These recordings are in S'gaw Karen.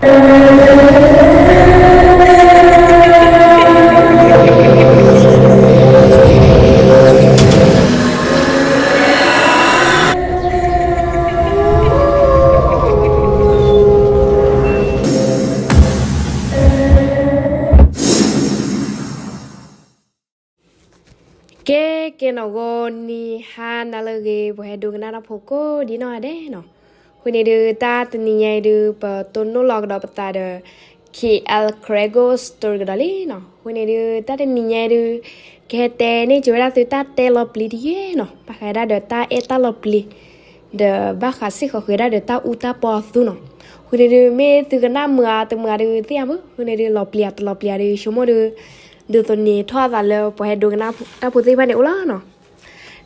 ကဲ ကဲနီၣ်ဂီၤနံၤဟါနၤလၢအဂ့ၤ ပှၤဟဲဒိကနၣ်တၢ်ဖိကိးဒ်နီၢ်ဂၤဒဲးနီၤ. အဃိန့ၣ်ဒုး တၢ်တနံၤညါအံၤဒုး ပတိၢ်နီၣ်လီၤကဒီးပသးဒီး K L Karen Ghost Story ကဒီးလံနီၤ. အဃိန့ၣ်ဒုး တၢ်တနံၤညါအံၤဒုး ကဟဲတဲန့ၢ်က့ၤဝဲဒၣ်သုတၢ်တဲလီၤပျံၤတယဲၢ်နီၤ. ဘၣ်ဃးဒၣ်ဒီးတၢ်အဲၣ်တၢ်လီၤပျံၤ ဒီးဘၣ်ဃးစ့ၢ်ကီးဃုာ်ဒၣ်ဒီးတၢ်အူတၢ်ပီအသူနီၤ. အဃိန့ၣ်ဒုး မ့ၢ်သုကနၣ်မုာ်ဧါတမုာ်ဧါဒုးသ့ၣ်ညါဘၣ်. အဃိန့ၣ်ဒုး လီၤပျံၤဧါတလီၤပျံၤဧါဒုး ဆိကမိၣ်ဒုး ဒုးသန့ၤထီၣ်အသးလၢပှၤဟဲဒိကနၣ်တၢ်ဖိသ့ၣ်တဖၣ်န့ၣ်အိၣ်လီၤနီၤ.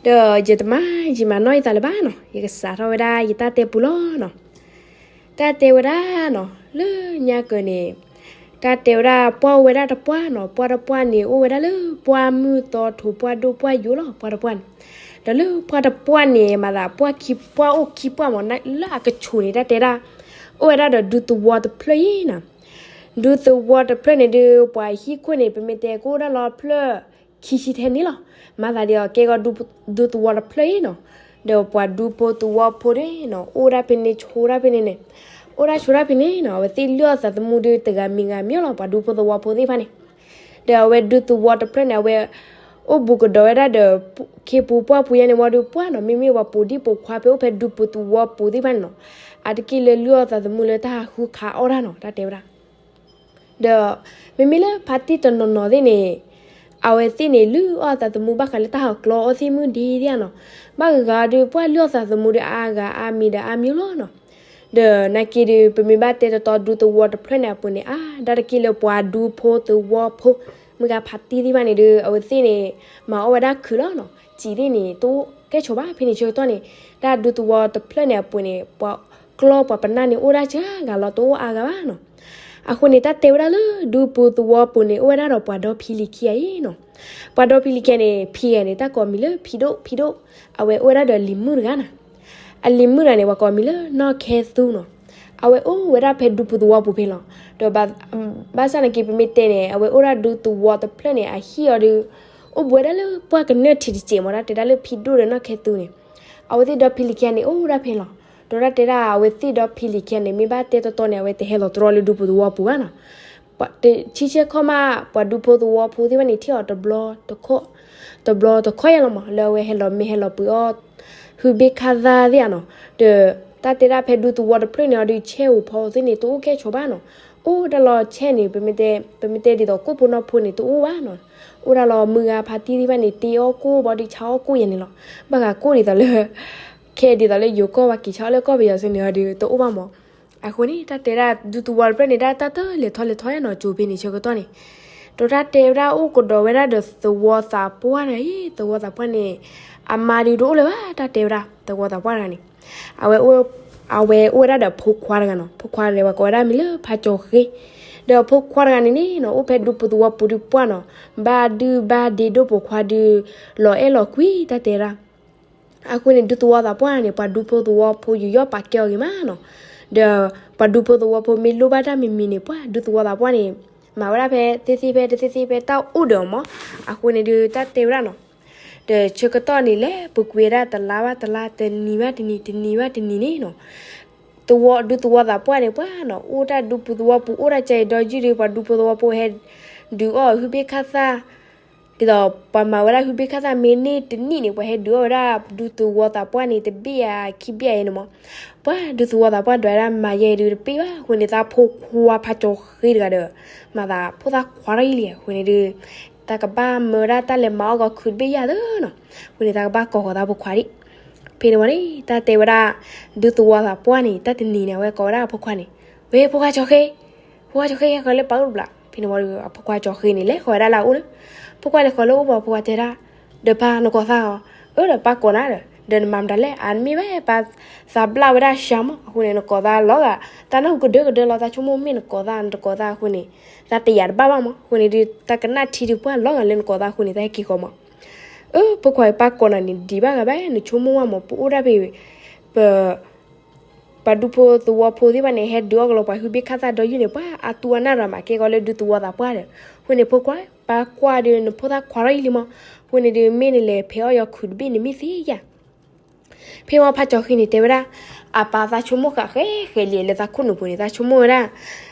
ဒီးယတမၤ ယမၤနီၣ်ယသးလၢၤဘၣ်နီၤ. ယကစးထီၣ်ဝဲဒၣ်ယတၢ်တဲပူလီၤနီၤ. တၢ်တဲဝဲဒၣ်နီၤ လၢညါကၢၤန့ၣ် တၢ်တဲဝဲဒၣ်ပှၢ်အိၣ်ဝဲဒၣ်တပှၢ်နီၤ. ပှၢ်တပှၢ်န့ၣ် အိၣ်ဝဲဒၣ်လၢပှၢ်မုၢ်သီထိး ပှၢ်ဒိၣ်ပှၢ်ယိာ်လီၤ ပှၢ်တပှၢ်န့ၣ်. ဒီးလၢပှၢ်တပှၢ်န့ၣ် မၤသးပှၢ်ခံ ပှၢ်အိၣ်ခံပှၢ်မး လၢအကဆူးန့ၣ် တၢ်တဲဒၣ် အိၣ်ဝဲဒၣ်ဒီးဒူသဝီတဖျၢၣ်အံၤနီၤ. ဒူသဝီတဖျၢၣ်န့ၣ်ဒုး ပှၤဟံၣ်ခိၣ်န့ၣ် ပမ့ၢ်တဲကအိၣ်ဒၣ်လီၤဖျၢၣ်ခံဆံထဲန့ၣ်လီၤ. မၤသးဒ်အံၤ ကဲကီးဒူသဝီတဖျၢၣ်အံၤနီၤ. ဒီးပှၤဒူဖိသဝီဖိန့ၣ်နီၤ အိၣ်ဒၣ်ဖဲန့ၣ် ဆိးဒၣ်ဖဲန့ၣ်န့ၣ်, အိၣ်ဒၣ်ဆိးဒၣ်ဖဲန့ၣ်နီၤ. အဝဲသ့ၣ်လုၢ်အီၣ်သးသမူဒုး တဂၤမံၤဂၤမံၤလီၤ ပှၤဒူဖိသဝီဖိသ့ၣ်တဖၣ်န့ၣ်. ဒီးအဝဲဒူသဝီတဖျၢၣ်န့ၣ် အဝဲ အိၣ်ဘူးကဒီးဝဲဒၣ်ဒီး ခ့ပူၤပှၢ်ပူၤယါန့ၣ်ဝံၤဒီး ပှၢ်နီၤ မ့မ့ၢ်ပှၤပိာ်ဒံၣ်ပိာ်ခွါဖဲအိၣ်ဖဲဒူဖိသဝီပူၤသ့ၣ်တဖၣ်န့ၣ်နီၤ, အါတက့ၢ်လၢလုၢ်အီၣ်သးသမူလၢတၢ်ဟးဃုခးအီၣ်တၢ်နီၤ တၢ်တဲဝဲဒၣ်. ဒီး မ့မ့ၢ်လၢဖါတံၢ်တနီၤနီၤသ့ၣ်န့ၣ် အဝဲသ့ၣ်န့ၣ် လုၢ်အီၣ်သးသမူဘၣ်ဃးလၢတၢ်ဟးကျီအီၣ်သ့ၣ်မုၢ်ဒံးသ့ၣ်ဧါနီၤ. ဘၣ်ဂၤဂၤဒီး ပှၢ်လုၢ်အီၣ်သးသမူဒီးအါဂၤအါမံၤဒီးအါမံၤလီၤနီၤ. ဒီးနာ်က့ဒီး ပမ့ၢ်ဘၣ်တဲတီတီဒူသဝီတဖျၢၣ်န့ၣ်အပူၤန့ၣ် အါဒၣ်တက့ၢ်လၢပှၤဒူဖိသဝီဖိ မုၢ်ဂၤဖါတံၢ်သ့ၣ်တဖၣ်န့ၣ်ဒီး အဝဲသ့ၣ်န့ၣ် မၤအီၣ်ဝဲဒၣ်ခုးလီၤနီၤ. စံာ်သ့ၣ်န့ၣ် တအိၣ်ကဲဆိးဘၣ်ဖဲန့ၣ်ဆၢကတီၢ်န့ၣ်, တၢ်ဒူသဝီတဖျၢၣ်န့ၣ်အပူၤန့ၣ် ပှၤကျီပှၤပနၢ်န့ၣ် အိၣ်ဒၣ်စှၤဂၤလီၤ တအိၣ်အါဂၤဘၣ်နီၤ. အဃိန့ၣ် တၢ်တဲဝဲဒၣ်လၢ ဒူပူၤသဝီပူၤန့ၣ် အိၣ်ဝဲဒၣ်ဒီးပှၤဒီဖံလံၤခံဂၤအံၤနီၤ. ပှၤဒီဖံလံၤခံဂၤန့ၣ် ဖံဂၤန့ၣ် တၢ်ကိးမံၤလၢဖံဒိၣ် ဖံဒိၣ်, အဝဲအိၣ်ဝဲဒၣ်ဒီးလံၤမုၣ်တဂၤနီၤ. အလံၤမုၣ်တဂၤန့ၣ် ပှၤကိးမံၤလၢနီၢ်ခဲသူနီၤ. အဝဲအိၣ်ဝဲဒၣ်ဖဲဒူပူၤသဝီပူၤဖဲလီၤ. ဒီးဘၣ်ဆၣ်နာ်က့ ပမ့ၢ်တဲန့ၣ် အဝဲအိၣ်ဒၣ်ဒူသဝီတဖျၢၣ်န့ၣ် အဟံၣ်အီၤဒီး အိၣ်ဘူးဝဲဒၣ်လၢပှၢ်ကနၢၣ်ထံးတစဲးမး တၢ်တဲဒၣ်လၢဖံဒိၣ်ဒီးနီၢ်ခဲသူန့ၣ်. အဝဲသ့ၣ်ဒီဖံလံၤခံဂၤန့ၣ် အိၣ်ဒၣ်ဖဲလီၤ. ဒီးတၢ်တဲဒၣ် အဝဲသ့ၣ်ဒီဖံလံၤခံဂၤန့ၣ် မ့ၢ်ဘၣ်တဲတီတီန့ၣ် အဝဲတဟဲလီၤတြီလၢဒူပူၤသဝီပူၤဘၣ်နီၤ. ဆံဆဲခီမး ပှၤဒူဖိသဝီဖိသ့ၣ်တဖၣ်န့ၣ် ထံၣ်အီၤတဘျီတခီၣ်, တဘျီတခီၣ်ယါလီၤမး လၢအဝဲဟဲလီၤမ့ၢ်ဟဲလီၤပှ့ၤအီၣ် ဟုဘ့ၣ်ခါသၣ်သ့ၣ်ဧါနီၤ. ဒီးတၢ်တဲဒၣ်ဖဲဒူသဝီတဖျၢၣ်န့ၣ်အီၤဒီး ဆဲဧိၤဖီဧိၤသ့ၣ်န့ၣ် တအိၣ်ကဲဆိးဘၣ်နီၤ. အိၣ်ဒၣ်လီၤဆဲန့ၣ် ပမ့ၢ်တဲဒ်သိးကိၣ်ဖိနီၢ်ဖိန့ၣ် တအိၣ်ဘၣ်နီၤ. အိၣ်ဒၣ်လီၤမုၢ်ဂၤဖါတံၢ်သ့ၣ်တဖၣ်န့ၣ် တ့အီၣ်ကိၣ်ဘၣ်ဒီးဆါအီၣ်ကိၣ်ယါန့ၣ်လီၤ. ဘၣ်ဃးကိၣ်ဒ်သိးလၢ ခဲဒ်သိးလၢယိၤကီၢ်ပှၤက့ၤဆါအီၣ်လၢကီၢ်ပယီၤစ့ၢ်န့ၣ်အီၤဒီး တအိၣ်ဘၣ်မး. အဃိန့ၣ် တၢ်တဲဒၣ်ဒူသဝီတဖျၢၣ်န့ၣ် တၢ်တၢ်တၢၢ်လဲၤထီၣ်လဲၤထီယါနီၤ ကၠိဖဲန့ၣ်ဆၢကတီၢ်န့ၣ်. ဒီးတၢ်တဲဝဲဒၣ်အိၣ်ကဒီးဝဲဒၣ်ဒီးသဝီသးပှၢ်တဂၤအံၤ, သဝီသးပှၢ်န့ၣ် အမါဒုးတအိၣ်လၢၤဘၣ် တၢ်တဲဝဲဒၣ် သဝီသးပှၢ်တဂၤန့ၣ်. အဝဲ အဝဲအိၣ်ဝဲဒၣ်ဒီးဖိခွါတဂၤနီၤ. ဖိခွါတဂၤပှၤကိးဝဲဒၣ်မံၤလၢဖါကၠီၤဃ့. ဒီးဖိခွါတဂၤန့ၣ်န့ၣ်နီၤ အိၣ်ဖဲဒူပူၤသဝီပူၤဒုးပှၢ်နီၤ, ဘၣ်ဒုၣ်ဘၣ်ဒ့ဒိၣ်ပိာ်ခွါဒုး လီၤအဲၣ်လီၤကွံတၢ်တဲဒၣ်. အဃိန့ၣ် ဒူသဝီသးပှၢ်န့ၣ် ပှၤဒူဖိသဝီဖိယူးယီၣ်ပာ်ကဲအီၤဂ့ၤမးနီၤ. ဒီးပှၤဒူဖိသဝီဖိမ့ၢ်လိၣ်ဘၣ်တၢ်မံၤမံၤန့ၣ် ပှၤဒူသဝီသးပှၢ်န့ၣ် မၤဝဲဒၣ်ဖဲသ့သ့ဖဲတသ့သ့ဖဲတၢ်အိၣ်ဒီးအီၤမး. အဃိန့ၣ်ဒုးတၢ်တဲဝဲဒၣ်နီၤ. ဒီးဆၢကတီၢ်န့ၣ်လဲၤပူၤကွံာ်ဝဲဒၣ်တလါဘၣ်တလါ တနံၤဘၣ်တနံၤ တနံၤဘၣ်တနံၤန့ၣ်နီၤ. သဝီ ဒူသဝီသးပှၢ်န့ၣ် ပှၢ်နီၤ အိၣ်တၢ်ဒူပူၤသဝီပူၤ အိၣ်တၢ်ကဲအံၤဒီးယုၢ်ဒီး ပှၤဒူဖိသဝီဖိဟဲဒုးအီၣ်ဟုဘ့ၣ်ခါသၣ် ဒ်သိးပှၤမၤဝဲဒၣ်ဟုဘ့ၣ်ခါသၣ်မ့ၢ်န့ၢ်တနံၣ်န့ၣ် ပှၤဟဲဒုးအီၣ်ဝဲဒၣ်ဒူသဝီသးပှၢ်န့ၣ် တဘ့ၣ်ဧါခံဘ့ၣ်ဧါအံၤန့ၣ်မး. ပှၤဒူသဝီသးပှၢ်ဒွးဝဲဒၣ်မၤယဲအံၤဒုးတဘ့ၣ်ဘၣ်. အဃိန့ၣ် သးဖိခွါဖးကၠီၤဃ့တဂၤဒီး မၤသးဖိသၣ်ခွါထီၣ်ယံၤလံ. အဃိန့ၣ်ဒုး သးကဘၣ်မၢဝဲဒၣ်တၢ်လဲၤမၤအီၣ်ဂီၤခုးတဘ့ၣ်ယၤသၢနီၤ. အဃိန့ၣ် သးကဘၣ်ကိးဃီၤသးဖိခွါဒံး. ဖဲန့ၣ်ဝံၤန့ၣ် တၢ်တဲဝဲဒၣ် ဒူသဝီသးပှၢ်န့ၣ် တၢ်တနံၤန့ၣ် အဝဲကိးဝဲဒၣ်အဖိခွါန့ၣ်, ဝဲ ဖိခွါကၠီၤဃ့ ဖိခွါကၠီၤဃ့ ဟဲဃီၤလၢပၢ်အိၣ်တဘျီ. ဖဲန့ၣ်ဝံၤဒီး အဖိခွါကၠီၤဃ့န့ၣ် လဲၤဃီၤဝဲဒၣ်လၢအအိၣ်လၢ ဖိခွါလဲၤဃီၤလၢအအိၣ်ဘၣ် ဖိခွါတဲဒၣ်, ဒီးပၢ်နကိးသးအီၤ, အၢ ဒီးပၢ်ကိးနၤဒီး ဒီးနမၤမတၤလဲၣ် အါ နမ့ၢ်ဘၣ်ပၢ်သးဘျၣ်ဝဲဒၣ်စှၤမး အဃိန့ၣ် နကိးသးလီၤဂာ်, တၢ်နၢ်ဟူကဒၢကဒၢလီၤ တၢ်ဆိကမိၣ်မ့ၢ်နကိးသး နတကိးသးအဃိန့ၣ် တၢ်တယာ်တဘၣ်ဘၣ်မး အဃိန့ၣ်ဒုး တၢ်ကနၣ်ထံဒုးပှၢ်လီၤဂာ်လၢနကိးသးအဃိန့ၣ် တၢ်ဟဲက့ၤဃီၤမး. အၢ ဖိခွါ ပၢ်ကိးနၤန့ၣ် ဒံးဘၣ်ဂၤဘၣ် နဆိကမိၣ်ဝဲမး ပအိၣ်ဒၣ်ဖဲ ပ ပှၤဒူဖိသဝီဖိသ့ၣ်တဖၣ်န့ၣ် ဟဲဒုးအီၣ်ကလီၤပှၤဟုဘ့ၣ်ခၣ်သၣ်ဒီယုၢ်န့ၣ် ပှၤအသူအနၢ်ရၤမးကဲကီးလၢဒူသဝီသးပှၢ်ဒီး, အဃိန့ၣ် ဖိခွါ ပၢ်ကွၢ်ဒီး နဖိသၣ်ခွါထီၣ်ယံာ်လံမး, အဃိန့ၣ်ဒုး မ့ၢ်နလဲၤဖဲးအီၣ်ယီၤခုးတဘ့ၣ်န့ၣ်မ့ၢ်သ့ယၤ. ဖဲမီၢ်ဖါကၠီၤဃ့န့ၣ် တဲဝဲဒၣ်, အပၢ်သးဆိကမိၣ်ဃာ်ဃဲဃဲလံလၢသးခိၣ်နူာ်ပူၤန့ၣ် သးဆိကမိၣ်ဝဲဒၣ်,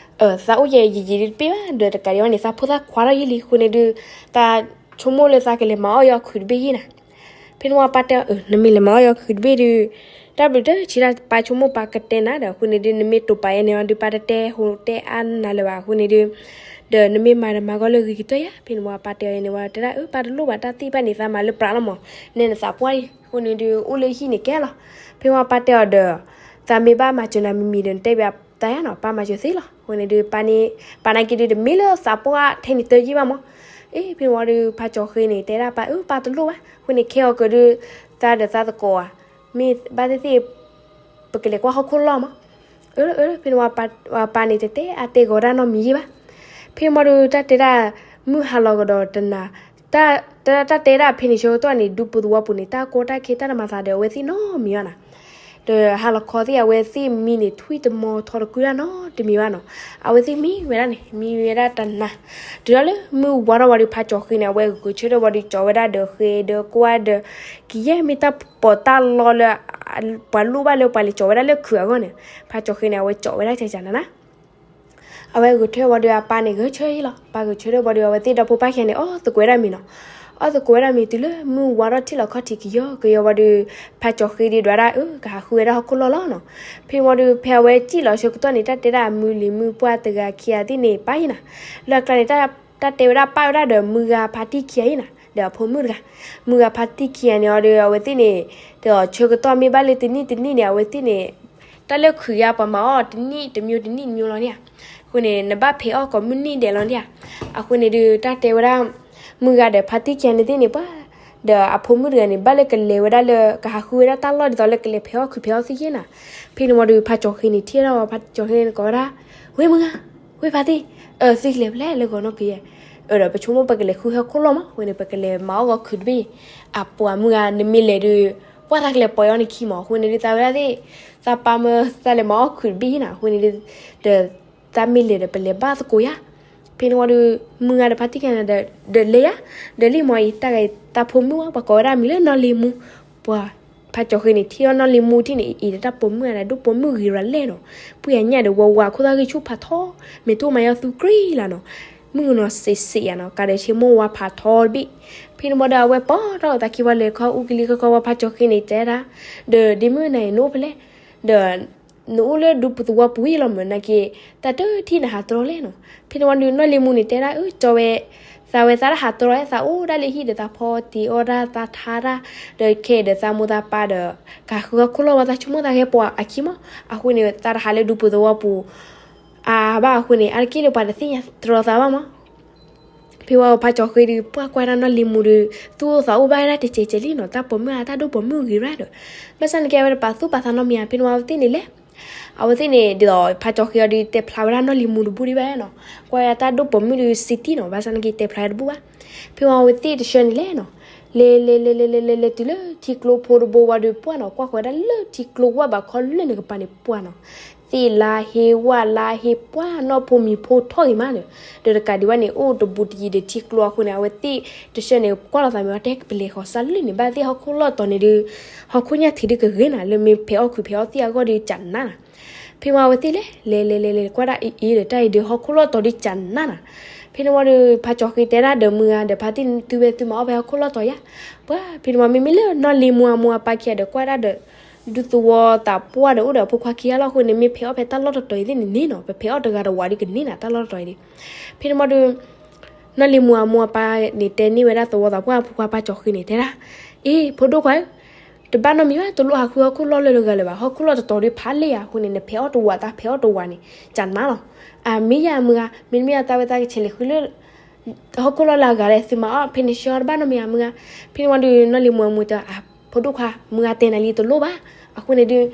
သးအိၣ်ယဲယံာ်ယံာ်တဘ့ၣ်ဘၣ် ဒီးတကးဒံးအီၤန့ၣ် သးဖိသၣ်ခွါထီၣ်ယံာ်လံ အဃိန့ၣ်ဒုး, သးဆိကမိၣ်လၢသးကလဲၤမၤအီၣ်ယီၤခုးတဘ့ၣ်ယံာ်နၤ. ဖဲန့ၣ်ဝံၤပၢ်တဲအီၤ, နမ့ၢ်လဲၤမၤအီၣ်ယီၤခုးတဘ့ၣ်ဒုး, တၢ်ဘျုးတၢ်ဆံးတၢ်ပၢ်ဆိကမိၣ်ပၢ်ကတဲနၤဒီး အဃိန့ၣ်ဒုး နမ့ၢ်တိာ်ပာ်ယဲန့ၣ်အီၤဒုး ပၢ်တတဲဟိတဲအါနၤလၢၤဘၣ် အဃိန့ၣ်ဒုး, ဒီးနမ့ၢ်မၤဒီးမၤဂီၢ်လၢဂ့ၤကတၢၢ်ယၤ. ဖဲန့ၣ်ဝံၤပၢ်တဲအီၤန့ၣ်ဝံၤတဲဒၣ်, အၢ ပၢ်တလိၣ်ဘၣ် တၢ်သ့ၣ်တဖၣ်န့ၣ် သးမၤလၢပြးလီၤမး, နဲနသးပှၢ်လံ အဃိန့ၣ်ဒုး အိၣ်လၢဟံၣ်န့ၣ်ကဲလီၤ. ဖဲဝံၤပၢ်တဲအီၤဒီး, သးမ့ၢ်ဘၣ်မၤစၢၤနၤမံၤမံၤဒီး နတဲဘၣ်သးယါနီၤ ပၢ်မၤစၢၤသ့လီၤ. အဃိန့ၣ်ဒုး ပၢ်န့ၣ်, ပၢ်နာ်က့ဒုး တမ့ၢ်လၢသးပှၢ်ထဲန့ၣ်တယံာ်ဘၣ်မး. အ့ ဖဲန့ၣ်ဝံၤဒုး ဖါကၠီၤဃ့န့ၣ် တဲဒၣ်ပၢ်, အၢ ပၢ်တလိၣ်ဘၣ်. အဃိန့ၣ် ခဲအံၤကဒီး, သးဒီးသးသကိးဧါ, မ့ၢ်ဘၣ်သ့ၣ်သ့ၣ် ပကလဲၤကွၢ်ဟီၣ်ခိၣ်လီၢ်မး. အၢ အၢ ဖဲန့ၣ်ဝံၤပၢ်န့ၣ် တတဲအါတဲဂီၤဒၣ်နီတမံၤယံာ်ဘၣ်. ဖဲမီၢ်ဒုး တၢ်တဲဒၣ်, မုၢ်ဟါလီၤကဒီးတနၤ, တၢ်, တၢ်တဲဒၣ်ဖဲန့ၣ်ဆၢကတီၢ်န့ၣ် ဒူပူၤသဝီပူၤန့ၣ် တၢ်ကီတၢ်ခဲတၢ်တမၤသးဒီး အဝဲသ့ၣ်နီတမံၤဘၣ်နၤ. ဒီးဟါလီၤခီသ့ၣ် အဝဲသ့ၣ်မံန့ၣ် ထွံၣ်တမီၤထီတကုၢ်ဒၣ်နီတမံၤဘၣ်နီၤ. အဝဲသ့ၣ်မံဝဲဒၣ်န့ၣ် မံဝဲဒၣ်တနၤ, တုၤလၢမုၢ်ဝါထီၣ်ဝံၤဒီး ဖါကၠီၤဃ့န့ၣ် အဝဲဂဲၤဆၢထၢၣ်ဝံၤဒီး ကၠီၤဝဲဒၣ်ဒီးဃ့ဒီးကွၢ်ဒီး, ကယဲၢ်မ့ၢ်တၢ်ပီးတၢ်လီလၢ ပှၤလိၣ်ဘၣ်လၢပှၤလဲၤကၠီၤဝဲဒၣ်လၢခုးအဂီၢ်န့ၣ်, ဖါကၠီၤဃ့န့ၣ် အဝဲကၠီၤဝဲဒၣ်ကကနၤနၤ. အဝဲဂဲၤဆၢထၢၣ်ဝံၤဒီး အပၢ်န့ၣ်ဂဲၤဆၢထၢၣ်လီၤ. ပၢ်ဂဲၤဆၢထၢၣ်ဝံၤဒီး အဝဲသ့ၣ်ဒီဖိပၢ်ခံဂၤန့ၣ် အီၣ်သကိးဝဲဒၣ်မ့ၤနီၤ. အီၣ်သကိးဝဲဒၣ်မ့ၤ တုၤလၢမုၢ်ဝါထီၣ်ထံၣ်လီၤခီၣ်ထံးကယီကယီဝံၤဒီး, ဖါကၠီၤဃ့ဒုးဒွးဒၣ်အၢ ကဟးဃုဝဲဒၣ်ဟီၣ်ခိၣ်လီၢ်လီၤနီၤ. ဖဲဝံၤဒီး ဖဲအဝဲစံၣ်လီၤဆၢကတီၢ်န့ၣ် တၢ်တဲဒၣ်အမုၢ်လံၤမုၢ်ပှၢ်တဂၤခံဂၤသ့ၣ်န့ၣ် ပၢ်ယံၤနၤ, လၢအကျါန့ၣ် တၢ်တဲဝဲဒၣ်ပၢ်ဝဲဒၣ်ဒီး မုၢ်ဂၤဖါတံၢ်ခံဂၤယံၤနၤ ဒီးအဖိမုၣ်တဂၤ, မုၢ်ဂၤဖါတံၢ်ခံဂၤန့ၣ်အီၤဒီး အဝဲသ့ၣ်န့ၣ်, ဒီးဆၢကတီၢ်မ့ၢ်ဘၣ်လၢတနံၣ်တနံၣ်န့ၣ် အဝဲသ့ၣ်န့ၣ်, တၢ်လၢခုးယါပှၤမၤအီၣ်တနံၣ်တမျိုးတနံၣ်တမျိုးလီၤန့ၣ်ဧါ. အဃိန့ၣ် နဘၣ်ဖဲးအီၣ်ကိးမုၢ်နံၣ်ဒဲးလီၤန့ၣ်ဧါ. အဃိန့ၣ်ဒုး တၢ်တဲဝဲဒၣ်, မုၢ်ဂၤဒီးဖါတံၢ်ခံဂၤန့ၣ်သ့ၣ်န့ၣ် ပှၤ, ဒီးအဖိမုၣ်တဂၤန့ၣ် ဘၣ်လၢကလဲၤဝဲဒၣ်လၢ ကဟးဃုဝဲဒၣ်တၢ်လီၢ်ဒ်သိးလၢကလဲၤဖဲးအီၣ်ခုးဖဲးအီၣ်သံၣ်ယဲၢ်နၤ. ဖဲန့ၣ်ဝံၤဒီး ဖါကၠီၤဃ့န့ၣ်ထံၣ်ဒီး ဖါကၠီၤဃ့န့ၣ်ကိးဝဲဒၣ်, ဝ့ၢ်မုၢ်ဂၤ, ဝ့ၢ်ဖါတံၢ်, အသုကလဲၤဖဲလဲၣ်လၢဂီၤနီၢ်ကယဲၢ်. အၢ ဒီးပဆိကမိၣ်ပကလဲၤဃုဟီၣ်ခိၣ်လီၢ်မး အဃိန့ၣ် ပကလဲၤမၤအီၣ်ဂီၤခုးတဘ့ၣ်. အပှၤမုၢ်ဂၤ နမ့ၢ်လဲၤဒုး, ပှၤသးကလဲၤပိာ်အီၤနခံမး အဃိန့ၣ်ဒုး သးဝဲဒၣ်သ့ၣ်, သးပၢ်မၢသးလဲၤမၤအီၣ်ခုးတဘ့ၣ်နၤ အဃိန့ၣ်ဒုး, ဒီး, သးမ့ၢ်လဲၤဒီးပလဲၤဘၣ်သကိးယါ. ဖဲန့ၣ်ဝံၤဒီး မုၢ်ဂၤဒီးဖါတံၢ်ခံဂၤန့ၣ်ဒီး, ဒီးလဲၤယါ, ဒီးလံမးအံၤ တၢ်ဂၤအံၤ သးဖိမုၣ်ဝဲ ပှၤကိးဝဲဒၣ်မံၤလၢနီၢ်လ့မူ, ပှၤ, ဖါကၠီၤဃ့န့ၣ် ထံၣ်အီၤနီၢ်လ့မူထံၣ်န့ၣ် အံၤဒီးတၢ်ပိာ်မုၣ်ဂၤဒီး ဒိၣ်ပိာ်မုၣ်ဂ့ၤရၤလဲၣ်နီၤ, ပှၤအညၣ်ဒီးဝါဝါခိၣ်သၣ်ဂံၢ်ဆူၣ်ဖးထီ, မ့ၢ်တအိၣ်မၤယီၤသူကြ့လၢ်နီၤ, မုၣ်ကနီၤစံးစံးယါနီၤ ကးဒီးဆ့မိၢ်ဝါဖးထီတဘ့ၣ်. ဖဲန့ၣ်ဝံၤဒီးအဝဲပိာ်ထီၣ်သးခံဝံၤလၢခီအူကလံၤခီခီဝံၤ ဖါကၠီၤဃ့န့ၣ်တဲဒၣ်, ဒီးဒ့မုၣ်နၤအံၤနအိၣ်ဖဲလဲၣ်, ဒီး နအိၣ်လၢဒူပူၤသဝီပူၤအံၤလီၤမၢ် နာ်က့, တၢ်တထံၣ်နဟးတြီလဲၣ်နီၤ. ဖဲန့ၣ်ဝံၤဒီးနီၢ်လ့မူန့ၣ်တဲဒၣ်အၢ ကၠီဝဲ, သးဝဲသးတဟးတြီ သးအိၣ်ဒၣ်လၢဟံၣ်ဒီးသးဖီတ့ၢ်အီၣ်ဒၣ်သးထါဒၣ်, ဒီးခဲအံၤဒီးသးမိၢ်သးပၢ်ဒီး, ကဟးဃုဟီၣ်ခိၣ်လီၢ်ဝဲ သးဆိကမိၣ်သးကဟဲပိာ်အခံမး, အဃိန့ၣ် သးတဟးလၢဒူပူၤသဝီပူၤ အါဘၣ်အဃိန့ၣ် အါတက့ၢ်ဒီးပှၤတသ့ၣ်ညါတြီသးဘၣ်မး. ဖဲဝံၤဖါကၠီၤဃ့ဒီး ပှၤကွၢ်ဒၣ်နီၢ်လ့မူဒီး သူၣ်အိၣ်သးအိၣ်ဘၣ်ဝဲဒၣ်တစဲးစဲးလံနီၤ တၢ်ပိာ်မုၣ်အါ တၢ်ဒိၣ်ပိာ်မုၣ်ဂ့ၤရၣ်ဒီး, ဘၣ်ဆၣ်နာ်က့အဝဲတပာ်သူၣ်ပာ်သးနီတမံၤဧါ ဖဲန့ၣ်ဝံၤအဝဲသ့ၣ်န့ၣ်လဲၤ အဝဲသ့ၣ်န့ၣ် ဒ်သိးဖါကၠီၤဃ့အီၤဒီး တဲဖျါဝဲဒၣ်နီၢ်လ့မူတဘူၣ်ဒံးဘၣ်နီၤ, ကွၢ်တၢ်ဒိၣ်ပိာ်မုၣ်ဒီးစံးတံၢ်နီၤ ဘၣ်ဆၣ်နာ်က့တဲဖျါတဘူၣ်ဘၣ်. ဖဲဝံၤအဝဲသ့ၣ်တဆၢန့ၣ်လဲၤနီၤ, လဲၤလဲၤလဲၤလဲၤလဲၤလဲၤလဲၤတုၤလၢထံကျိဖိတဘိဝံၤဒီးပှၢ်နီၤ ကွၢ်ဃီၤဝဲဒၣ်လၢထံကျိဝၢ်ဘးခီလၢာ်န့ၣ်ကပၤန့ၣ်ပှၢ်နီၤ သ့ၣ်လါဟ့ဝၣ်လါဟ့ပှၢ်နီၢ်ဖိမံၤဖိထီၣ်ဂ့ၤမးဒီး, ဒီးတကးဒံးဘၣ်န့ၣ် အိၣ်တဘူးတယံၤဒီးထံကျိအဃိန့ၣ် အဝဲသ့ၣ်တဆၢန့ၣ် ကွၢ်လိာ်သးမ့ၢ်ဝဲတဲကပလဲၤဃီၤစၢ်လၢာ်န့ၣ် ဘၣ်သ့ၣ်ဟီၣ်ခိၣ်လီၢ်တီၤန့ၣ်ဒီး, ဟီၣ်ခိၣ်ညၣ်ထံးဒုးကဂ့ၤနၤ လၢမ့ၢ်ဖဲးအီၣ်ခုးဖဲးအီၣ်သံၣ်အဂီၢ်ဒီးကနးနၤ. ဖဲဝံၤအဝဲသ့ၣ်လဲၤ လဲၤလဲၤလဲၤလဲၤ ကွၢ်ဒၣ်အံၤအံၤဒီးတၢ်အံၤဒီးဟီၣ်ခိၣ်လီၢ်တီၤဒုးကနးနၤ. ဖဲန့ၣ်ဝံၤဒီး ဖါကၠီၤဃ့တဲဒၣ်ဒီးမုၢ်ဂၤဒီးဖါတံၢ် သုဝဲသုမၤအီၣ်ဖဲဟီၣ်ခိၣ်လီၢ်တီၤယါ. ပှၤ ဖဲန့ၣ်ဝံၤမ့မ့ၢ်လၢနီၢ်လ့မူအမိၢ်အပၢ်ခံဂၤဒီးကွၢ်ဒၣ်ဒီး ဒူသဝီသးပှၢ်ဒီးအိၣ်ဒီးအဖိခွါခံဂၤလီၤအဃိန့ၣ် မ့ၢ်ဖဲးအီၣ်ဖဲတၢ်လီၢ်တတီၤအံၤသ့ၣ်န့ၣ်န့ၣ်နီၤ ပဖဲးအီၣ်တဂၤတဝးဒုးကန့ၢ်နၤ တၢ်လီၢ်တတီၤအံၤဒုး. ဖဲန့ၣ်ဝံၤဒီး နီၢ်လ့မူအမိၢ်အပၢ်န့ၣ် တဲန့ၢ်ဝဲဒၣ်သဝီသးပှၢ်အဖိခွါဖါကၠီၤဃ့န့ၣ် တဲဒၣ်, အ့ ဖိဒိၣ်ခွါဧၢ, တဘၣ်နီတမံၤဘၣ် တလိၣ်ဟးဃုဟီၣ်ခိၣ်လီၢ်လၢတဂၤလၢၤဘၣ် ဟီၣ်ခိၣ်လီၢ်တတီၤဒုးဖးလဲၢ်ယါအဃိန့ၣ် နဖဲးအီၣ်တဝး သးဖဲးအီၣ်တဝးန့ၣ် ကနးလီၤ. အမ့ၢ်ယါမုၢ်ဂၤ မ့တမ့ၢ်သးဝဲသးကဆဲးလဲၤဃုလၢ ဟီၣ်ခိၣ်လီၢ်လၢအဂၤလဲၣ် သုမၤအီၣ်ဖဲန့ၣ်ဆှၢတဘၣ်နီတမံၤဧါမုၢ်ဂၤ. ဖဲန့ၣ်ဝံၤဒီး နီၢ်လ့မူအမိၢ်တဲအီၤ ဖိဒိၣ်ခွါ မုၢ်ဂၤတဲနၤလံတလိၣ်ဘၣ်. အဃိန့ၣ်ဒုး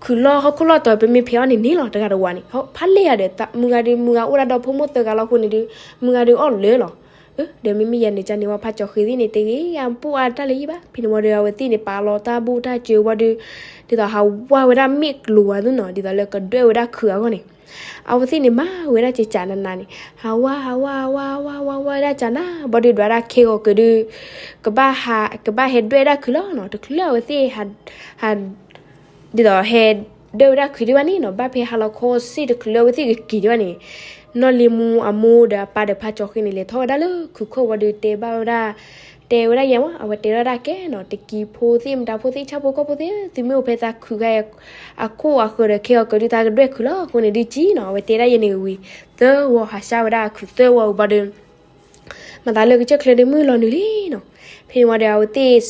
ခုးလီၢ်ဟီၣ်ခိၣ်လီၢ်တီၤ ပမ့ၢ်ဖဲးအီၣ်န့ၣ်န့ၣ်လီၤ တဂၤတဝးန့ၣ် ဖးလဲၢ်ယါဒီး မုၢ်ဂၤဒုး မုၢ်ဂၤအိၣ်ဒၣ်ဒီဖိမိၢ်သၢဂၤလီၤအဃိန့ၣ်ဒုး မုၢ်ဂၤဒုးအီၣ်လၢာ်လီၤ. ဒီးမ့မ့ၢ်ယၤန့ၣ် ကန့ၣ်ဝဲဖးကၠီဃ့သ့ၣ်န့ၣ် တဂ့ၤအဘူၣ်အါတၢ်လၢၤဘၣ်. ဖဲန့ၣ်ဝံၤဒီး အဝဲသ့ၣ်န့ၣ် ပာ်လီၤတၢ်ဘူၣ်တၢ်စၢၤဝံၤဒီး ဒ်သိးဟးဝါဝဲဒၣ်မ့ၣ်ကျိၤဝဲသ့ၣ်နီၤ, ဒ်သိးလၢကဒွဲၣ်ဝဲဒၣ်ခုးအဂီၢ်န့ၣ်, အဝဲသ့ၣ်န့ၣ် မၤဝဲဒၣ်ကကးနးနးန့ၣ် ဟးဝါ ဟးဝါ ဟးဝါ ဟးဝါ ဝါဝါဝဲဒၣ်ကနး ဘၣ်ဒီး ဒွးဒၣ်ခဲဂီၤကၢၤဒီး ကဘၣ်ဟဲဒွဲၣ်ဒၣ်ခုးလီၤနီၤ. တချုးလၢအဝဲသ့ၣ် ဟး ဒ်သိးဟဲဒွဲၣ်ဝဲဒၣ်ခုးဒံးဘၣ်န့ၣ်နီၤ, ဘၣ်ဖဲဟါလီၤခီဆ့ၣ်တချုးလၢအဝဲသ့ၣ်ကက့ၤဒံးဘၣ်န့ၣ်, နီၢ်လ့မူအမိၢ်ဒီးအပၢ်ဒီးဖးကၠီဃ့န့ၣ် လဲၤထီၣ်ဝဲဒၣ်လၢခုးခိၣ်ဝံၤဒီး တဲဘၣ်ဝဲဒၣ်, တဲဝဲဒၣ်ယဲမး, အဝဲတဲဝဲဒၣ်ကဲနီၤ, တကံဖိသ့ၣ် မတၤဖိသ့ၣ် ဆၣ်ဖိကီၢ်ဖိသ့ၣ် သုမ့ၢ်အိၣ်ဖဲသးခုးခါအံၤ အခိၣ်အဃၢၤဒီး ခဲဂီၤကၢၤဒုး သးကဒွဲၣ်ခုးလီၤ. အဃိန့ၣ်ဒုးကံနီၤ, အဝဲတဲဒၣ်ယဲန့ၣ်ဝံၤ သၢဝီဟးဆှၣ်ဝဲဒၣ်ခုးသၢဝီဝံၤဘၣ်ဒီး မၤသးလၢကစၢၢ်ချၢဒုးမုၢ်လီၤနုာ်လံနီၤ. ဖဲန့ၣ်ဝံၤဒီး အဝဲသ့ၣ်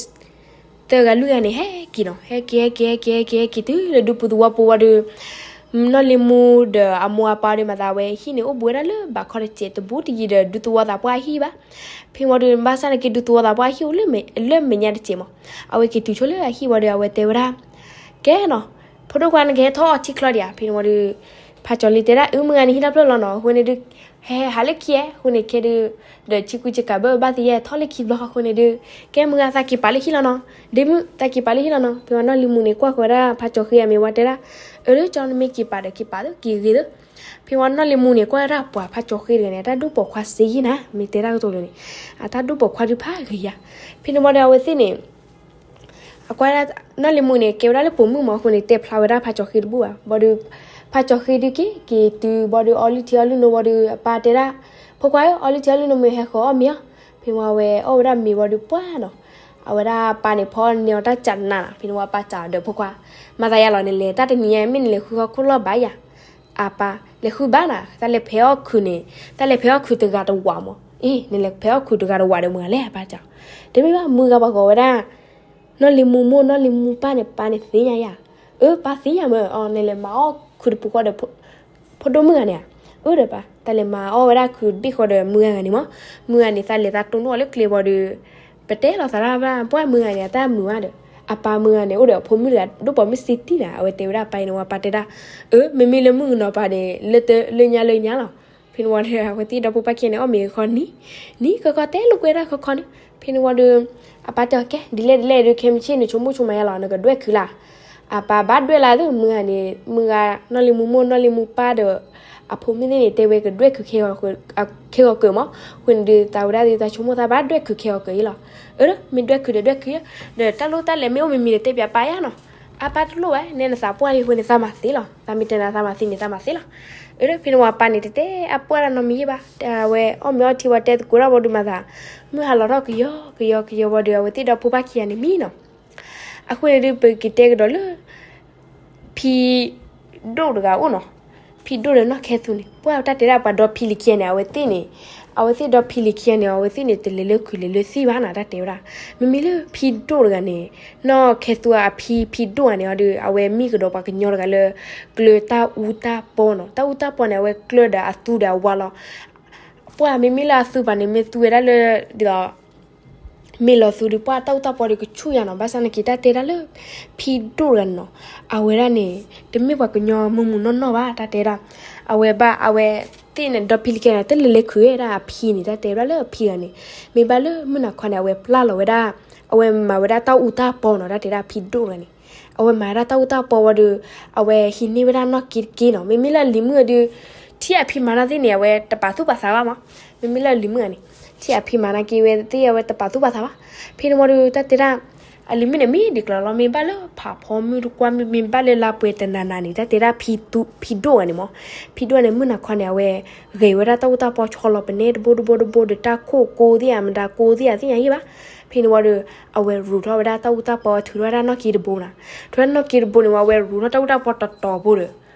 သၢဂၤလွံၢ်ဂၤန့ၣ် ဟဲက့ၤနီၤ, ဟဲက့ၤ ဟဲက့ၤ ဟဲက့ၤ ဟဲက့ၤ ဟဲက့ၤတုၤလၢဒူပူၤသဝီပူၤဝံၤဒီး နီၢ်လ့မူဒီးအမိၢ်အပၢ်ဒီး မၤသးဝဲဟံၣ်န့ၣ် အိၣ်ဘူးဝဲဒၣ်လၢဘးခီတစဲးတဘူးတယံၤဒီး ဒူသဝီသးပှၢ်ဟံၣ်ဘၣ်. ဖဲန့ၣ်ဝံၤဒီး ဘၣ်ဆၣ်နာ်က့ ဒူသဝီသးပှၢ်ဟံၣ်အိၣ်လၢမဲာ်ညါတစဲးမး, အဝဲက့ၤတုၤဆိလၢအဟံၣ်ဝံၤဒီး အဝဲတဲဝဲဒၣ် ကဲနီၤ, ဖိဒိၣ်ခွါ နကဟဲထီၣ်အီထံချီဒံးဧါ. ဖဲန့ၣ်ဝံၤဒီး ဖးကၠီလံတဲဒၣ် အၢ မုၢ်ဂၤန့ၣ် ဟံၣ်တဖျၢၣ်လီၤနီၤ, အဃိန့ၣ်ဒုး ဟဲဟးလၢခံဧါ, အဃိန့ၣ်ခဲဒုး ဒီးဆံကူဆံကၤဘၣ်ဘၣ်သယဲၢ် ထီၣ်လၢခံဘျီ အဃိန့ၣ်ဒုး ကဲမုၢ်ဂၤ သးက့ၤပာ်လၢဟံၣ်လီၤနီၤ, ဒ့မုၣ် သးက့ၤပာ်လၢဟံၣ်လီၤနီၤ. ဖဲဝံၤနီၢ်လ့မူန့ၣ် ကွၢ်ဃီၤဝဲဒၣ်ဖးကၠီဃ့အမ့ၢ်ဝံၤတဲဒၣ် အၢ လၢကၠီ နမ့ၢ်က့ၤပာ်ဒီးက့ၤပာ်သ့ က့ၤဂ့ၤသ့. ဖဲဝံၤနီၢ်လ့မူန့ၣ် ကွၢ်ဝဲဒၣ်ပှၤဖးကၠီဃ့တဂၤန့ၣ် အတၢ်ဒိၣ်ပိာ်ခွါစ့ယံၤနၤ, မ့ၢ်တဲတၢ်ကတိၤလၢန့ၣ် အတၢ်ဒိၣ်ပိာ်ခွါဒုးဖးဂ့ၤယါ. ဖဲန့ၣ်ဝံၤဒီး အဝဲသ့ၣ်န့ၣ် အကွၢ်ဒၣ် နီၢ်လ့မူန့ၣ် ကဲဝဲဒၣ်လၢပိာ်မုၣ်မး အဃိန့ၣ် တဲဖျါဝဲဒၣ်ဖးကၠီဃ့တဘူၣ်ဘၣ်. ဘၣ်ဒီး ဖးကၠီဃ့ဒုးက့ၤ က့ၤတုၤဘၣ်ဒီး အီလုၢ်ထံအီလုၢ်နိဘၣ်ဒီး အပၢ်တဲဒၣ် ဖိခွါဧၢ အီလုၢ်ထံအီလုၢ်နိ မ့ၢ်ဟဲဃီၤအီၣ်မ့ၤအီၤ. ဖဲဝံၤအဝဲအီၣ်ဝဲဒၣ်မ့ၤဘၣ်ဒီးပှၢ်နီၤ, အဝဲဒၣ်အပၢ်န့ၣ် ဖီန့ၢ်အီၤတၢ်ကးနးနီၤ. ဖဲန့ၣ်ဝံၤအပၢ်စံးဒီး ဖိခွါ မၤသးယါလီၤ, နလဲၤတၢ်တနံၤညါ မ့ၢ်နလဲၤဃုခီခိၣ်လီၢ်ဘၣ်ယၤ. အပၢ် လဲၤဃုဘၣ်နၤ, တၢ်လဲၤဖဲးအီၣ်ခုးန့ၣ် တၢ်လဲၤဖဲးအီၣ်ခုးတဂၤတဝးမး, အ့ နလဲၤဖဲးအီၣ်ခုးတဂၤတဝးဒီးမတၤလဲၣ် အပၢ်စံး. တမ့ၢ်ဘၣ် မုၢ်ဂၤပှၤကိးဝဲဒၣ် နီၢ်လံၤမူမိၢ် နီၢ်လံၤမူပၢ်န့ၣ် ပၢ်န့ၣ်သ့ၣ်ညါယၤ. အၢ ပၢ်သ့ၣ်ညါမး, အီ နလဲၤမၤအီၣ်ခုးတပူၤဃီဒီး ဖိဒိၣ်မုၣ်ဂၤန့ၣ်ဧါ. အၢ ဒီးပၢ် တၢ်လဲၤမၤအီၣ်ဝဲဒၣ်ခုးတဘ့ၣ်ဃီဒီးမုၢ်ဂၤဂၤန့ၣ်မး, မုၢ်ဂၤန့ၣ် သးလဲၤသးတိၢ်နီၣ်အီၤလၢကျဲဘၣ်ဒီး ပတဲလီၤသးဒၣ်ဘၣ် ပှၢ်မုၢ်ဂၤန့ၣ် အတၢ်မုာ်ဘၣ်ဒီး အပၢ်မုၢ်ဂၤန့ၣ် အိၣ်ဒီးအဖိမုၣ်တဂၤ ဒိၣ်ပိာ်မုၣ်စ့တံၢ်နၤ. အဝဲတဲဝဲဒၣ်ပၢ်အံၤန့ၣ်ဝံၤ ပၢ်တဲဒၣ် အၢ မ့မ့ၢ်လၢမုၣ်ကနီၤပၢ်န့ၣ် လၢတၢ်လၢညါလၢညါလီၤ. ဖဲန့ၣ်ဝံၤဒီး အဝဲသ့ၣ်ဒီဖိပၢ်ခံဂၤန့ၣ် အီၣ်မ့ၤဃီနံၤ နံၤခီခီ တဲလိာ်ကွဲဒၣ်ခီခီန့ၣ်. ဖဲန့ၣ်ဝံၤဒီး အပၢ်တဲအီၤ ကဲ ဒ်လဲၣ်ဒ်လဲၣ်ဒီး ခဲမုၢ်ဆ့ၣ်န့ၣ် ဆိကမိၣ်ဆိကမးယါလီၤ နကဒွဲၣ်ခုးလၢ်. အပၢ်ဘၣ်ဒွဲၣ်လၢ်သ့ မုၢ်ဂၤန့ၣ် မုၢ်ဂၤ နီၢ်လံၤမူမိၢ် နီၢ်လံၤမူပၢ်ဒီး အဖိမုၣ်သ့ၣ်န့ၣ် တဲဝဲကဒွဲၣ်ခုး ခဲဂီၤကၢၤမး. အဃိန့ၣ်ဒီး သးဝဲဒၣ်ဒီး သးဆိကမိၣ်သးဘၣ်ဒွဲၣ်ခုးခဲဂီၤကၢၤအံၤလီၤ. အၢ မ့ၢ်ဒွဲၣ်ခုးဒီးဒွဲၣ်ခုး ဒီးတၢ်လိၣ်တၢ်လဲၤမ့ၢ်အိၣ်မံၤမံၤဒီး တဲပၠးပၢ်ယါနီၤ. အပၢ်တလိၣ်ဘၣ် နဲနသးပှၢ်လံအဃိန့ၣ် သးမၤသ့လီၤ. သးမ့ၢ်တဲနၤသးမၤသ့န့ၣ် သးမၤသ့လီၤ. အၢ ဖဲန့ၣ်ဝံၤအပၢ်န့ၣ် တတဲအပှၢ်ဒၣ်နီတမံၤယါဘၣ်. အဝဲအီၣ်မ့ၤအီထံဝံၤ တဲသကိးတၢ်ဘၣ်ဒီးမၤသး မုၢ်ဟါလီၤထီၣ်ကယီကယီကယီဘၣ်ဒီး အဝဲသ့ၣ်ဒီဖိပၢ်ခံဂၤန့ၣ်မံနီၤ. အဃိန့ၣ်ဒီး ပကတဲကဒီးလၢ ဖံဒိၣ်တဂၤအိၣ်နီၤ. ဖံဒိၣ်ဒီးနီၢ်ခဲသူန့ၣ် ပှၢ်တၢ်တဲဒၣ်ပှၤဒီဖံလံၤခံဂၤန့ၣ် အဝဲသ့ၣ်န့ၣ် အဝဲသ့ၣ်ဒီဖံလံၤခံဂၤန့ၣ် အဝဲသ့ၣ်န့ၣ် တလဲၤလၢခုးလဲၤလၢသံၣ်ဘၣ်နၤ တၢ်တဲဝဲဒၣ်. မ့မ့ၢ်လၢဖံဒိၣ်တဂၤန့ၣ် နီၢ်ခဲသူအဖံ ဖံဒိၣ်တဂၤန့ၣ်ဒီး အဝဲမ့ၢ်ကဒီးပှၤကညီတဂၤလၢ ကျၢၤတၢ်အူတၢ်ပီနီၤ. တၢ်အူတၢ်ပီန့ၣ် အဝဲကျၢၤဒီးအသူဒီးအဝါလီၤ. ပှၢ်မ့မ့ၢ်လၢအသူဘၣ်န့ၣ် မ့ၢ်သူဝဲဒၣ်လၢ ဒ်သိး မ့ၢ်လီၤသူဒီး ပှၢ်တၢ်အူတၢ်ပီဒီးကဆူၣ်ယါနီၤ. ဘၣ်ဆၣ်နာ်က့ တၢ်တဲဒၣ်လၢ ဖံဒိၣ်တဂၤန့ၣ်နီၤ, အဝဲဒၣ်န့ၣ် တမ့ၢ်ပှၤကညီမုာ်မုာ်နီၢ်နီၢ်ဘၣ် တၢ်တဲဒၣ်. အဝဲဘၣ် အဝဲသ့ၣ်န့ၣ် ဒီဖံလံၤခံဂၤန့ၣ် တလဲၤလဲၤခုးဝဲဒၣ်အဖံန့ၣ် တၢ်တဲဝဲဒၣ်လၢအဖံဂၤန့ၣ် မ့ၢ်ဘၣ်လၢမုၢ်နၤခီန့ၣ် အဝဲပျၢ်လီၤဝဲဒၣ် အဝဲမၤဝဲဒၣ်တၢ်အူတၢ်ပီနီၤ တၢ်တဲဒၣ်ဖံဒိၣ်တဂၤန့ၣ် အဝဲမၤဝဲဒၣ်တၢ်အူတၢ်ပီဝံၤဒီး အဝဲဟံးန့ၢ်ဝဲဒၣ်နီၢ်က့တက့ၢ်နီၤ. မ့မ့ၢ်လၢအလံၤမုၣ်အဒုး ထံၣ်အဖံမၤတၢ်သ့ၣ်န့ၣ် အဝဲတပာ်သူၣ်ပာ်သးဘၣ်မး. မ့မ့ၢ်လၢအလံၤမုၣ်ဂၤန့ၣ် ထံၣ်အဖံမၤနာ်က့ဝဲသ့ၣ် အဝဲတပာ်သူၣ်ပာ်သးဘၣ်. ဖဲန့ၣ်ဝံၤဒီး တၢ်တဲဒၣ် အလံၤမုၣ်န့ၣ် မ့ၢ်ဒ်ကျၢၤလီၤ မ့ၢ်ဘၣ်လၢဖးဖီမုၢ်တကွၢ် မ့မ့ၢ်ဘၣ်လၢလါပှဲၤတနၤနၤန့ၣ် တၢ်တဲဒၣ် ဖံဒိၣ်ဂၤန့ၣ်မး. ဖံဒိၣ်ဂၤန့ၣ် မုၢ်နၤခီန့ၣ် အဝဲဂဲၤဝဲဒၣ်တၢ်အူတၢ်ပီ ဆီလီၤပနဲတဘိတဘိတဘိဒီး တၢ်ခိၣ်ကိးသ့ၣ်ဧါ မတၤကိးသ့ၣ်ဧါ သ့ၣ်ညါယံၣ်ဘၣ်. ဖဲန့ၣ်ဝံၤဒီး အဝဲရူးထီၣ်ဝဲဒၣ်တၢ်အူတၢ်ပီ ထုးထီၣ်ဝဲဒၣ်နီၢ်က့တဘိနီၤ. ထုးထီၣ်နီၢ်က့တဘိန့ၣ်ဝံၤ အဝဲရူးထီၣ်တၢ်အူတၢ်ပီတီၤတီၤဘိဒီး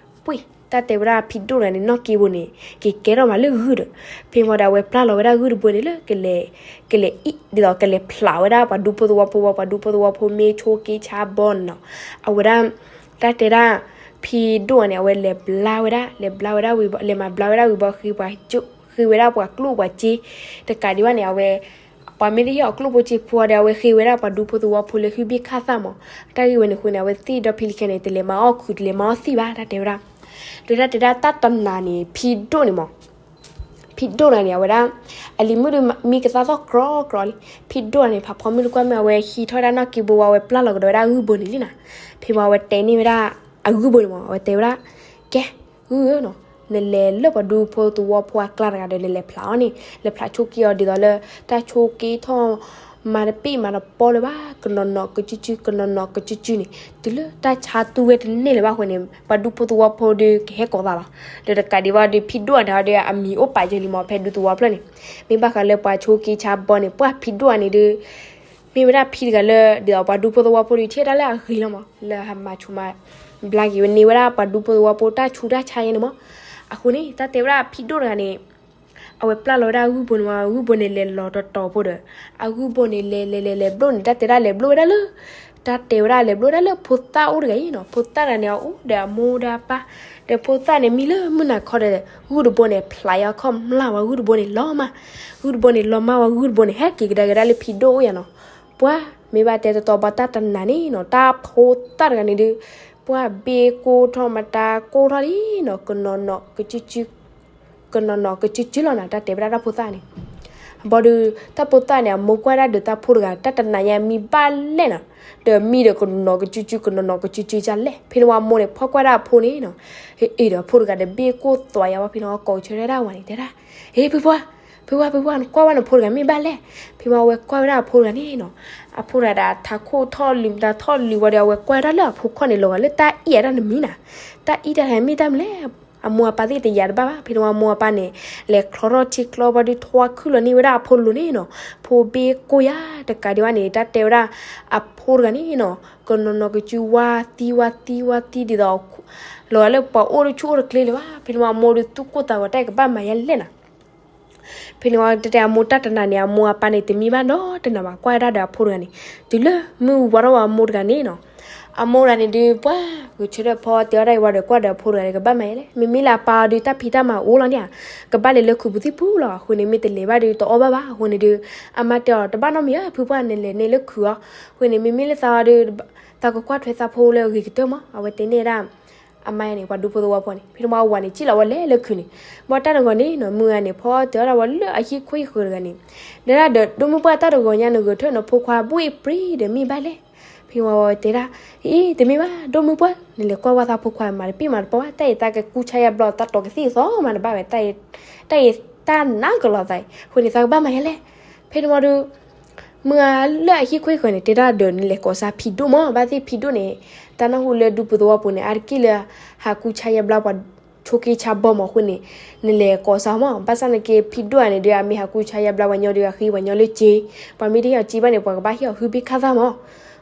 ပှ့ၢ် တၢ်တဲဝဲဒၣ်ဖံဒိၣ်တဂၤန့ၣ် နီၢ်က့ဘိန့ၣ် က့ၤကဲထီၣ်မးလၢဂုၢ်ဒီး ဖဲန့ၣ်ဝံၤဒီး အဝဲပျၢ်လီၤဝဲဒၣ်ဂုၢ်တဘိန့ၣ်လၢ ကလဲၤ ကလဲၤအံၣ် ဒ်သိးကလဲၤဖျးဝဲဒၣ်ပှၤဒူဖိသဝီဖိဝံၤ ပှၤဒူဖိသဝီဖိမ့ၢ်ဆိက့ဆါဘီနီၤ. အဝဲဒၣ် တၢ်တဲဒၣ် ဖံဒိၣ်ဂၤန့ၣ် အဝဲလဲၤဘျါဝဲဒၣ် လဲၤဘျါဝဲဒၣ်ဝံၤဘီ လဲၤမၤဘျါဝဲဒၣ်ဝံၤဘီ ဃ့ပှၤ ဃ့ဝဲဒၣ်ပှၤကျိၣ်ပှၤစ့ တကးဒံးဘၣ်န့ၣ် အဝဲ ပှၤမ့ၢ်တယီၢ်အကျိၣ်ဖိစ့ဖိဒီး အဝဲဃ့ဝဲဒၣ်ပှၤဒူဖိသဝီဖိလၢဟုဘ့ၣ်ခၣ်သၣ်မး. တၢ်ဂ့ၢ်ဝဲန့ၣ်အဃိန့ၣ် အဝဲသ့ၣ်ဒီဖံလံၤခံဂၤန့ၣ် တလဲၤမၤအီၣ်ခုး တလဲၤမၤအီၣ်သံၣ်ဘၣ် တၢ်တဲဝဲဒၣ်. ဒီးတၢ်တဲဒၣ်တၢ်တနၤန့ၣ် ဖံဒိၣ်န့ၣ်မး ဖံဒိၣ်တဂၤန့ၣ် အဝဲဒၣ် အလံၤမုၣ်ဒီးမံကသါသီၣ်ကြီကြီလံ. ဖံဒိၣ်တဂၤန့ၣ် ဖးဖီမုၢ်တကွၢ်မ့ၢ် အဝဲဟံးထီၣ်ဝဲဒၣ်နီၣ်က့ဘိဝဲ အဝဲပျၢ်လီၤကဒီးဝဲဒၣ်အဂုၢ်ဘိန့ၣ်လံနီၤ. ဖဲမ့ၢ်အဝဲတဲန့ၢ်ဝဲဒၣ် အဂုၢ်ဘိန့ၣ်မး အဝဲတဲဝဲဒၣ် ကဲ ဂုၢ်ဧၢနီၤ, နလဲၤလၢပှၤဒူဖိသဝီဖိအကျါတဂၤဒီး နလဲၤဖျးအီၤန့ၣ် လဲၤဖျးဆိက့အီၤဒ်သိးလၢ တၢ်ဆိက့ထီၣ် မၤတပ့ၢ်မၤတပီလၢၤဘၣ်, ကနီၤနီၤကစုကစု ကနီၤနီၤကစုကစုန့ၣ် တုၤလၢတၢ်ဆါတူၢ်ဝဲတန့ၢ်လၢၤဘၣ်အဃိန့ၣ် ပှၤဒူဖိသဝီဖိဒီးကဟဲကိးသးလီၤ. ဒီးတကးဒံးဘၣ်ဒီး ဖံဒိၣ်အတၢ်ဒီး အမံၤအိၣ်ပာ်က့ၤလံမး ဖဲဒူသဝီဖျၢၣ်န့ၣ်. မ့ၢ်ဘၣ်ဃးလၢပှၤဆိက့ဆါဘီန့ၣ် ပှၤဖံဒိၣ်အန့ၣ်ဒီး မ့ၢ်ဝဲဒၣ်ဖံတဂၤလၢ ဒ်သိးပှၤဒူဖိသဝီဖိဒီး ထံၣ်ဝဲဒၣ်လၢအဂ့ၤလီၤမး လၢအမၤဆူၣ်မၤဘျါက့ၤဝဲန့ၢ်ဝဲဒၣ်ပှၤဒူဖိသဝီဖိတၢ်ဆူးတၢ်ဆါယဲန့ၣ်မး. အဃိန့ၣ် တၢ်တဲဝဲဒၣ်ဖံဒိၣ်တဂၤန့ၣ် အဝဲပျၢ်လီၤဝဲဒၣ်အဂုၢ်ဘိန့ၣ်မး အဂုၢ်ဘိန့ၣ်လဲၤလီၤတတီၤဖိဒီး အဂုၢ်ဘိန့ၣ်လဲၤလဲၤလဲၤလဲၤဘျိၣ်န့ၣ် တၢ်တဲဒၣ်လဲၤဘျိၣ်ဝဲဒၣ်လၢ တၢ်တဲဝဲဒၣ်လဲၤဘျိၣ်ဝဲဒၣ်လၢဖိသၣ်အိၣ်တဂၤအံၤနီၤ. ဖိသၣ်တဂၤန့ၣ် အအိၣ်ဒီးအမိၢ်ဒီးအပၢ် ဒီးဖိသၣ်န့ၣ်မံလၢမုၢ်နၤခီဒီး ဂုၢ်တဘိန့ၣ် ဖျးယါခီၣ်မျၢ်ဝဲ ဂုၢ်တဘိန့ၣ်လီၤမၢ်, ဂုၢ်တဘိန့ၣ်လီၤမၢ်ဝဲ ဂုၢ်တဘိန့ၣ် ဟဲက့ၤကဒါက့ၤဒၣ်လၢဖံဒိၣ်အိၣ်ယါနီၤ. ပှၤမ့ၢ်ဘၣ်တဲတတီၤဘၣ်တၢ်တနၤန့ၣ်နီၤ တၢ်ဖိသၣ်တဂၤန့ၣ်ဒီး ပှၤဘ့ၣ်ကိၢ်ထီၣ်မတၤကိၢ်ထီၣ်လံနီၤ ကနီၤနီၤကစုကစု ကနီၤနီၤကစုကစုလီၤနီၤ တၢ်တဲဝဲဒၣ်တၢ်ဖိသၣ်န့ၣ်. ဘၣ်ဒီး တၢ်ဖိသၣ်န့ၣ် အမိၢ်ကွၢ်ဒၣ်ဒီးတၢ်ဖိတဂၤ တၢ်တနၤညါမံဘၣ်လဲၣ်နီၤ, ဒီးမံဒီးကနီၤနီၤကစုကစု ကနီၤနီၤကစုကစုဒ်လဲၣ်. ဖဲန့ၣ်ဝံၤအမိၢ်န့ၣ် ဖီၣ်ကွၢ်ဒၣ်အဖိန့ၣ်နီၤ, ဟ့ၣ်အ့ၣ်ဒီးအဖိတဂၤဒီးဘ့ၣ်ကိၢ်သွးယါဝဲ ဖဲန့ၣ်ဝံၤကိးဆၢထၢၣ်ဒၣ်ဝဲန့ၣ် တဲဒၣ်, ဟ့ၣ်ဖုပှၢ်, ဖုပှၢ် ဖုပှၢ် နကွၢ်ဝဲနဖိတဂၤမ့ၢ်ဘၣ်လဲၣ်. ဖဲမ့ၢ်အဝဲကွၢ်ဝဲဒၣ်အဖိတဂၤန့ၣ်နီၤ, အဖိတဂၤဒီးထးခိၣ်ထီၣ်လံာ်မတၤထီၣ်လံာ်ဝံၤဒီး အဝဲကွၢ်ဝဲဒၣ်လၢအဖိခွါန့ၣ် လီၤဂာ်လၢတၢ်အံၣ်အတၢ်တမံၤနီၤ, တၢ်အံၣ်တၢ်တမံၤမ့ၢ်တၢ်မနုၤလဲၣ်. အမိၢ်အပၢ်သ့ၣ်တယာ်တဘၣ်ဘၣ်. ဖဲန့ၣ်ဝံၤအမိၢ်အပၢ်န့ၣ် လဲၤချီထီၣ်ထံချီဘၣ်ဒီး ထွါခုၣ်လီၤန့ၢ်ဝဲဒၣ်အဖိလိၤန့ၣ်နီၤ, ဖိဘ့ၣ်ကိၢ်ယါတကးဒံးဘၣ်န့ၣ် တၢ်တဲဝဲဒၣ် အဖိတဂၤန့ၣ်နီၤ, ကနီၤနီၤကစုဝါသံဝါသံဝါသံဒ်သိး လီၤဂာ်လၢပှၤအိၣ်တဆူၣ်အိၣ်တကျ့လၢၤဘၣ်. ဖဲန့ၣ်ဝံၤအမိၢ်ဒီးသူၣ်ကိၢ်သးဂီၤ တၢ်အံၤကဘၣ်မၤယါလဲၣ်နီၤ. ဖဲန့ၣ်ဝံၤတဲတဲအမိၢ်တၢ်တနၤန့ၣ် အမိၢ်အပၢ်န့ၣ် တမံဘၣ်နီတနၤဘၣ် ကွၢ်ဝဲဒၣ်ဒီးအဖိတဂၤန့ၣ်, တုၤလၢမုၢ်ဝါထီၣ်ဝဲအမိၢ်တဂၤန့ၣ်နီၤ, အမိၢ်တဂၤန့ၣ်ဒီး ပှၤဂဲၤဆၢထၢၣ်ဖီတဲအီၤဒၣ်အံၤဝံၤဒီး ကွၢ်ဒီးအဖိတဂၤန့ၣ် ကဘၣ်မၤယါလဲၣ်. မ့မ့ၢ်လၢအပၢ်အီၤဒီး တၢ်ဖံးတၢ်မၤအိၣ်လီၤန့ၣ်ဧါ, ကဘၣ်လဲၤလၢခုးပူၤသံပူၤလီၤ. အဃိန့ၣ် မ့ၢ်တလဲၤဘၣ်ဒီးတအီၣ်ဘၣ်ဘၣ်. အဃိန့ၣ်ဒီး အမါတဲအီၤ တဘၣ်နီတမံၤဧါ ဖုပှၢ် နလဲၤန့ၢ်လၢခုးအီၤ. အဃိန့ၣ် မ့မ့ၢ်လၢသးအီၤဒီး သးကကွၢ်ထွဲသးဖိလၢအဂ့ၤကတၢၢ်မး. အဝဲတဲန့ၢ်ဝဲဒၣ် အမါယါန့ၣ် ပှၤဒူဖိသဝီဖိန့ၣ်. ဖဲန့ၣ်ဝံၤအဝၤန့ၣ် စံၣ်လီၤဝဲလဲၤလၢခုးန့ၣ်, ဘၣ်တၢ်တဂီၤန့ၣ်နီၤ မုၢ်ဂၤန့ၣ် ဖီတဲအီၤဒၣ်ဝဲလၢအဟံၣ်ခိၣ်ဟံၣ်ဃၢၤတဂၤန့ၣ်, တဲဒၣ်ဒီး ဒိၣ်မုၢ်ပှၢ် တၢ်တဂီၤညါ နဂဲၤဆၢထၢၣ်နဖိခွါဘှ့ၣ်ပြံဒီးမ့ၢ်ဘၣ်လဲၣ်. ဖဲန့ၣ်ဝံၤအဝဲတဲဒၣ်, အံၤ တမ့ၢ်ဘၣ် ဒိၣ်မုၢ်ပှၢ် နလဲၤကွၢ်ဝဲသးဖိခွါ မၤတပ့ၢ်မၤတပီဘၣ်, တၢ်အံၤသးကကူဆါယါဘျီ သးတီၤကသံၣ်သီမးတဘၣ်ဝဲ, တၢ်အံၤတၢ်နးကလီၤသးအံၤ. အဃိန့ၣ် သးကဘၣ်မၤယါလဲၣ်. ဖဲန့ၣ်ဝံၤဒီး မုၢ်ဂၤလၢအဟံၣ်ခိၣ်ဟံၣ်ဃၢၤန့ၣ် တဲဒၣ်ဒီး နလဲၤကိးစါဖံဒိၣ်မး. ဘၣ်သ့ၣ်ဖံဒိၣ်န့ၣ် တၢ်နၢ်ဟူလၢဒူဖိသဝီဖိန့ၣ် အါတက့ၢ်လၢ ဟးကူဆါယါဘျါပှၤဆိက့ဆါဘီမး. အဃိန့ၣ် နလဲၤကိးစါမး. ဘၣ်ဆၣ်နာ်က့ ဖံဒိၣ်ဂၤန့ၣ်ဒီး အမ့ၢ်ဟးကူဆါယါဘျါပှၤညီဒီး အဃ့ပှၤညီလၢစ့, ပှၤမ့ၢ်တဟ့ၣ်အီၤစ့ဘၣ်န့ၣ် ပှၤကဘၣ်ဟ့ၣ်အီၤဟုဘ့ၣ်ခါသၣ်မး.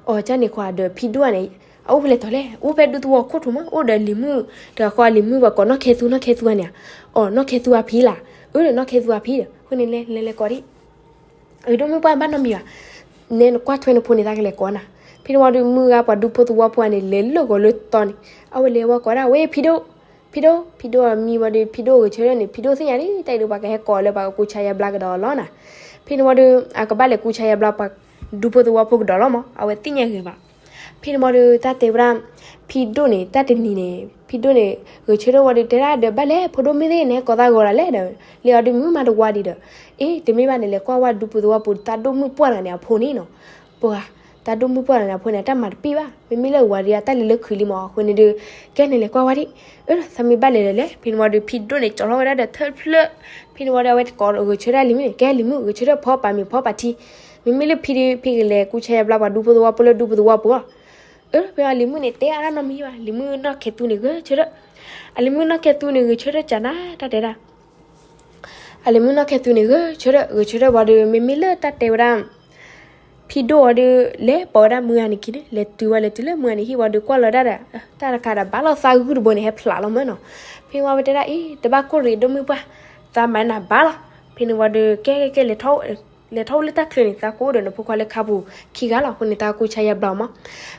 အီၤ ကန့ၣ်ခွါဒီး ဖံဒိၣ်ဂၤန့ၣ် အအိၣ်ဖဲလဲၣ်တီၤလဲၣ်, အိၣ်ဖဲဒူသဝီခိၣ်ထူၣ်မး, အိၣ်ဒီးလံၤမုၣ်, တဂၤဃီအလံၤမုၣ်ပှၤကိးနီၢ်ခဲသူ နီၢ်ခဲသူဂၤန့ၣ်ဧါ. အီၤ နီၢ်ခဲသူအဖံလၢ်. အၢ ဒီးနီၢ်ခဲသူအဖံဒီး အဃိန့ၣ် လဲၤလဲၤကိးဒံး အၢ ဒိၣ်မုၢ်ပှၢ် ဘၣ်နီတမံၤဘၣ်, နဲနကွၢ်ထွဲနဖိန့ၣ် သးကလဲၤကိးနၤ. ဖဲန့ၣ်ဝံၤဒီး မုၢ်ဂၤပှၤဒူဖိသဝီဖိန့ၣ် လဲၤလၢဂီၤလၢတီၤန့ၣ်, အဝဲလဲၤဝဲကိးဒၣ်ဝဲ ဖံဒိၣ်, ဖံဒိၣ်, ဖံဒိၣ်အမံဝံၤဒီး ဖံဒိၣ်ဂဲၤဆၢထၢၣ်န့ၣ် ဖံဒိၣ်သ့ၣ်ညါဒ်တၢ်အံၤဒီး ပှၤကဟဲကိးလၢပှၤကကူဆါယါဘျါကဒီးလီၤနၤ. ဖဲန့ၣ်ဝံၤဒီး အကဘၣ်လဲၤကူဆါယါဘျါပှၤဒူဖိသဝီဖိကဒီးလီၤမး, အဝဲသ့ၣ်ညါဂ့ၤဘၣ်. ဖဲန့ၣ်ဝံၤဒီး တၢ်တဲဝဲဒၣ် ဖံဒိၣ်န့ၣ် တၢ်တနံၤန့ၣ် ဖံဒိၣ်န့ၣ် ဂဲၤဆၢထၢၣ်ဝံၤဒီး တဲဒၣ်ဒီး ဘၣ်လဲၣ် ဖိဒိၣ်မုၣ်သ့ၣ် နဟဲကိးသးဂီၤဒၣ်လဲၣ်ဒီး လၢအီၤဒုးမုၢ်မးတဝါဒံးဒီး, အ့ တမ့ၢ်ဘၣ်န့ၣ် လဲၤကွၢ်ဝဲဒူဖိသဝီဖိ သးဒိၣ်မုၢ်ပှၢ်တဂၤန့ၣ် အဖိန့ၣ်နီၤ. ပှၤ သးဒိၣ်မုၢ်ပှၢ်တဂၤန့ၣ် အဖိန့ၣ် အတၢ်မၤတပ့ၢ်ဘၣ်, မ့မ့ၢ်လၢဝၤဒံး အတၢ်လဲၤလၢခုးလံမး. အဃိန့ၣ်ဒီး ကဲန့ၣ်လဲၤကွၢ်ဝဲဒံး, အၢ သးမ့ၢ်ဘၣ်လဲၤလဲၤလဲၣ်. ဖဲန့ၣ်ဝံၤဒီး ဖံဒိၣ်န့ၣ် ကၠီထီၣ်ဝဲဒၣ်ဒီးထၢၣ်ဖျၢၣ်, ဖဲန့ၣ်ဝံၤဒီး အဝဲကိးဂဲၤဆၢထၢၣ်လံၤမုၣ်န့ၣ် ကဲလံၤမုၣ် ဂဲၤဆၢထၢၣ်ဖီပာ်မ့ၤဖီပာ်ထံ, မ့မ့ၢ်လၢဖံဒီး ဖံကလဲၤကူဆါယါဘျါပှၤဒူဖိသဝီဖိလၢဒူဖိသဝီပူၤလီၤ. အၢ ဖဲလံၤမုၣ်န့ၣ် တဲအါဒၣ်နီတမံၤဘၣ်, လံၤမုၣ်နီၢ်ခဲသူန့ၣ်ဂဲၤဆၢထၢၣ်, အလံၤမုၣ်နီၢ်ခဲသူန့ၣ်ဂဲၤဆၢထၢၣ်ကနၤ တၢ်တဲဒၣ် အလံၤမုၣ်နီၢ်ခဲသူန့ၣ် ဂဲၤဆၢထၢၣ် ဂဲၤဆၢထၢၣ်ဝံၤဒီး မ့မ့ၢ်လၢတၢ်တဲဝဲဒၣ် ဖံဒိၣ်ဝံၤဒီး လဲၤပိာ်ဝဲဒၣ်မုၢ်ဂၤန့ၣ်ခံန့ၣ် လဲၤတုၤဝဲ လဲၤတုၤလၢမုၢ်ဂၤန့ၣ်ဟံၣ်ဝံၤဒီး ကွၢ်လီၤဒၣ်ဒီး တၢ်တခါဒီး ဘၣ်လီၤ သးဂုၢ်တဘိန့ၣ် ဟဲဖျးလီၤမၢ်နီၤ. ဖဲဝံၤဝဲတဲဒၣ်အံၤ တဘၣ်ကိၢ်ရံး ဒိၣ်မုၢ်ပှၢ်, သးမၤနၤဘၣ်လီၤ. ဖဲန့ၣ်ဝံၤဒီး ကဲကဲကဲ လဲၤထီၣ် လဲၤထီၣ်အိၣ်လၢတၢ်ချၢန့ၣ် သးကအိၣ်ဒီးနဖိခွါလၢခါပူၤခံဂၤလီၤ. အဃိန့ၣ် သးကူဆါယါဘျါမး.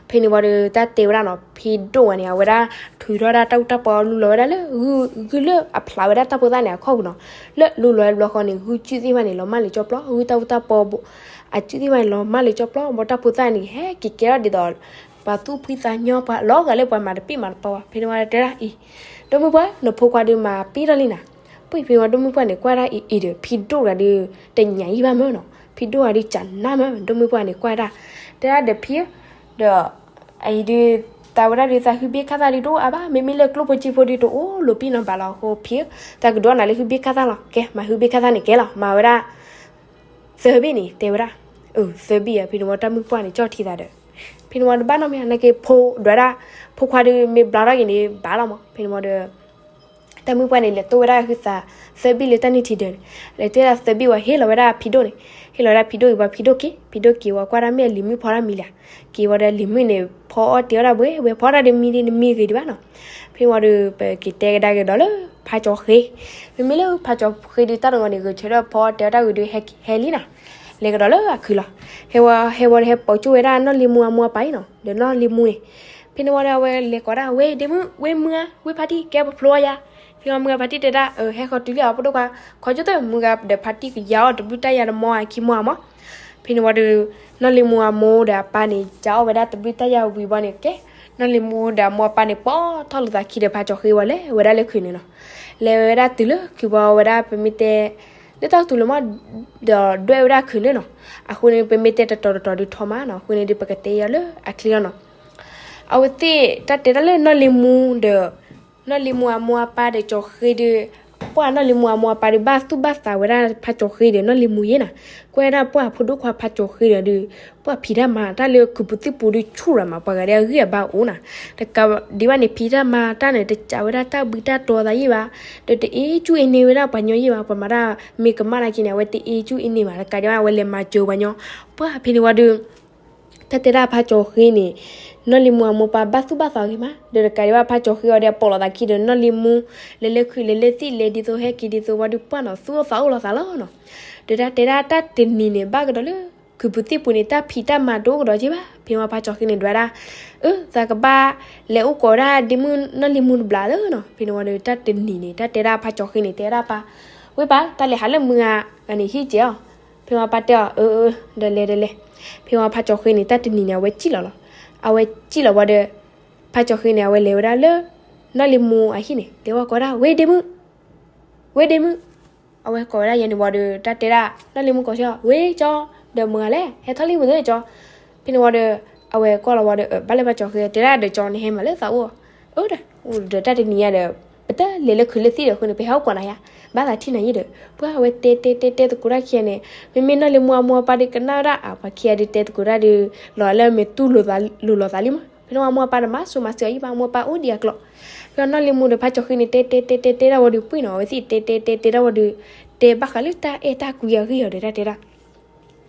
ဖဲန့ၣ်ဝံၤဒီး တၢ်တဲဝဲဒၣ်နီၤ ဖံဒိၣ်ဝဲန့ၣ် အဝဲဒၣ် ထုးထီၣ်ဝဲဒၣ်တၢ်အူတၢ်ပီ လူလီၤဝဲဒၣ်လၢ ဂုၢ်လၢအဖျးဝဲဒၣ်တၢ်ဖိသၣ်န့ၣ် အခီၣ်ပူၤနီၤ. လၢလူလီၤဝဲဘျီဃီန့ၣ် ဂုၢ်စုသ့ၣ်တဖၣ်န့ၣ် လီၤမၢ်လၢကၠီပျီ, ဂုၢ်တၢ်အူတၢ်ပီ အစုသ့ၣ်တဖၣ်န့ၣ် လီၤမၢ်လၢကၠီပျီ, ဘၣ်တၢ်ဖိသၣ်န့ၣ် ဟဲက့ၤကဲထီၣ်ဒ်သိး ပှၤသူၣ်ဖှံသးညီ ပှၤလီၤဂာ်လၢပှၤမၤတပ့ၢ်မၤတပီဘၣ်. ဖဲန့ၣ်ဝံၤတဲဒၣ်အံၤ ဒိၣ်မုၢ်ပှၢ် နဖိခွါဒုးမၤပ့ၢ်ထီၣ်လံနၤ. ပှ့ၤဖဲဝံၤဒီး ဒိၣ်မုၣ်ပှၢ်န့ၣ် ကွၢ်ဒၣ်အံၤအံၤဒီး ဖံဒိၣ်တဂၤဒီး တညးယံၣ်ဘၣ်မၢ်နီၤ, ဖံဒိၣ်တဂၤဒီး ကနၣ်မၢ် ဒိၣ်မုၣ်ပှၢ်န့ၣ် ကွၢ်ဒၣ်, တဲဒၣ်ဒီးဖံဧၢ, ဒီး အံၤဒုး သးဝဲဒၣ်ဒုး သးဟုဘ့ၣ်ခၣ်သၣ်ဒုးတအိၣ်အါဘၣ်, မ့မ့ၢ်လၢကျိၣ်ဖိစ့ဖိဒုးတအိၣ်လိာ်ပံနီၤဘၣ်လီၤ. အဃိဖံဧၢ, သးကဒုးအီၣ်နၤလၢဟုဘ့ၣ်ခၣ်သၣ်လီၤ. ကဲ မၤဟုဘ့ၣ်ခၣ်သၣ်န့ၣ်ကဲလီၤ. မၤဝဲဒၣ် သၢဘ့ၣ်န့ၣ် တဲဝဲဒၣ်, အၢ သၢဘ့ၣ်ဧါ. ဖဲန့ၣ်ဝံၤ တၢ်မုၣ်ပှၢ်န့ၣ် ကၠီၣ်ထံသးဒီး ဖဲန့ၣ်ဝံၤဒီး ဘၣ်နီတမံၤ နာ်က့ဖိဒွဲဒၣ်, ဖိခွါဒုးမ့ၢ်ဘျါထီၣ်က့ၤန့ၣ် ဘၣ်လီၤမး. ဖဲန့ၣ်ဝံၤဒီး တၢ်မုၣ်ပှၢ်န့ၣ် လဲၤတိၢ်ဝဲဒၣ်ဟုသး သၢဘ့ၣ်လၢတၢ်နုၢ်ထံဒၢးန့ၣ်, လဲၤတိၢ်ဝဲဒၣ်သၢဘ့ၣ်ဝံၤ ဟ့ၣ်လီၤဝဲဒၣ်ဖံဒိၣ်န့ၣ်, ဟ့ၣ်လီၤဝဲဒၣ်ဖံဒိၣ်အံၤဝံၤ ဖံဒိၣ်က့ၤ, ဖံဒိၣ်က့ၤဝံၤ ကွၢ်ဒၣ်မ့ၢ်အလံၤမုၣ်ဖီဒၣ်မံၤလံဧါ. က့ၤဝံၤဒီးလံၤမုၣ်န့ၣ် ဖီအီၣ်တဲအီၣ်ဒၣ်ဘှဲဘှဲ ဖီအီၣ်တၢ်ဒီးမံၤဒ်နမံၤဂ့ၤဒံးဘၣ်နီၤ. ဖဲန့ၣ်ဝံၤဒီး ပက့ၤတဲကဒါက့ၤဒီးလၢ ဖးကၠီၤဃ့, မ့မ့ၢ်လၢဖးကၠီၤဃ့ဒုး တၢ်တဂီၤန့ၣ် ဂဲၤဆၢထၢၣ်ဖီအီၣ်တဲအီၣ်တၢ်ဝံၤဒီး ဟဲလံနီၤ, လဲၤကဒီးလၢအခုလီၤ. ဟဲဝံၤ ဟဲဝံၤဒီး ဟဲပိာ်ကၠိဝဲဒၣ်နီၢ်လံၤမူအမိၢ်အပၢ်အံၤနီၤ, ဒီးနီၢ်လံၤမူန့ၣ် ဖဲန့ၣ်ဝံၤဒီး အဝဲလဲၤကိးဒၣ် ဝဲဒ့မုၣ်, ဝဲမုၢ်ဧါ, ဝဲဖါတံၢ် ကဲပဖျိအီၣ်ယၤ. ဖဲန့ၣ်ဝံၤ မုၢ်ဂၤဖါတံၢ်တဲဒၣ်, ဟဲဃီၤတုၤလံအဖိဒိၣ်ခွါ, ခီကၠိတၢ် မုၢ်ဂၤဒီးဖါတံၢ်ကယၤအီၣ်တဘျုးတၢ်ယၤဒီး မ်အခံမီၢ်အမီၢ်. ဖဲန့ၣ်ဝံၤဒီး နီၢ်လံၤမူအမိၢ်ဒီးအပၢ်န့ၣ် ယၤအီၣ်ဝဲဒၣ်တဘျုးတၢ်ယၤဝံၤဘၣ်န့ၣ် ကဲ, နီၢ်လံၤမူဒီးအမိၢ်အပၢ်န့ၣ် ပိာ်ထီၣ်လိာ်သးခံဒီး ဖးကၠီၤဃ့ဝံၤ လဲၤဝဲဒၣ်လၢခုးန့ၣ်နီၤ. လဲၤဝဲဒၣ်တုၤလၢခုးဝံၤ ဝဲဒၣ်ပမ့ၢ်တဲ လၢတၢ်သူလၢမီၢ် ဒီးဒွဲၣ်ဝဲဒၣ်ခုးန့ၣ်နီၤ. အဃိန့ၣ် ပမ့ၢ်တဲတတီၤတတီၤဒုးထီမးနီၤ, အဃိန့ၣ်ဒုး ပကတဲယၤလၢအချံလီၤနီၤ. အဝဲသ့ၣ်တၢ်တဲတၢ်လၢနီၢ်လံၤမူဒီး နီၢ်လံၤမူအမိၢ်အပၢ်ဒီးကၠီၤဃ့ဒီး ပှၢ်နီၢ်လံၤမူအမိၢ်အပၢ်ဒီး ဘၣ်သူၣ်ဘၣ်သးဝဲဒၣ်ဖးကၠီၤဃ့ဒီးနီၢ်လံၤမူယဲနီၤ. ကွၢ်ဒၣ်ပှၢ်ဖိဒိၣ်ခွါဖးကၠီၤဃ့ဒီး ပှၢ်ဖံးတၢ်မၤတၢ်လၢခုးပူၤသံၣ်ပူၤဒုးဆူၣ်ရၤမး, ပှၤဂၤဒဲးအဂံၢ်အဘါအိၣ်နီၤ. တကးဒံးဘၣ်န့ၣ် ဖံးတၢ်မၤတၢ်န့ၣ် တစးဝဲဒၣ်တၢ်ဘှံးတၢ်တီၤသးယံၣ်ဘၣ်, ဒီးတအ့ၣ်ကူၣ်အ့ၣ်န့ၢ်ဝဲဒၣ်ပှၤညီယံၣ်ဘၣ်, ပှၤမၤတၢ်မ့ၢ်ကမၣ်နာ်က့န့ၣ် အဝဲတအ့ၣ်ကူၣ်အ့ၣ်န့ၢ်ဘၣ်, တကးဒံးဘၣ် အဝဲလဲၤမၤစၢၤပှၤညီ. ပှၢ်ဖဲန့ၣ်ဝံၤဒီး တၢ်တဲဒၣ်ဖးကၠီၤဃ့န့ၣ် နီၢ်လံၤမူအမိၢ်အပၢ်ဘၣ်သူၣ်ဘၣ်သးဂ့ၤမး, ဒီးတကးဒံးဘၣ် ဖးကၠီၤဃ့အီၤဒီး အပိာ်လိာ်သးခံဒီးနီၢ်လံၤမူ, လဲၤလၢခုးလဲၤလၢသံၣ် လဲၤဒ်သိးဟဲက့ၤဒ်သိးဝံၤဒီး ပှၢ်နီၤ သူၣ်အိၣ်သးအိၣ်လိာ်သးလီၤနီၤ. ဒီးတၢ်တဲဒၣ်တၢ်တနံၤန့ၣ် ဘၣ်ကဒီးလၢ ခုးပူၤသံၣ်ပူၤန့ၣ် တၢ်ဖံးတၢ်မၤတအိၣ်ကဒီးက့ဘၣ်. ဖဲန့ၣ်ဝံၤဖးကၠီၤဃ့န့ၣ် ဒွဲဒၣ်, အၢ သးကဘၣ်လဲၤအိၣ်ကိးဝဲဒၣ်ဒ့မုၣ်နီၢ်လံၤမူတဘျီလၢနီၤ. ဖဲန့ၣ်ဝံၤဒီး တၢ်တနံၤန့ၣ် တၢ်တဲဒၣ်ဖးကၠီၤဃ့န့ၣ် တဲဒၣ်ပၢ်, ဝဲပၢ် တၢ်လဲၤဟးလၢမုၢ်ဂၤန့ၣ် ဟံၣ်ကဲအီၤ. ဖဲန့ၣ်ဝံၤပၢ်တဲအီၤ အၢ အၢ ဒီးလဲၤဒီးလဲၤ. ဖဲန့ၣ်ဝံၤဖးကၠီၤဃ့န့ၣ် တၢ်တနံၤန့ၣ် အဝဲစံၣ်လီၤလီၤ. အဝဲစံၣ်လီၤဝံၤဒီး ဖးကၠီၤဃ့န့ၣ် အဝဲလဲၤဝဲဒၣ်လၢ နီၢ်လံၤမူအဟံၣ်န့ၣ် လဲၤဝဲကိးဝဲဒၣ် ဝဲဒ့မုၣ်, ဝဲဒ့မုၣ်. အဝဲကိးဝဲဒၣ်ယဲန့ၣ်ဝံၤဒီး တၢ်တဲဒၣ် နီၢ်လံၤမူကိးဆၢ ဝဲကၠီ, ဒီးမုၢ်ဂၤလဲၣ် ဟဲထီၣ်လံမုၢ်သၢကၠီ. ဖဲန့ၣ်ဝံၤဒီး အဝဲကွၢ်လီၤဝံၤဒီး ဘၣ်လၢဖးကၠီၤဃ့ တဲဒၣ်ဒီးကၠီန့ၣ် ဟဲမၤလၢသးအိၣ်, အၢ ဒီးတၢ်တနံၤညါဒီး ပတလဲၤလၢခုးလၢသံၣ်ဒီးအဃိန့ၣ် ပဟဲအိၣ်ကိးနၤယါ, ဘၣ်သးထံၣ်နၤယံၣ်ဒီး ပှၢ်အဝဲတဲတဲတဲတဲသကိးတၢ်ခံဂၤန့ၣ် မ့မ့ၢ်နီၢ်လံၤမူအမိၢ်အပၢ်ဒီးကနၣ်ဝဲဒၣ် အပှၤခံဂၤဒီးတဲသကိးတၢ်ဒီး လီၤလၢအမဲာ်တူၢ်လိာ်သးလံမး. ဖဲန့ၣ်ဝံၤအမိၢ်အပၢ်ဒီးမၤစိၤမၤစၢၤအီၤယံၣ်ဘၣ်, အမိၢ်အပၢ်အိၣ်ဒံးအကျိၤ. ဖဲနီၢ်လံၤမူဒီးဖးကၠီၤဃ့န့ၣ် တဲတဲတဲတဲတဲဒၣ်ဝံၤဒီးပှ့ၤနီၤ အဝဲသ့ၣ်တဲတဲတဲတဲဒၣ်ဝံၤဒီး တဲဘၣ်ဃးလၢတၢ်အဲၣ်တၢ်ကွံအဂ့ၢ်အီၤဒီး တၢ်တဲဒၣ်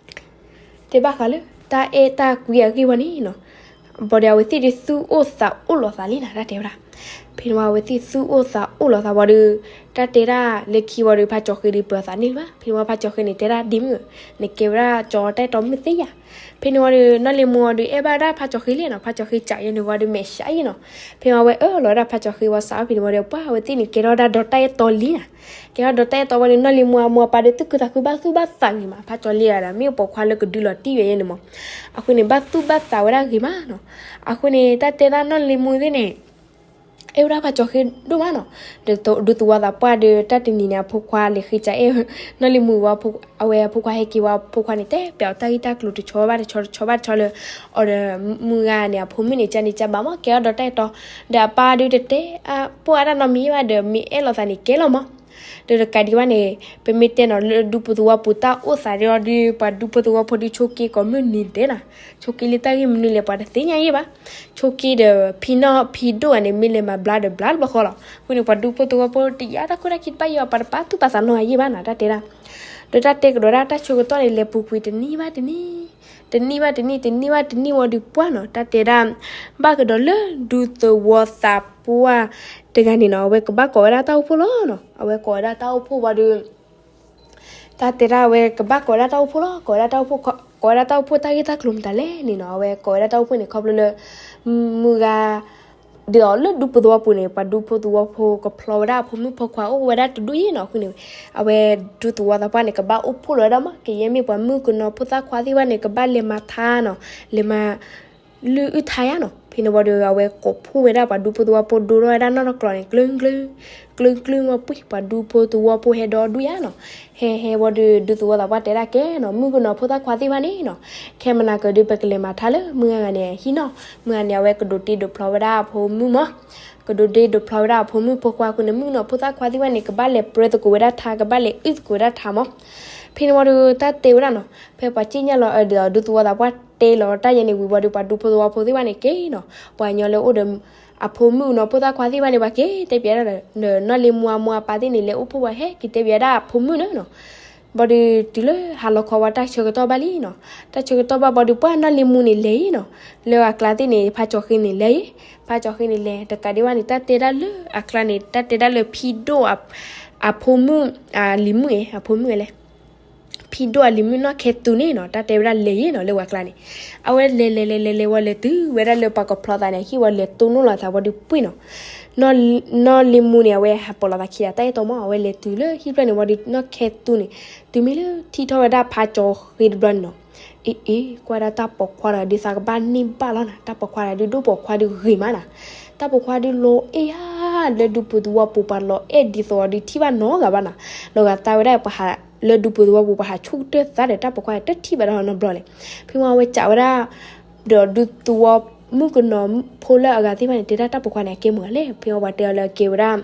တဲဘၣ်ဃးလၢ တၢ်အဲၣ်တၢ်ကွံအဂ့ၢ်ဝဲန့ၣ်နီၤ. ဘၣ်ဒီးအဝဲသ့ၣ်ဒုးသူၣ်အိၣ်သးအိၣ်လိာ်သးလံနီၤ တၢ်တဲဝဲဒၣ်. ဖဲန့ၣ်ဝံၤအဝဲသ့ၣ်သူၣ်အိၣ်သးအိၣ်လိာ်သးဝံၤဒီး တၢ်တဲဒၣ်လၢခံဝံၤဒီး ဖးကၠီၤဃ့ဒီးပၢၤသးန့ၣ်လၢၤဘၣ်. ဖဲန့ၣ်ဝံၤဖးကၠီၤဃ့န့ၣ် တဲဒၣ်ဒ့မုၣ်, နကဲဝဲဒၣ်ကၠီတၢ်အဲၣ်တီမုၣ်သ့ယါ. ဖဲန့ၣ်ဝံၤဒီး နီၢ်လံၤမူအီၤဒီး အဲၣ်ဘၣ်ဒၣ်ဖးကၠီၤဃ့လဲၣ်နီၤ, ဖးကၠီၤဃ့စံးယဲန့ၣ်ဝံၤဒီး မဲာ်ဆှးအံၤနီၤ. ဖဲဝံၤအဝဲအၢၣ်လီၤဝဲဒၣ်ဖးကၠီၤဃ့ဝံၤစးဝဲဖဲန့ၣ်ဝံၤဒီး ပှၢ်အဝဲသ့ၣ်န့ၣ် ကဲထီၣ်ဝဲဒၣ်ဒီးတၢ်အဲၣ်တီလံနီၤ. ကဲထီၣ်ဒီးတၢ်အဲၣ်တီဝံၤဒီး နီၢ်လံၤမူအမိၢ်အပၢ်ဒီး သူၣ်ခုသးခုဘၣ်သူၣ်ဘၣ်သးဂ့ၤမး, ဖးကၠီၤလံဧါဒီး မ့ၢ်ပိာ်ခွါလၢကဒုးလီၤတံၢ်ဝဲယဲန့ၣ်မး. အဃိန့ၣ် ဘၣ်သူၣ်ဘၣ်သးဝဲဒၣ်ဂ့ၤမးနီၤ. အဃိန့ၣ် တၢ်တဲဒၣ်နီၢ်လံၤမူသ့ၣ်န့ၣ် အဲၣ်ဝဲဒၣ်ဖးကၠီၤဃ့ဒိၣ်မးနီၤ. ဒီးဒူသဝီသးပှၢ်ဒီး တၢ်တနံၤန့ၣ် အဖိခွါလဲၤဃ့ကၠီၤအဲၣ် နီၢ်လံၤမူဝံၤ အဝဲအဖိခွါဟဲက့ၤဝံၤ အဖိခွါန့ၣ် တဲပျဲအီၤတၢ်ဂ့ၢ်တၢ်ကျိၤတဆီဘၣ်တဆီ တဆီဘၣ်တဆီလၢ အီၤဒီးမုၢ်ဂၤန့ၣ် အဖိမုၣ်န့ၣ် ကန့ၣ်ကဘၣ်မး ကဲထီၣ်ဒီးတၢ်အဲၣ်တီ, ဒီးအပၢ်ဒုးတတဲ ပိာ်အါတၢ်နီတမံၤဘၣ်ဒီး မ့ၢ်အဲၣ်လိာ်သးန့ၣ်ကဲလီၤမး. ဒီးတကးဒံးဘၣ်န့ၣ် ပမ့ၢ်တဲနီၤ လၢဒူဖိသဝီပူၤတၢ်အိၣ်သးဒီး ပှၤဒူဖိသဝီဖိဒုးဆိက့ၤကိးမုၢ်နံၤဒဲးနီၤ, ဆိက့ၤလၢတၢ်ဂ့ၢ်မနုၤလဲၣ် ပှၤတသ့ၣ်ညါယဲၢ်ဘၣ်. ဆိက့ၤဒီးဖံနီၢ်ဖံဒိၣ်ဂၤန့ၣ် မ့ၢ်လဲၤမၤဘျါဒီးဘျါလၢပဃီလီၤ. အဃိန့ၣ် ပှၤဒူဖိသဝီဖိတယါတၢ်ခိၣ်တၢ်ခံတဘၣ်ယဲၢ်ဘၣ်, ပှၤတပာ်သူၣ်ပာ်သးနီၢ်ဂၤယဲၢ်ဘၣ်နီၤ တၢ်တဲဒၣ်. ဒီးတၢ်တဲကဒီးဒၣ်တၢ်ဆၢကတီၢ်န့ၣ် လဲၤပူၤကွံာ်တနံၣ်ဘၣ်တနံၣ်, တနံၣ်ဘၣ်တနံၣ် တနံၣ်ဘၣ်တနံၣ်ဝံၤဒီးပှၢ်နီၤ တၢ်တဲဒၣ် ဘၣ်ကဒီးလၢဒူသဝီသးပှၢ်တဂၤန့ၣ်နီၤ အဝဲကဘၣ်ကိးဝဲဒၣ်တၢ်အိၣ်ဖှိၣ်လီၤနီၤ. အဝဲကိးဝဲဒၣ်တၢ်အိၣ်ဖှိၣ်ဝံၤဒီး တၢ်တဲဒၣ်အဝဲကဘၣ်ကိးဝဲဒၣ်တၢ်အိၣ်ဖှိၣ်လီၤ, ကိးဝဲဒၣ်တၢ်အိၣ်ဖှိၣ်, ကိးဝဲဒၣ်တၢ်အိၣ်ဖှိၣ်တၢ်ဂ့ၢ်တၢ်ကျိၤမတၤလဲၣ်န့ၣ်နီၤ အဝဲကိးဝဲဒၣ်တၢ်အိၣ်ဖှိၣ်န့ၣ် ခီဖျိလၢ မုၢ်ဂၤ ဒီးလၢဒူဖိသဝီပူၤန့ၣ် ပှၤဒူဖိသဝီဖိကဖျီဝဲဒၣ်အဖိမုၣ်ဖိခွါအိၣ်ဝဲဒၣ်တဒူၣ်ယဲၢ်နီၤ. အဃိန့ၣ် အဝဲဒူသဝီသးပှၢ်န့ၣ် ကဘၣ်အိၣ်ဖှိၣ်လီၤဝဲဒၣ်မး, ကယဲၢ်မ့ၢ်ပှၤမုၣ်ကနီၤဖိသၣ်ခွါသ့ၣ်တဖၣ်န့ၣ် ကဘၣ်လဲၤမၤထါနီၤ, လဲၤမၤ လုၢ်အုၣ်ထါယါနီၤ. ဖဲန့ၣ်ဝံၤဒီး အဝဲကိးဖှိၣ်ဝဲဒၣ်ပှၤဒူဖိသဝီဖိဒိၣ်ထီၣ်ဝဲဒၣ်နီၢ်နီၢ်ကျီၤန့ၣ် ကျၢၢ်ကျၢၢ်, ကျုကျုဝဲပှ့ၤ ပှၤဒူဖိသဝီဖိဟဲဒီဒူၣ်ယါနီၤ. ဟဲဟဲဝံၤဒီး ဒူသဝီသးပှၢ်တဲဒၣ်ကဲနီၤ, မုၣ်ကနီၤဖိသၣ်ခွါသ့ၣ်တဖၣ်န့ၣ်နီၤ, ခဲမုၢ်နၤကဒုး ပကလဲၤမၤထါလၢမုၢ်ဂၤဂၤန့ၣ် ဟံၣ်နီၤ. မုၢ်ဂၤန့ၣ် အဝဲကဒိးတ့ဒိးဖျီဝဲဒၣ်အဖိမုၣ်မး, ကဒိးတ့ဒိးဖျီဝဲဒၣ်အဖိမုၣ်ဖိခွါအဃိန့ၣ် မုၣ်ကနီၤဖိသၣ်ခွါသ့ၣ်တဖၣ်န့ၣ် ကဘၣ်လဲၤပြၢသကိးဝဲဒၣ်ထါ, ကဘၣ်လဲၤအုၣ်သကိးဝဲဒၣ်ထါမး. ဖဲန့ၣ်ဝံၤဒီး တၢ်တဲဝဲဒၣ်နီၤ, ဖဲပှၤစံၣ်ညီၣ်လီၤအဒုး ဒူသဝီသးပှၢ်တဲလီၤတၢ်ယဲန့ၣ်ဝံၤဝံၤဒီး ပှၤဒူဖိသဝီဖိသ့ၣ်တဖၣ်န့ၣ်က့ၤနီၤ, ပှၤကညီလၢအိၣ်ဒီး အဖိမုၣ်ကနီၤဖိသၣ်ခွါသ့ၣ်တဖၣ်န့ၣ် ပှၤက့ၤတဲပၠးဒၣ်ဒီး နီၢ်လ့မူအမိၢ်အပၢ်သ့ၣ်န့ၣ် လဲၤအိၣ်ဖှိၣ်ဝဲ ဟဲက့ၤတဲပၠးဒၣ်အဖိမုၣ်န့ၣ်နီၤ. ဘၣ်ဒီးတုၤလၢဟါလီၤခီဝံၤ တၢ်ဆၢကတီၢ်ဘၣ်လံနီၤ. တၢ်ဆၢကတီၢ်ဘၣ်ဘၣ်ဒီး ပှၢ်နီၢ်လ့မူန့ၣ်လဲၤအံၤနီၤ, လၢအကျါသ့ၣ်န့ၣ် ဖါကၠီၤဃ့န့ၣ်လဲၤအံၤ, ဖါကၠီၤဃ့န့ၣ်လဲၤ တကးဒံးဘၣ်န့ၣ် တၢ်တဲဒၣ်လၢအကျါန့ၣ် တၢ်တဲဒၣ်လၢဖံဒိၣ် အဖိမုၣ် အလံၤမုၣ်အံၤ အဖိမုၣ်အလဲၣ် ဖံဒိၣ်အလံၤမုၣ်နီၢ်ခဲသူန့ၣ်နီၤ, တၢ်တဲဝဲဒၣ်လဲၤအံၤနီၤ လၢဝဲကျါန့ၣ်, အဝဲလဲၤလဲၤလဲၤလဲၤလဲၤဝံၤ လဲၤတုၤဝဲဒၣ်လၢပှၤကဖျီသးန့ၣ် ဟံၣ်ဝံၤ လဲၤတိၢ်နီၣ်လီၤသးဝံၤဒီးပှ့ၤနီၤ. နီၢ်လ့မူန့ၣ် အဝဲဟးပိာ်လီၤသးခံဒီး တၢ်အဲၣ်တီမး အဝဲလဲၤတုၤလၢဟံၣ်ဖျၢၣ်န့ၣ်ဝံၤဒီး နီၢ်ခဲသူန့ၣ် တုၤမ့ၢ်လၢထံၣ်ထီၣ်ဝဲဒၣ်ဖါကၠီၤဃ့တဘျီန့ၣ်နီၤ, အ့အ့ ကွၢ်ဒၣ်တၢ်ပိာ်ခွါတဂၤဒီး သးကဘၣ်န့ၢ်ဘၣ်လီၤနီၤ, တၢ်ပိာ်ခွါတဂၤဒီး ဒိၣ်ပိာ်ခွါဒီးဂ့ၤမးနီၤ. တၢ်ပိာ်ခွါဒီးလီၤအဲၣ်ယါ လၢဒူပူၤသဝီပူၤ ပှၤလီၤအဲၣ်ဒ်သိးဒီး ထံၣ်ဘၣ်နီတဂၤဘၣ်နီၤ. လီၤဂာ်သးဝဲဒၣ်ပှၤဟး လၢဒူပူၤသဝီပူၤ ပှၤဟးဆူၣ်ကတၢၢ်သးဒီး တၢ်ပိာ်ခွါန့ၣ် တထံၣ်ဘၣ်ဒီးနီတဘျီလဲၣ်. ဖဲမ့ၢ်ဝဲစံးဝဲဒၣ် ဒီးဒူသဝီမုၣ်ကနီၤဖိလၢအဂၤသ့ၣ်တဖၣ်န့ၣ် တဲဒၣ်တၢ်ပိာ်ခွါန့ၣ် အကဲမုာ်ဂၤလဲၣ်. ဖဲမ့ၢ်ပှၤတဲအီၤလၢအကဲဝဲဒၣ်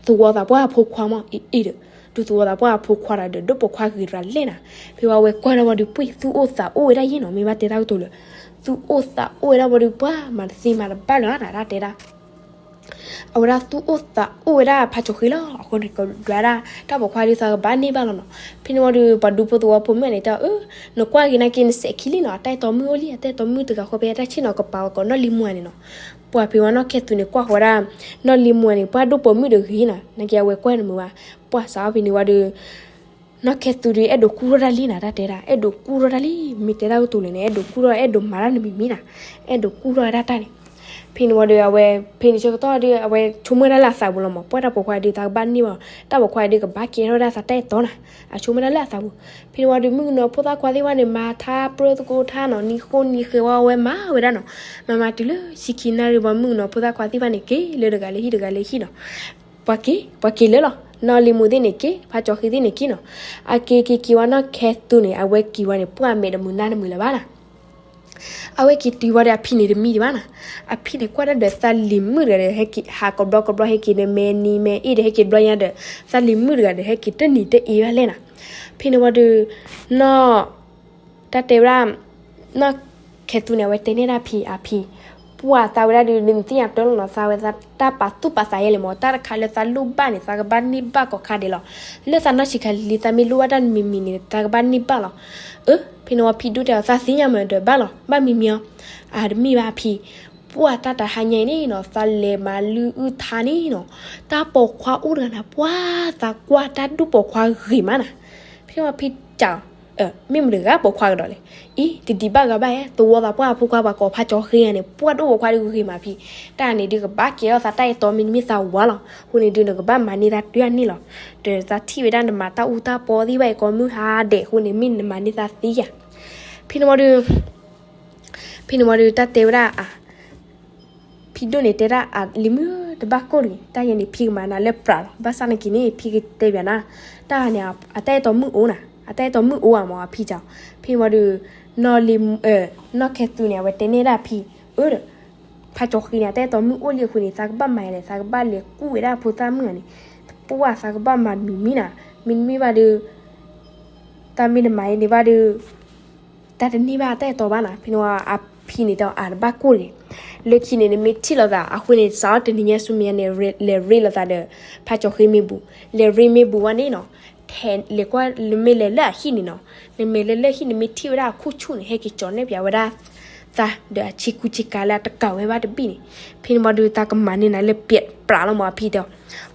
သဝီသးပှၢ်အဖိခွါမး အ့အ့ဒီး ဒူသဝီသးပှၢ်အဖိခွါတဂၤဒီး ဒိၣ်ပိာ်ခွါဂ့ၤတဂၤလဲၣ်နီၤ. ဖဲမ့ၢ်ဝဲကွၢ်ဒၣ်ဝံၤဒီး ပှ့ၤသူၣ်အိၣ်သးအိၣ်ဝဲဒၣ်ယဲနီၤ, မ့ၢ်ဘၣ်တဲတၢ်ကတိၤလၢ သူၣ်အိၣ်သးအိၣ်ဝဲဒၣ်ဝံၤဒီး ပှၤမၤတသ့မၤတဘၣ်လၢၤနီၤ တၢ်တဲဒၣ် အဝဲဒၣ်သူၣ်အိၣ်သးအိၣ်ဝဲဒၣ်ဖါကၠီၤဃ့လီၤ. အဃိန့ၣ် ကဒွးဒၣ် တၢ်ပိာ်ခွါဒီး သးကဘၣ်န့ၢ်ဘၣ်လီၤနီၤ. ဖဲန့ၣ်ဝံၤဒီး ပှၤဒူဖိသဝီဖိမုၣ်န့ၣ်တဲအီၤ အၢ နကွၢ်က့ၤနာ်က့ နစဲးခံလံနီၤ, အတၢ်အဲၣ်တီမုၣ်အိၣ်လံ, အတၢ်အဲၣ်တီမုၣ်တဂၤဃီ ဖဲအတၢ်ဆ့ၣ်နီၤကပၤဝဲကိးနီၢ်လံမူန့ၣ်နီၤ. ပှၤဖဲဝဲနီၢ်ခဲသူန့ၣ် ကွၢ်ဃီဒၣ် နီၢ်လံမူန့ၣ် ပှၤဒိၣ်ပိာ်မုၣ်ဒီးဂ့ၤနီၤ, နာ်က့အဝဲကွၢ်နမုာ်ဘၣ်. ပှၤစးဖဲန့ၣ်ဝံၤဒီး နီၢ်ခဲသူဒီး အဲၣ်ဒိးကူၣ်ထီၣ်တၢ်လံနီၤ, တၢ်တဲဒၣ် အဲၣ်ဒိးကူၣ်ထီၣ်တၢ်လံ, မ့ၢ်တဲတၢ်ကတိၤလဲၣ်န့ၣ် အဲၣ်ဒိးကူၣ်ထီၣ် အဲၣ်ဒိးမၤတၢ်နမံၤမံၤနီၤ, အဲၣ်ဒိးကူၣ်ထီၣ်ဝဲဒၣ်တၢ်န့ၣ်. ဖဲန့ၣ်ဝံၤဒီး အဝဲ ဖဲန့ၣ်ဆၢကတီၢ်ဒီး အဝဲဆိကမိၣ်ဒၣ်လၢအသးပူၤလီၤမး, ပှၤတၢ်ပိာ်ခွါဒီး သးကဘၣ်န့ၢ်ဘၣ်, တၢ်ပိာ်ခွါဒီး ကဘၣ်ကဲထီၣ်ဝဲဒၣ်သးတၢ်အဲၣ်တီနီၤ, အဆိကမိၣ်ဒၣ်လၢအသးပူၤ. ဖဲန့ၣ်ဝံၤဒီး မုၣ်ကနီၤဖိသၣ်ခွါသ့ၣ်တဖၣ်န့ၣ် မၤထါပြၢသကိးထါနီၤ, နံၤဃိနံၤဃဲၤဝဲ အဝဲမၤဝဲဒၣ်နီၤ, မၤမၤတုၤလၢဆံခံနၣ်ရံၣ်ဘၣ် မုၣ်ကနီၤဖိသၣ်ခွါသ့ၣ်တဖၣ်န့ၣ် က့ၤလၢတဂၤလၢဟံၣ်တဂၤလၢဟံၣ်နီၤ. ပှၤက့ၤ ပှၤက့ၤလၢလီၤ, နီၢ်လံမူသ့ၣ်န့ၣ်က့ၤ, ဖါကၠီၤဃ့သ့ၣ်န့ၣ်က့ၤနီၤ. အက့ၤက့ၤက့ၤဝဲနီၢ်ခဲသူန့ၣ် အဝဲက့ၤဝဲန့ၣ် ပှၢ်မဲာ်တမုာ်နၢ်တမုာ်လၢၤဘၣ်နီၤ. အဝဲက့ၤတုၤဝဲဒီး အဖံန့ၣ်တမံတဘၣ်နီၤ. အဖံန့ၣ်ကွၢ်ဒၣ်ဒီး သးလံၤမုၣ်တဂၤဒီး ဟဲက့ၤဟးကဘျီကဘျီ ဟဲက့ၤဒီး မဲာ်နံၤမဲာ်အ့ၣ်ဒီး ဟဲက့ၤတဘျီညါဒီး သးလံၤမုၣ်တဂၤဒီး ဟဲက့ၤတန့ၢ်တအ့ဘၣ်လဲၣ်နီၤ. ဖဲန့ၣ်ဝံၤဒီး နီၢ် တၢ်တဲဝဲဒၣ် နီၢ်ခဲသူန့ၣ် အဝဲတဲန့ၢ်ဒၣ်ဖံ အဖံ, ပှၢ်သးဝဲဒၣ်ဒီး နသ့ၣ်ညါတၢ်လီၤနီၤ, သးဝဲသးတၢ်ပာ်သူၣ်ပာ်သးယဲလဲၣ်မး, တၢ်တခါလၢသးလိၣ်ဘၣ်န့ၣ် သးကဘၣ်န့ၢ်ဘၣ်ကိးခါဒဲးလီၤ. လၢသးနီၢ်ဆံးခါလံၤ သးမ့ၢ်လိၣ်ဘၣ်တၢ်တမံၤမံၤန့ၣ် သးကဘၣ်န့ၢ်ဘၣ်လီၤ. အၢ ဖဲန့ၣ်ဝံၤဖံဒိၣ်တဲအီၤ သးသ့ၣ်ညါမးဒီးဘၣ်လီၤ, ဘၣ်မံမံအီၤ, အတမ့ၢ်ဘၣ်ဖံ, ပှၢ်တၢ်တဟါညါအံၤန့ၣ်နီၤ သးလဲၤမၤလုၢ်အုၣ်ထါန့ၣ်နီၤ, တၢ်ပိာ်ခွါအိၣ်တဂၤန့ၣ် ပှၢ်သးကွၢ်တၢ်ဒူၣ်ပိာ်ခွါဂ့ၤမးနီၤ. ဖဲန့ၣ်ဝံၤဖံတဲအီၤ မ့ၢ်မတၤတဂၤပိာ်ခွါကဒီးလဲၣ်. အံၤ တဒံးဘၣ်ဂၤဘၣ်ဧါ, သဝီသးပှၢ်အဖိခွါ ပှၤကိးဖါကၠီၤဃ့ဂၤန့ၣ် ပှၢ်ဒိၣ်ပိာ်ခွါဒီးဂ့ၤမးဖံ, တၢ်န့ၣ်ဒုးကဘၣ်ကဲထီၣ်သးတၢ်အဲၣ်တီ မ့တမ့ၢ်သးဝၤလီၤ. အဃိန့ၣ်ဒုး နကဘၣ်မၤန့ၢ်သးတုၤအန့ၣ်လီၤ. ဒီးသးထံၣ်ဝဲဒၣ်နမၤတၢ်အူတၢ်ပီသ့ၣ်တဖၣ်အံၤကိးမုၢ်ဟါဒဲးအဃိန့ၣ် မ့ၢ်နမၤန့ၢ်သးသ့ဧါ. ဖဲန့ၣ်ဝံၤဒီး ဖဲန့ၣ်ဝံၤဒီး တၢ်တဲဝဲဒၣ် ဖံဒိၣ်န့ၣ်တဲဒၣ် အလံၤမုၣ်တဘၣ်ကိၢ်တဂ့ၤ, တၢ်ယဲန့ၣ် ဖံကမၤနၤလၢပြးလီၤ. ဘၣ်ဆၣ်နာ်က့န့ၣ် ဖံကတဲဘၣ်နၤ, တၢ်န့ၣ် အတၢ်အဲၣ်တီမုၣ်အိၣ်နၤ, အတၢ်အဲၣ်တီမုၣ်အိၣ်ဧါမး ဖံတဲအီၤ. ဖဲန့ၣ်ဝံၤဒီး နီၢ်လံၤ နီၢ်ခဲသူန့ၣ် အဝဲတဲန့ၢ်ဒၣ်ဖံ အၢဒီး ဖါကၠီၤဃ့န့ၣ် အတၢ်အဲၣ်တီမုၣ်အိၣ်လံအဃိန့ၣ် သးကဘၣ်မၤယၤလဲၣ်, သးကဘၣ်လဲၤကူၣ်ဝဲဒၣ်ဖိသၣ်မုၣ်ဂၤန့ၣ်, ပှၢ်သးကဘၣ်မၤမံၤမံၤနၤ, မ့တမ့ၢ်ဘၣ်ဒီး တၢ်မ့ၢ်နမၤအံၤန့ၣ်ဘၣ်ဒီး တၢ်တန့ၢ်ဘၣ်တၢ်အဲၣ်တီဘၣ်နၤ. ဖဲန့ၣ်ဝံၤ အဖံန့ၣ်တဲအီၤ အတဘၣ်ကိၢ်တဂ့ၤ, လၢခံန့ၣ် နမ့ၢ်ထံၣ်လိာ်သးအဃိန့ၣ် စးထီၣ်တနံၤညါဆူမဲာ်ညါန့ၣ် လဲၤရ့လိာ်သးဒီး ဖါကၠီၤဃ့မ့ၢ်ဘူး, လဲၤရ့မ့ၢ်ဘူးဝဲန့ၣ်နီၤ, ထဲလဲၤကွၢ် နမ့ၢ်လဲၤလၢအဟံၣ်န့ၣ်နီၤ, နမ့ၢ်လဲၤလၢအဟံၣ် နမ့ၢ်ထံၣ်ဝဲဒၣ်အခိၣ်ဆူၣ်န့ၣ် ဟဲက့ၤကၠီၤနဲၣ်ပၠးဝဲဒၣ်သးဒီးအဆ့ကူဆ့ကၤလၢအတကးဝဲဘၣ်တဘ့ၣ်န့ၣ်, ဖဲန့ၣ်ဝံၤဒီး သးကမၤန့ၢ်နၤလၢပြးလီၤမး အဖံတဲအီၤ.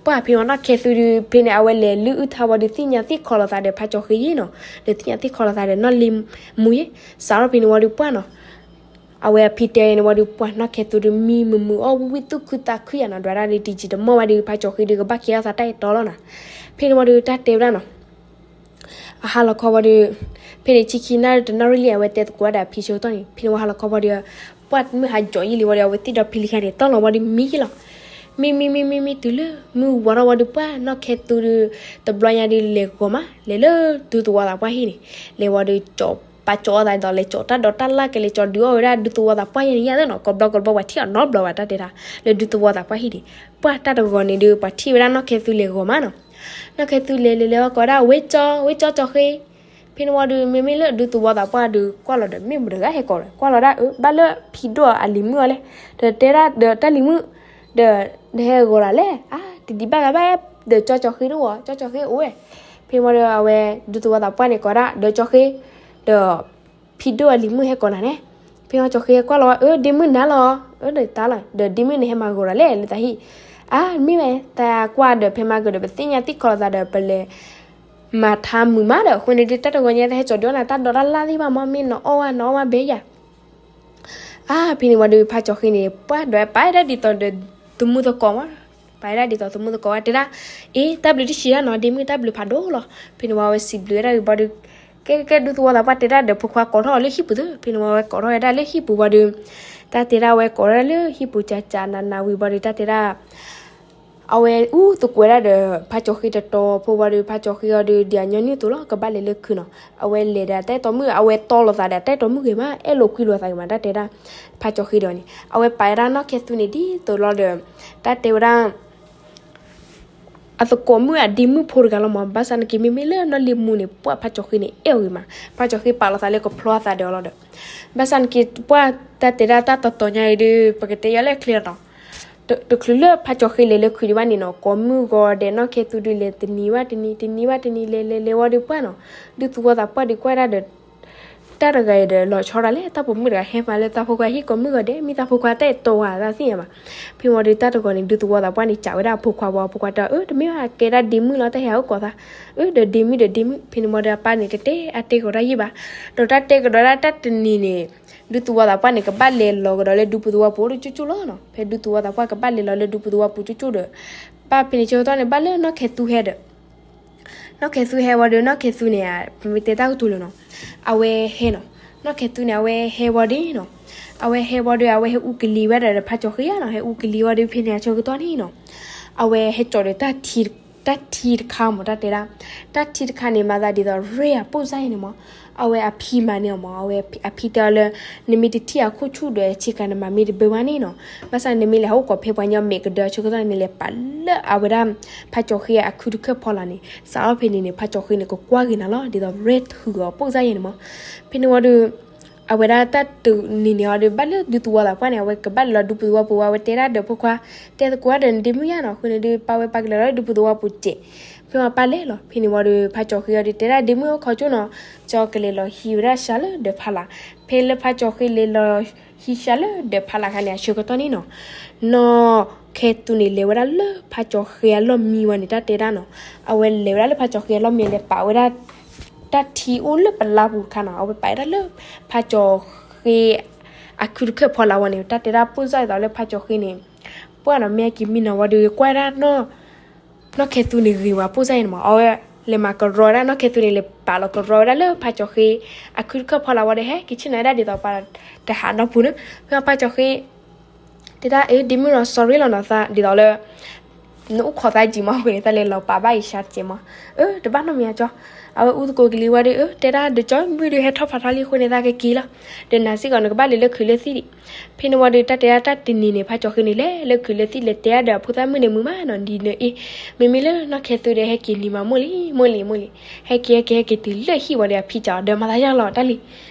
ပှၢ်ဖဲန့ၣ်ဝံၤနီၢ်ခဲသူဒီး ဖဲန့ၣ် အဝဲလဲၤလုၢ်အုၣ်ထါဝံၤဒီး သ့ၣ်ညါသ့ၣ်ခီလိာ်သးဒီးဖါကၠီၤဃ့ယဲနီၤ, ဒီးသ့ၣ်ညါသ့ၣ်ခီလိာ်သးဒီးနီၢ်လံၤမူယဲ, စးထီၣ်ဖဲန့ၣ်ဝံၤဒီးပှၢ်နီၤ အဝဲအဖံတဲန့ၣ်ဝံၤဒီး ပှၢ်နီၢ်ခဲသူဒီး မံမုာ်မုာ်အီၣ်ဝံၣ်ဝံၣ်သူၣ်ခုသးခုယၤနီၤ, ဒွးဒၣ်ဒီးတယံာ်တမီၢ်ဝဲဒီး ဖါကၠီၤဃ့ဒီး ကဘၣ်ကဲထီၣ်သးတၢ်အဲၣ်တီလီၤနီၤ. ဖဲန့ၣ်ဝံၤဒီး တၢ်တဲဝဲဒၣ်နီၤ အဟါလီၤခီဝံၤဒီး ဖဲန့ၣ် ဆံခံနၣ်ရံၣ်တနၣ်ရံၣ်လံ အဝဲတဲသကိးဒီးအဖံဆၢကတီၢ်န့ၣ်, ဖဲန့ၣ်ဝံၤဟါလီၤခီဝံၤဒီး ပှၢ်မုၢ်ဟါကၠီၤယံာ်လံဝံၤဒီး အဝဲသ့ၣ်ဒီဖံလံၤခါန့ၣ် တီၢ်လီၤဝံၤဒီးမံယံာ်လီၤ. မံမံမံမံမံတုၤလၢမုၢ်ဝါထီၣ်ဝံၤဒီး ပှၢ်နီၢ်ခဲသူဒီး တဘျီညါဒီးလဲၤဂီၤမး လဲၤလၢဒူသဝီသးပှၢ်ဟံၣ်န့ၣ်, လဲၤဝံၤဒီး ပာ်ကၠီအီၣ်သးဒ်သိး လဲၤကၠီတၢ်ဒိးတၢ်လၢ်ကလဲၤကၠီဒုးအီၣ်ဝဲဒၣ်ဒူသဝီသးပှၢ်ညါန့ၣ်ယါသ့ၣ်နီၤ, ကိးဘျီကိးဘျီပှၤထံၣ်အီၤနီတဘျီဘၣ် တၢ်တဲဒၣ် လၢဒူသဝီသးပှၢ်ဟံၣ်န့ၣ်, ပှၢ်တၢ်တဂီၤန့ၣ်ဒီး ပှၤထံၣ်ဝဲဒၣ်နီၢ်ခဲသူလဲၤဂီၤမးနီၤ, နီၢ်ခဲသူလဲၤလဲၤလဲၤဝဲကိးဝဲဒၣ် ဝ့ၢ်ကၠီ ဝ့ၢ်ကၠီကၠီဃ့ ဖဲန့ၣ်ဝံၤဒီး မ့မ့ၢ်လၢဒူသဝီသးပှၢ်ဒီး ကွၢ်လီၤဒီး မ့ၢ်မတဂၤဟဲကိးဒီး ကွၢ်လီၤဒၣ်အၢ ဘၣ်လၢဖံဒိၣ်အလံၤမုၣ်အီၤလဲၣ်, ဒီးတဲဒၣ်ဒီးတၢ်လံၤမုၣ်, ဒီး နဟဲဂီၤလၢ်လဲၣ်, အါ တဒံးဘၣ်ဂၤဘၣ်, ဒီးကၠီကၠီဃ့တအိၣ်, ကၠီကၠီဃ့အိၣ်ဝဲ, ဖဲန့ၣ်ဝံၤဒီး အဝဲဒူသဝီသးပှၢ်န့ၣ်ကိးဒၣ် ဒီးကၠီဃ့, ဒီး ဖံဒိၣ်အလံၤမုၣ်ဟဲကိးနၤန့ၣ်, ဖဲန့ၣ်ဝံၤကၠီဃ့ကွၢ်လီၤဝဲ အၢ ဒ့မုၣ်နၤလီၤ, အၢ နတၢ်လီၤ, ဒီးဒ့မုၣ်န့ၣ်ဟဲမၤဂီၤလၢ်လဲၣ်လၢတၢ်ဟံၣ်, အါ မ့ၢ်ဝဲ တၢ်ကွၢ်ဒီးဖဲမၤကဒီး ပသ့ၣ်ညါတံၢ်ကီလီၤသးဒီး ပလဲၤ မၤထါမုာ်မးဒီး အဃိန့ၣ်ဒုး တၢ်တဂီၤညါတဟဲကၠီဒုးအီၣ်နၤတၢ်ဒိးတၢ်လၢ်သ့ၣ်ဘၣ်မး မ့ၢ်နအီၣ်ဝဲ နအီၣ်ဝဲဘဲယၤ, အါ ဖဲန့ၣ်ဝံၤဒီး ဖါကၠီဃ့န့ၣ် ပှၢ်ဒီးပာ်ဝဲဒၣ်ဒ်သိးဒီး သမူသကိးမး, ပာ်ဝဲဒၣ်ဒ်သိးသမူသကိးဝဲတဲဒၣ်, အ့ တၢ်ဘျုးတဆံးဒၣ်နီၤ ဒ့မုၣ် တၢ်ဘျုးဖးဒိၣ်လီၤ, ဖဲန့ၣ်ဝံၤအဝဲစံးဘျုးဝဲဒၣ်ဝံၤဘၣ်ဒီး ကဲကဲ ဒူသဝီသးပှၢ်တဲဒၣ်ဒီးဖိခွါကိးထီၣ်အီၤလၢဟံၣ်ပူၤသ့, ဖဲန့ၣ်ဝံၤအဝဲကိးထီၣ်ဝဲဒၣ်လၢဟံၣ်ပူၤဝံၤဒီး တၢ်တဲဒၣ်အဝဲကိးထီၣ်လၢဟံၣ်ပူၤ ကၠးကၠးနးနးဝံၤဘၣ်ဒီး တၢ်တဲဒၣ် အဝဲအူသကိးဝဲဒၣ်ဒီး ဖါကၠီဃ့တတီၤဖိဝံၤဒီး ဖါကၠီဃ့အီၤဒီး ဒ်အညီနုၢ်အသိးလီၤ ကဘၣ်လဲၤလၢခုးနီၤ, အဝဲလဲၤဒီးတၢ်အဲၣ်တီမုၣ် အဝဲတီလိာ်သးဒီးတၢ်အဲၣ်တီမုၣ်ဂ့ၤမး အဲၣ်လိာ်ကွံလိာ်သးဂ့ၤမး တၢ်တဲဒၣ် ဖါကၠီဃ့ဒီးန့ၣ် အဝဲပာ်ဝဲဒၣ်နီၢ်ခဲသူန့ၣ်ဒ်သိးလီၤဒီး တၢ်တဲဝဲဒၣ် အသကိးမုၣ်အဒ့မုၣ်ဖိတဂၤလီၤမး, ဘၣ်ဆၣ်နာ်က့ မ့မ့ၢ်လၢနီၢ်လ့မူန့ၣ် ပှၢ်ဖါကၠီဃ့န့ၣ် အဲၣ်အီၤဂ့ၤမး, ဖါကၠီဃ့ပာ်လီၤသးလၢကဖျီအသးဒီးအီၤလီၤဒီး ဘၣ်ဆၣ်နာ်က့ ပှၢ်တၢ်တဲဒၣ်တၢ်တတီၤညါအံၤဒီး ပကတဲယၤလၢချ့လီၤနီၤ, တချုးလၢဖါကၠီဃ့လဲၤလၢခုးဒံးဘၣ်န့ၣ်နီၤ ကိးမုၢ်ဂီၤဒဲး နီၢ်ခဲသူဒုးလဲၤတနံၤဘၣ်တနံၤ တနံၤဘၣ်တနံၤ လဲၤလဲၤလဲၤဝံၤဒီးပှၢ်နီၤ, ဒူသဝီသးပှၢ်ဒီးကွၢ်ဒၣ်ဒီး တၢ်တဂၤအံၤဒီးလီၤဆီဒၣ်လဲၣ် တၢ်ပိာ်မုၣ်တဂၤဟဲမၤလၢသးဖိခွါဟံၣ်ကိးမုၢ်ဂီၤဒဲး မ့ၢ်သးဖိခွါတၢ်အဲၣ်တီဝဲသးသ့ၣ်ညါဘၣ်, ဖဲဝံၤဒီး တၢ်တဂီၤန့ၣ် ဒူသဝီသးပှၢ်န့ၣ် စံးဝဲဒၣ်အဖိခွါဝံၤ အဖိခွါတဲအီၤ အၢ တမ့ၢ်ဘၣ် ကဲဒၣ်ဒ့မုၣ်လီၤ တၢ်ဟဲဟးအိၣ်ကိးသး, အၢ ဒီးဒ့မုၣ်ဒီးဒ့မုၣ် ဖဲန့ၣ်ဝံၤဒီးအပၢ်န့ၣ် တတဲအတဲကဒီးယံာ်ဘၣ်, ဒီးတၢ်တဲကဒီးဒၣ်တၢ်တနံၤန့ၣ် ဒူသဝီသးပှၢ်န့ၣ် ကဘၣ်လဲၤလီၤကဒီးလၢဒူပူၤသဝီပူၤအိၣ်တကၠိကၠိလီၤနီၤ, ဖဲဒူသဝီသးပှၢ်ကဘၣ်လဲၤလီၤလၢဒူပူၤသဝီပူၤကၠိကၠိဒီး ဘၣ်ဖဲန့ၣ်ဆၢကတီၢ်န့ၣ် ဘၣ်လၢနီၢ်ခဲသူဟဲဒီး နီၢ်ခဲသူဟဲဝံၤဒီး နီၢ်ခဲသူန့ၣ် ပမ့ၢ်တဲတၢ်ကတိၤလၢၤနီၤ, အဝဲဟဲနီၤ, နီၢ်ခဲသူန့ၣ် အဝဲဟဲဝံၤဒီးနီၤ, အဝဲဟဲဝံၤဒီး အဝဲဟဲအူကလံၤဝဲဒၣ်ဒီးဖါကၠီဃ့ဧါနီၤ, ဟဲအူကလံၤဝံၤဒီး ဖဲန့ၣ်အဆၢကတီၢ်န့ၣ်နီၤ, အဝဲဟဲကၠီဒီး တၢ်ထံတခါမး တၢ်တဲဒၣ်, တၢ်ထံတခါန့ၣ် မၤသးဒ်သိး ရဲၣ် အပိၢ်စၢ်အံၤန့ၣ်မး, အဝဲအဖံမၤန့ၢ်အီၤမး, အဝဲအဖံတဲအီၤလၢ နမ့ၢ်တထံၣ်အခိၣ်ဆူၣ်ဒီး ဆ့ကၤနမၤမ့ၢ်တဘၢဘၣ်န့ၣ်နီၤ, ဘၣ်ဆၣ်နမ့ၢ်လဲၤဟးအိၣ်ကိးဖဲပှၤကညီမဲာ်ကဒၢအဆၢကတီၢ်န့ၣ် နလဲၤပာ်လၢအဝဲဒၣ် ဖါကၠီဃ့အခုတခၢၣ်ဖီလာ်န့ၣ် စးထီၣ်ဖဲန့ၣ်န့ၣ် ဖါကၠီဃ့န့ၣ် ကကွၢ်က့ၤနၤလီၤ ဒ်သိး ရဲၣ် ထုးအီၤပိၢ်စၢ်အံၤန့ၣ်မး, ဖဲန့ၣ်ဝံၤဒီး အဝဲဒၣ်တၢ်တနံၤန့ၣ်အီၤဒီး ဘၣ်လၢဒူသဝီသးပှၢ်န့ၣ် အဝဲကဘၣ်လဲၤလီၤဒူပူၤသဝီပူၤဝံၤ အဝဲတဲဒၣ်ဒီးဖိခွါ, တဲသကိးဒီးနဒ့မုၣ်ယါနီၤ, အဃိန့ၣ်ဒီး ပာ်ဝဲပာ်ကလဲၤလီၤလၢဒူပူၤသဝီပူၤစဲး, ဖဲဝံၤပၢ်လဲၤလီၤ, ဖဲန့ၣ်ဝံၤဒီး ဖါကၠီဃ့အီၤဒီး တဲဒၣ်ဒ့မုၣ်အိၣ်ခိးကၠိနီၤ, ကၠီကလဲၤလီၤဟံးဝဲဒၣ်စှၤလၢဒီးဖီလာ်, ဖဲလၢဖါကၠီဃ့လဲၤလီၤဟံးစှၤလၢဒီးဖီလာ်ခါန့ၣ် အဆၢကတီၢ်န့ၣ်နီၤ, နီၢ်ခဲသူန့ၣ် လဲၤဝဲဒၣ်လၢဖါကၠီဃ့အလီၢ်မံဝံၤန့ၣ် တၢ်တဲဒၣ်နီၤ, အဝဲလဲၤဝဲဒၣ်လၢဖါကၠီဃ့အလီၢ်မံလဲၤပာ်ဝဲဒၣ် တၢ်ထံအိၣ်လၢပလါပူၤတခါနီၤ, အဝဲပာ်ဝဲဒၣ်လၢ ဖါကၠီဃ့ အခုတခၢၣ်ဖီလာ်ဝံၤန့ၣ် တၢ်တဲဒၣ်ပိၢ်စၢ်အံၤသိးလၢဖါကၠီဃ့န့ၣ် ပှၢ်နီၤ မ့ၢ်ဟဲက့ၤမံနီၤဝံၤဒီး ကွၢ်ဒၣ် နီၢ်ခဲသူန့ၣ်ဂ့ၤဝဲပိၢ်စၢ်အံၤန့ၣ်မး, အဝဲလဲၤမၤကရီဝဲဒၣ် နီၢ်ခဲသူန့ၣ် လဲၤပာ်လီၤကရီဝဲဒၣ်လၢဖါကၠီဃ့ အခုတခၢၣ်ဖီလာ်ဝံၤဒီး ဟဲက့ၤဆ့ၣ်နီၤဝဲဒၣ်ဒ်သိး ပှၤတဟးနီတပူၤန့ၣ်, ဖဲဖါကၠီဃ့ တဲဒၣ် အ့ ဒ့မုၣ်နီၤ sorry လီၤနီၤ သးဒ်သိးလၢ နအိၣ်ခိးသးယံာ်မး အဃိန့ၣ် သးလဲၤလီၤပာ်ဘၣ်အံၤစှၤတကဲးမး, အၢ တဘၣ်နီတမံၤအကၠီ, အဝဲအူသကိးကလံၤဝံၤဒီး အၢ တဲဒၣ်ဒီးကၠီ မုၢ်ဒုးဟဲထီၣ်ဖးထီလံအဃိန့ၣ် သးကက့ၤလီၤ, ဒီးနၤစ့ၢ်ကီး နကဘၣ်လဲၤလၢခုးလၢသံၣ်ဒံး, ဖဲန့ၣ်ဝံၤဒီး တၢ်တဲဒၣ်တၢ်တနံၤန့ၣ် ဖါကၠီဃ့န့ၣ် လဲၤလၢခုးလၢသံၣ် လဲၤတဲဒၣ်ဒီးအဖိသၣ်မုၣ်န့ၣ် မုာ်မးနီၤ ဒ်န့ၣ်အ့, မ့မ့ၢ်လၢနီၢ်ခဲသူဒီး ဟဲက့ၤနံၤမး မိၢ်လံ မိၢ်လံ မိၢ်လံ, ဟဲက့ၤ ဟဲက့ၤ ဟဲက့ၤတုၤလၢဟံၣ်ဝံၤဒီး အဖံစံးအီၤဒီး မၤသးယါလီၤတၢ်လံ,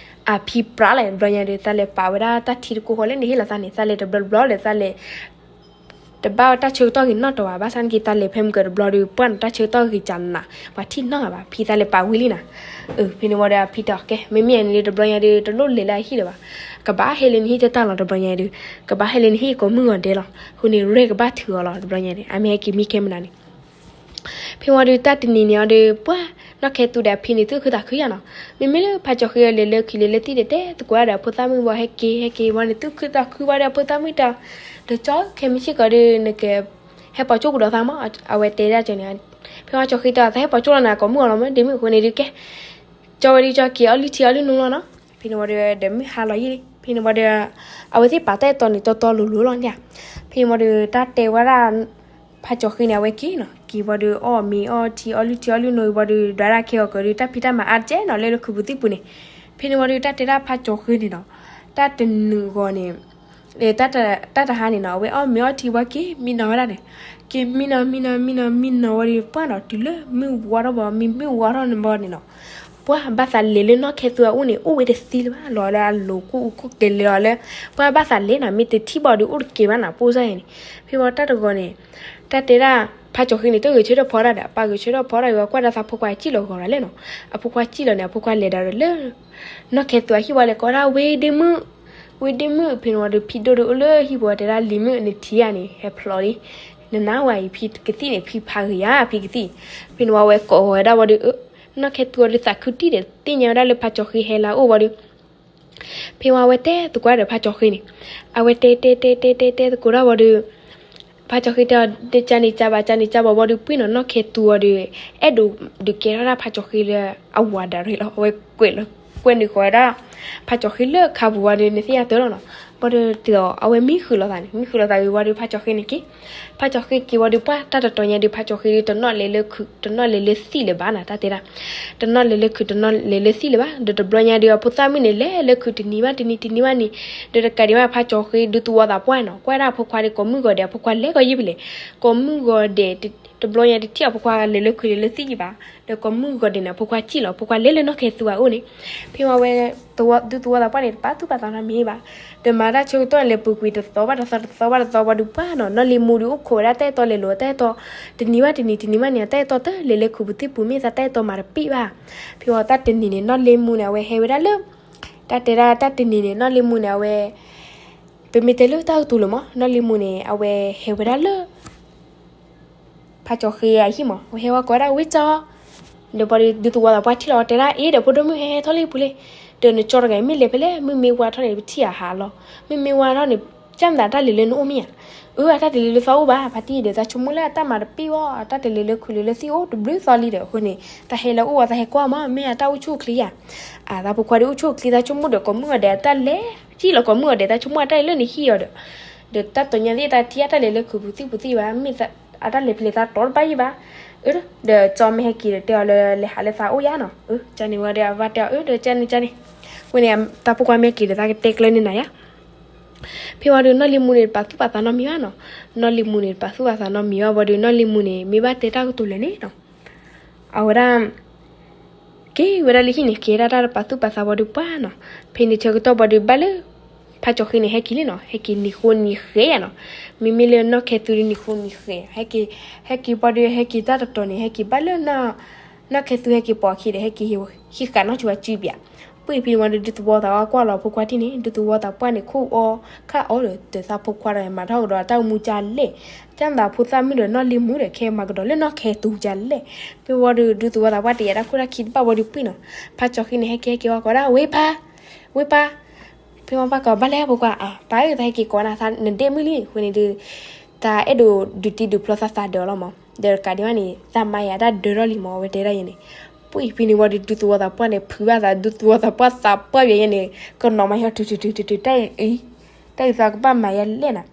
အဖံပြးလီၤ တဘျီညါဒီး သးလဲၤပာ်ဝဲဒၣ်တၢ်ထံတကိးဃီလၢနဟ့ၣ်လီၤသးန့ၣ် သးလဲၤတဘျီတဘျီဒီး သးလဲၤ တဘၣ်တၢ်ဆၢကတီၢ်ဂ့ၤနီတတီၤဘၣ်, ဘၣ်ဆၣ်နာ်က့ တၢ်လဲၤဖဲမုၢ်ကတဘျီဒီး ပှၢ်နီၤ တၢ်ဆၢကတီၢ်ဂ့ၤကနး ပှၤထံၣ်နီၣ်ဂၤဘၣ်, ဖံသးလဲၤပာ်ဝံၤလံနၤ, အၢ ဖဲန့ၣ်ဝံၤဒီး အဖံတဲအီၤ ကဲ မ့မ့ၢ်အန့ၣ်ဒီး တဘျီညါဒီး တလိၣ်လဲၤလၢအဟံၣ်လၢၤဘၣ်, ကဘၣ်ဟဲလၢနဟံၣ်တတၢ်လီၤ တဘျီညါဒီး, ကဘၣ်ဟဲလၢနဟံၣ်ကိးမုၢ်ဂီၤဒဲးလီၤ, အဃိန့ၣ် ရဲၣ် ကဘၣ်ထုးအီၤလီၤ တဘျီညါဒီး အမ့ၢ်ဟဲက့ၤမံခဲမနၤန့ၣ် ဖဲဝံၤဒီး တၢ်တနံၤန့ၣ်အီၤဒီး ပှၢ်နီၢ်ခဲသူဒီးအဖံန့ၣ် သူၣ်ခုသးခုယါနီၤ, မ့မ့ၢ်လၢဖါကၠီဃ့အီၤလဲၤလၢခုးလဲၤလၢသံၣ်ဒီး တဲသကိးဒီးအဖိသၣ်မုၣ်ဘၣ် ဟဲက့ၤ ဟဲက့ၤဝံၤန့ၣ် သူၣ်ခုသးခုဝံၤဒီးအဖိသၣ်မုၣ်တဲအီၤ, ဒီးကၠီ ခဲမုၢ်ဆ့ၣ်ကီးဒီး နက ဟဲပိာ်ကၠိကဒီးသးမး, အဝဲတဲဒၣ်ကၠီန့ၣ်, ဖဲဝံၤကၠီဃ့တဲအီၤ သးဟဲပိာ်ကၠိလီၤနၤ ကိးမုၢ်အီၤလီၤမး ဒ့မုၣ် အဃိန့ၣ်ဒုးကဲ ကၠီဝဲဒုးကၠီက့ၤအီၣ်လုၢ်ထံအီၣ်လုၢ်နူလီၤနီၤ, ဖဲန့ၣ်ဝံၤဒီး ဒီးမုၢ်ဟါလီၤယံၤလံ ဖဲန့ၣ်ဝံၤဒီး အဝဲသ့ၣ်ပာ်တၢ်အဲၣ်တီန့ၣ် တီတီလိၤလိၤလီၤန့ၣ်ဧါ. ဖဲန့ၣ်ဝံၤဒီး တၢ်တဲဝဲဒၣ် ဖါကၠီၤဃ့န့ၣ် အဝဲက့ၤနီၤ, က့ၤဝံၤဒီး အီၣ်မ့ၤအီထံ အီလုၢ်ထံအီလုၢ်နိဝံၤဒီး ဒွးဒၣ်ခဲအီၤကဒီး တၢ်ဖံးတၢ်မၤအါတက့ၢ်နီၤ လၢလၢခုးပူၤသံၣ်ပူၤန့ၣ်. ဖဲန့ၣ်ဝံၤဒီး တၢ်တဲဒၣ်ဖါကၠီၤဃ့န့ၣ်နီၤ, တၢ်တနုာ်အဂီၢ်န့ၣ် တၢ်တဟါန့ၣ်နီၤ အဝဲအီၣ်မ့ၤအီထံဝံၤက့ၤ မံနီၤဝဲဒၣ်န့ၣ်, က့ၤမံနီၤ မံနီၤ မံနီၤ မံနီၤဝံၤဒီး ပှၢ်နီၤ တုၤလၢမုၢ်ဝါထီၣ်ဘၣ် မံမုၢ်ဝါထီၣ်န့ၣ်ဘၣ်န့ၣ်နီၤ, ပှၢ်ဘၣ်သးလဲၤလၢနီၢ်ခဲသူအအိၣ်န့ၣ် အိၣ်ဝဲတသ့လၢၤဘၣ် လီၤလၢအလိၤကိၣ်အူကိၣ်ကဲၤလဲၤလီၤလၢ ပှၢ်ဘၣ်သးလဲၤနီၤ မ့ၢ်တထံၣ်ဘၣ်ဒီး အိၣ်တကဲဘၣ်နီၤ ပိၢ်စၢ်ယဲန့ၣ်. ဖဲဝံၤတၢ်တဂီၤန့ၣ် တၢ်တဲဒၣ် ဖါကၠီၤဃ့န့ၣ် တဂဲၤဆၢထၢၣ်ဖီတၢ်ဒီး ပှၢ်ဂဲၤဆၢထၢၣ်ဖီတၢ်ဝံၤ ကွၢ်ဒၣ်သးဖိခွါစံၣ်လီၤဂီၤလီၤလဲၣ်နီၤ, အဖိခွါစံၣ်လီၤန့ၣ် အဖိခွါလဲၤဒီးလၢ နီၢ်ခဲသူအဟံၣ်ဝံၤလဲၤကိးဒၣ် ဝ့ဒ့မုၣ် ဝ့ဒ့မုၣ်. ဖဲန့ၣ်ဝံၤဒီး ဖံဒိၣ်ဒီးအိၣ်လၢဟံၣ်ပူၤဝဲ တဲဒၣ် လံၤမုၣ် နထံၣ်ဧါန့ၣ် ဟဲဖျိးလံ, နနၢ်ဝဲအံၤ ဖံကသံၣ်န့ၣ် ဖံဖးဂ့ၤဧါ ဖံကသံၣ်. ဖဲန့ၣ်ဝံၤဝဲကိးဝဲဒၣ်ဝံၤဒီး နီၢ်ခဲသူအီၤဒီးသးခုတံၢ်ဒီး သ့ၣ်ညါဝဲဒၣ်လၢဖါကၠီၤဃ့ဟဲလၢအအိၣ်ဝံၤဒီး ဖဲဝံၤအဝဲတဲသကိးဒီးဖါကၠီၤဃ့န့ၣ်, အဝဲတဲတဲတဲတဲတဲတဲသကိးဒၣ်ဝံၤဒီး ဖါကၠီၤဃ့တဲအီၤ ကန့ၣ်ကဘၣ် ကန့ၣ်ကဘၣ်ဝံၤဒီး ပှၢ်နီၤ နီၢ်ခဲသူအီၤဒီး အဲၣ်ဒိးဒုးကဲထီၣ်ဒၣ်ဖါကၠီၤဃ့လၢအဝၤဒၣ်ရ့ၣ်လီၤ. အဝဲကွဲးလီၤ ကွဲးနုာ်ဃီၤဝဲဒၣ် ဖါကၠီၤဃ့လၢခါပူၤဝံၤဒီး နသ့ၣ်ညါတၢ်လီၤနီၤ. ဘၣ်ဒီးတၢ်အီၤ အဝဲမံဃုာ်လိာ်သးန့ၣ် မံဃုာ်လိာ်သးဂ့ၤဝံၤဒီး ဖါကၠီၤဃ့န့ၣ်က့ၤ ဖါကၠီၤဃ့က့ၤဝံၤဒီး ပှၢ်တၢ်တတီၤညါဒီး ဖါကၠီၤဃ့ဒီး တနီၣ်လဲၤလၢခုး တနီၣ်လဲၤလၢသံၣ်လၢၤဘၣ်နီၤ တၢ်တဲဒၣ် တနီၣ်လဲၤလၢခုး တနီၣ်လဲၤလၢသံၣ်လၢၤဘၣ်. ဒီးတဘျီညါဒီး အဖိသၣ်မုၣ်န့ၣ် လဲၤလၢခုးတနံၤဘၣ်တနံၤ တနံၤဘၣ်နံၤ, ဒီးတကးဒံးဘၣ် ဖါကၠီၤဃ့ဒုးသဝီသးပှၢ်နီၤ ကွၢ်ဒၣ်အဖိခွါဒီး ကိးမုၢ်ဂီၤဒဲး အဖိခွါလဲၤကီးယံာ်ပလဲၣ်, ကိးမုၢ်ဂီၤဒဲး တဘျီညါတထံၣ်အဖိခွါလဲၤလၢခုးလဲၤလၢသံၣ်ယံာ်ဘၣ်, ဒီးကိးမုၢ်ဂီၤဒဲးန့ၣ် အဖိခွါစံၣ်လီၤ အဖိခွါလဲၤလၢနီၢ်ခဲသူအအိၣ်န့ၣ်. ဖဲဝံၤဝဲ ဒုးသဝီသးပှၢ်န့ၣ် တပာ်သူၣ်ပာ်သးနီတမံၤဘၣ်, ဒီးမၤတၢ်ဆၢကတီၢ်လဲၤပူၤကွံာ်တသီဘၣ်တသီ တသီဘၣ်တသီဝံၤဒီး ပှၢ်နီၤ နီၢ်လံမူဒီးအိၣ်ခိးဝဲဒၣ်တၢ်အဲၣ်တီလဲၤလိာ် တၢ်အဲၣ်တီ တနံၤဘၣ်တနံၤ တနံၤဘၣ်နံၤ တၢ်အဲၣ်တီတၢ်လဲၤလၢခုးပူၤသံၣ်ပူၤ မ့ၢ်သးတၢ်အဲၣ်တီမၤတပ့ၢ်ဘၣ်. ဖဲဝံၤတၢ်တနံၤန့ၣ် နီၢ်လံမူန့ၣ် အဝဲဟဲဝဲဒၣ်လၢ တၢ်တဲဒၣ်တၢ်တနံၤန့ၣ် နီၢ်လံမူန့ၣ် အဝဲ ပမ့ၢ်တဲလၢတၢ်ကတိၤလၢၤမး နီၢ်လံမူန့ၣ် အဝဲဟဲဝဲဒၣ်လၢ ဖါကၠီၤဃ့အဟံၣ်မး အဝဲဟဲဝဲကိးဝဲဒၣ် ဝ့ၢ်ကၠီၤ ဒီးပှၤဒီး ဒုးသဝီသးပှၢ်ထံၣ်လီၤ တဲဒၣ် အ့ ဒီးဖိဒိၣ်မုၣ်ဟဲဟဲထီၣ်လံပူၤလံ, ဒီးနကၠီၤတဂၤအံၤမ့ၢ်လဲၤဖဲလဲၣ် မုၢ်မ့ၢ်ဝါထီၣ်န့ၣ် ပထံၣ်အဟးလီၤ, မုၢ်မ့ၢ်ဝါထီၣ်န့ၣ် ကၢ်မတၤတၢ်လဲၤလၢနအိၣ်မ့ၢ်ဧါ, အၢ အတၢ်တလဲၤလၢသီအိၣ်ဘၣ် ဖါတံၢ်ဒီး သးဆိကမိၣ်လၢအတၢ်မၤတပ့ၢ်ဘၣ် အတၢ်တလဲၤလၢခုးလဲၤလၢသံၣ်အိၣ်တဘျုးသီလံဒီး အဃိန့ၣ် တၢ်ဟဲလၢအအိၣ်ဝဲ တၢ်ဟဲကွၢ်မး မ့ၢ်အတၢ်အိၣ်ဆူၣ်အိၣ်ချ့ဧါ, အသးဖိခွါဒီးအိၣ်ဆူၣ်အိၣ်ချ့ သးဆိကမိၣ်ဒီး ကိးမုၢ်ဂီၤဒဲးအတၢ်လဲၤ စံၣ်လီၤကိးမုၢ်ဂီၤဒဲး သးဆိကမိၣ်အတၢ်လဲၤလၢနဟံၣ်အီၤဒီး ဒီးတၢ်တီၤညါသ့ၣ်တၢ်ထံၣ်အတၢ်လဲၤလၢခုးပူၤသံၣ်ပူၤသံၣ်ဘၣ် မ့ၢ်အတၢ်လဲၤဖဲလဲၣ်သးတီၤတဘၣ်ယံၣ်ဘၣ်, အၢ ဒီးကၠီၤမ့ၢ်ဟဲက့ၤဒီး တဲအီၤလၢလဲၤဟးလၢသးအိၣ်ယါနီၤ, အၢ ကန့ၣ်ဝံၤဒီး အဝဲတဲအီၤ အၢ ဒီးကန့ၣ်ကန့ၣ်, အဃိန့ၣ် သးဖိခွါမ့ၢ်က့ၤဒီး သးကတဲကျၢၤန့ၢ်နၤယါ. ဖဲဝံၤဒီး နီၢ်လံမူန့ၣ် တပာ်သူၣ်ပာ်သးနီတမံၤဘၣ်နီၤ, နီၢ်လံမူန့ၣ် တပာ်သူၣ်ပာ်သးနီတမံၤဘၣ်ဝံၤဒီး နီၢ်လံမူန့ၣ် မ့ၢ်ဘၣ်တဲတၢ်ကတိၤလၢာ်န့ၣ်နီၤ အဝဲဒၣ် က့ၤဝဲဒၣ်လၢဟံၣ်န့ၣ် က့ၤဒၣ်တၢ်တပာ်သူၣ်ပာ်သးဝံၤဒီးပှၢ်နီၤ, ဖဲန့ၣ်ဆၢကတီၢ်ဝံၤဒီး ဘၣ်လၢ ဖါကၠီၤဃ့န့ၣ် ဟဲက့ၤလံနီၤ, ဟဲက့ၤနံၤဃိနံၤဃဲယါနီၤ, မ့မ့ၢ်လၢနီၢ်ခဲသူဒီးနံၤဃိနံၤဃဲ, ဟဲက့ၤ ဟဲက့ၤဝံၤဒီး ဟဲက့ၤတၢ်တတီၤန့ၣ် ဟဲက့ၤဘၣ်လၢ နီၢ်ခဲသူဟဲက့ၤပိာ်အခံဒီး ဟဲက့ၤဟံးဃာ်နီၢ်ဆိဝဲစုပၠး, ပှၢ်ဖဲန့ၣ်ဝံၤဒီး ဒုးသဝီသးပှၢ်ကွၢ်လီၤဖိခွါထံၣ်န့ၣ် ဒုးသဝီသးပှၢ်န့ၣ် ခိၣ်အီခၣ်အီဒီး ဒီးသးဖိခွါဒီး မၤထီၣ်ကဒီးတၢ်အိၣ်မူကလဲၣ်, ကၢ်မတၤဖိသၣ်မုၣ်ဒီးနီၢ်လံမူဒီး ခဲမၤကဒီးလၢနီၢ်ခဲသူကလဲၣ်. ဖဲဝံၤဒီး ဒုးသဝီသးပှၢ်တယာ်တၢ်ခိၣ်တၢ်ခံတဘၣ်ဝံၤဒီးပှၢ်နီၤ, ဖါကၠီၤဃ့န့ၣ် ဟဲက့ၤဟဲက့ၤဝံၤကိးဒၣ် ဝ့ၢ်ဖါ ဝ့ၢ်ဖါ, ဖဲမ့ၢ်ပၢ်ကိးဘၣ်လဲၣ်ဖိခွါ, အပၢ်ဧၢ သးဟဲက့ၤကိးနၤ နဒ့ၣ်မုၣ်လံ, အဃိန့ၣ်ဒီး သးအဲၣ်ဒိးဒုးတံၤဒုးဖျီသးသးဒီးအီၤလီၤမး, ဒီးတကးဒံးဘၣ်န့ၣ် သးမၤယၤတၢ်ဒၢထီၣ်လံမး အဝဲတဲဒၣ်ယဲန့ၣ်, ပှၢ်ဖဲန့ၣ်ဝံၤဒီး ဒုးသဝီသးပှၢ်န့ၣ် ဖုးဘၣ်သး ဒုးသဝီသးပှၢ်သးပှၢ်ယဲန့ၣ် ကနီၤမၤဟီထူထူထူထူထူ တၢ်အံၤ တၢ်အံၤသးကဘၣ်မၤယဲလဲၣ်နၤ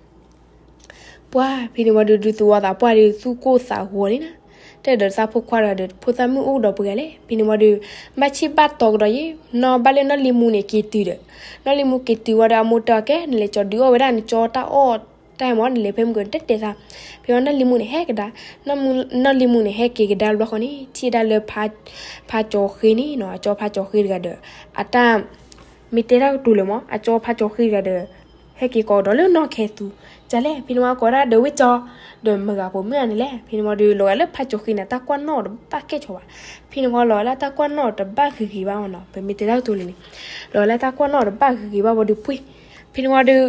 ပှၢ်ဖဲန့ၣ်ဝံၤဒီး ဒုးသဝီသးပှၢ်ဒီး သူၣ်ကိၢ်သးဂီၤလံနၤ, တၢ်ဒီးသးဖိခွါဒီး ဖိသၣ်မုၣ်အိၣ်ကဒီးပှဲၤဂၤလဲၣ်. ဖဲန့ၣ်ဝံၤဒီး ဘၣ်ဆံၣ်ဘၣ်တီၤကဒီးယဲ, နီၢ်ဘၣ်လၢနီၢ်လံမူန့ၣ်က့ၤတုၤဒီး, နီၢ်လံမူက့ၤတုၤဝံၤဒီး အမိၢ်တဲအီၤ ကဲ နလဲၤကၠီၤဒုးအီၣ်ဝဲဒၣ် နကၠီတၢ်အီၣ်တၢ်မး နလဲၤဖဲမုၢ်ကတၢၢ်တဲသး, ဖဲဝံၤနီၢ်လံမူန့ၣ်ဟဲကဒါ, နီၢ်လံမူန့ၣ်ဟဲက့ၤကဒါတဘျီဃီန့ၣ် ထံၣ်ဒၣ်လၢ ဖါကၠီၤဃ့န့ၣ်နီၤ, အကၠီဖါကၠီၤဃ့တဂၤဒီး အတၢ် မ့ၢ်တဲတၢ်ကတိၤလၢၤမး အကၠီဖါကၠီၤဃ့တဂၤဒီး ဟဲက့ၤကိးကဒီးလၢနီၢ်ခဲသူ, ကလဲၣ် ဖဲန့ၣ်ဝံၤကိးဒၣ်ဒီးဝ့ၢ်ကၠီ, ဒီးမတၤဂၤပိာ်မုၣ်ဧါန့ၣ်လဲၣ်. ဖဲန့ၣ်ဝံၤဒီး လီၤဂာ်လၢဖါကၠီၤဃ့န့ၣ် တၢ်ကွၢ်နီၣ်တဘၣ်ကဲၣ်ဆိးဘၣ်. ဖဲန့ၣ်ဝံၤလီၤဂာ်လၢတၢ်ကွၢ်နီၣ်တဘၣ်ဂ့ၤဂ့ၤဘၣ်မးနီၤ, ပမ့ၢ်တဲတၢ်ကတိၤလၢၤန့ၣ်, လီၤဂာ်လၢတၢ်ကွၢ်နီၣ်တဘၣ်ဂ့ၤဂ့ၤဘၣ်ဝံၤဒီးပှ့ၢ်, ဖဲန့ၣ်ဝံၤဒီး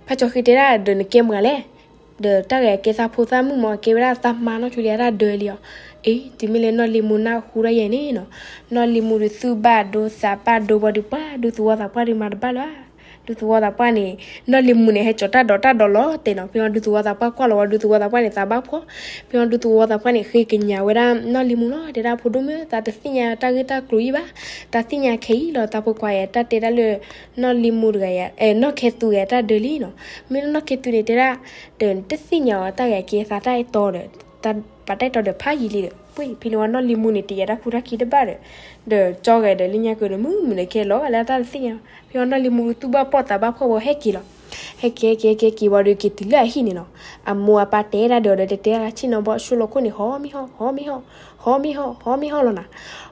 ဖါကၠီၤဃ့တဲဒၣ်ဒီး နကဲမတၤလဲၣ်, ဒီးတၢ်ဂ့ၢ်အကဲသးဖိသၣ်မုၣ်မး အကဲဝဲဒၣ်သးမါနီၢ်ဆိလံ အတၢ်ဒၢလံအီၤ, အ့ တုၤမ့ၢ်လၢနီၢ်လံမူနၢ်ဟူထီၣ်ယဲန့ၣ်နီၤ, နီၢ်လံမူဒီးသူၣ်ဘၣ်ဒိသးဘၣ်ဒိဝံၤဒီးပှၢ် ဒုးသဝီသးပှၢ်ဒီးမၤတဘၣ်လၢၤဘၣ် ဒူသဝီသးပှၢ်န့ၣ် နီၢ်လံၤမူန့ၣ် ဟဲကၠီၤတၢ်ဒိးတၢ်ဒိးလီၤတဲာ်နီၤ. ဖဲအီၤဒူသဝီသးပှၢ်ကွၢ်လီၤဝံၤ ဒူသဝီသးပှၢ်န့ၣ် သးဘၣ်ဖှီၣ်. ဖဲအီၤဒူသဝီသးပှၢ်န့ၣ် ဃ့ကညးဝဲဒၣ်နီၢ်လံၤမူလီၤ. တဲဒၣ် ဖိဒိၣ်မုၣ် သးတသ့ၣ်ညါတၢ်ဂ့ၢ်တၢ်ကျိၤအံၤဘၣ်. သးသ့ၣ်ညါခဲအံၤလီၤ. သးဖိခွါအံၤ တၢ်တဲဒၣ်လၢ နီၢ်လံၤမူတဂၤအံၤ နီၢ်ခဲသူဂၤအံၤ တၢ်ဒၢလံနီၤ. မ့ၢ်လၢနီၢ်ခဲသူန့ၣ် တဲဒၣ် တသ့ၣ်ညါအီၤတၢ်ဂ့ၤက့ၤသးတၢ်အဲၣ်တီဒီး ပာ်တၢ်အဲၣ်တီဒီးဖးယံာ်လံဒီး ပှ့ၢ် ဖဲန့ၣ်ဝံၤနီၢ်လံၤမူန့ၣ် တယာ်တၢ်ဖိတၢ်ခံတဘၣ်ဒီး ဒီးကၠီဂဲၤဒီးလၢညါကဒီး မုၢ်မုၢ်ဒီးခဲလီၤဂာ်လၢတၢ်တသ့ၣ်ညါ. ဖဲအီၤနီၢ်လံၤမူသူၣ်ဘၣ်ဖှီၣ်သးဘၣ်ဖှီၣ်ဝံၤဟဲက့ၤလီၤ. ဟဲက့ၤ ဟဲက့ၤ ဟဲက့ၤ ဟဲက့ၤဝံၤဒီး က့ၤတုၤလၢအဟံၣ်န့ၣ်နီၤ. အမိၢ်အပၢ်တဲတၢ်ဒီး ဒီးတဲတၢ်လၢဆ့ၣ်နီၤဘီၣ်ဆိလီခိၣ်န့ၣ် ဟီမ့ၢ်ဟီၣ် ဟီမ့ၢ်ဟီၣ် ဟီမ့ၢ်ဟီၣ် ဟီမ့ၢ်ဟီၣ်လီၤနၤ.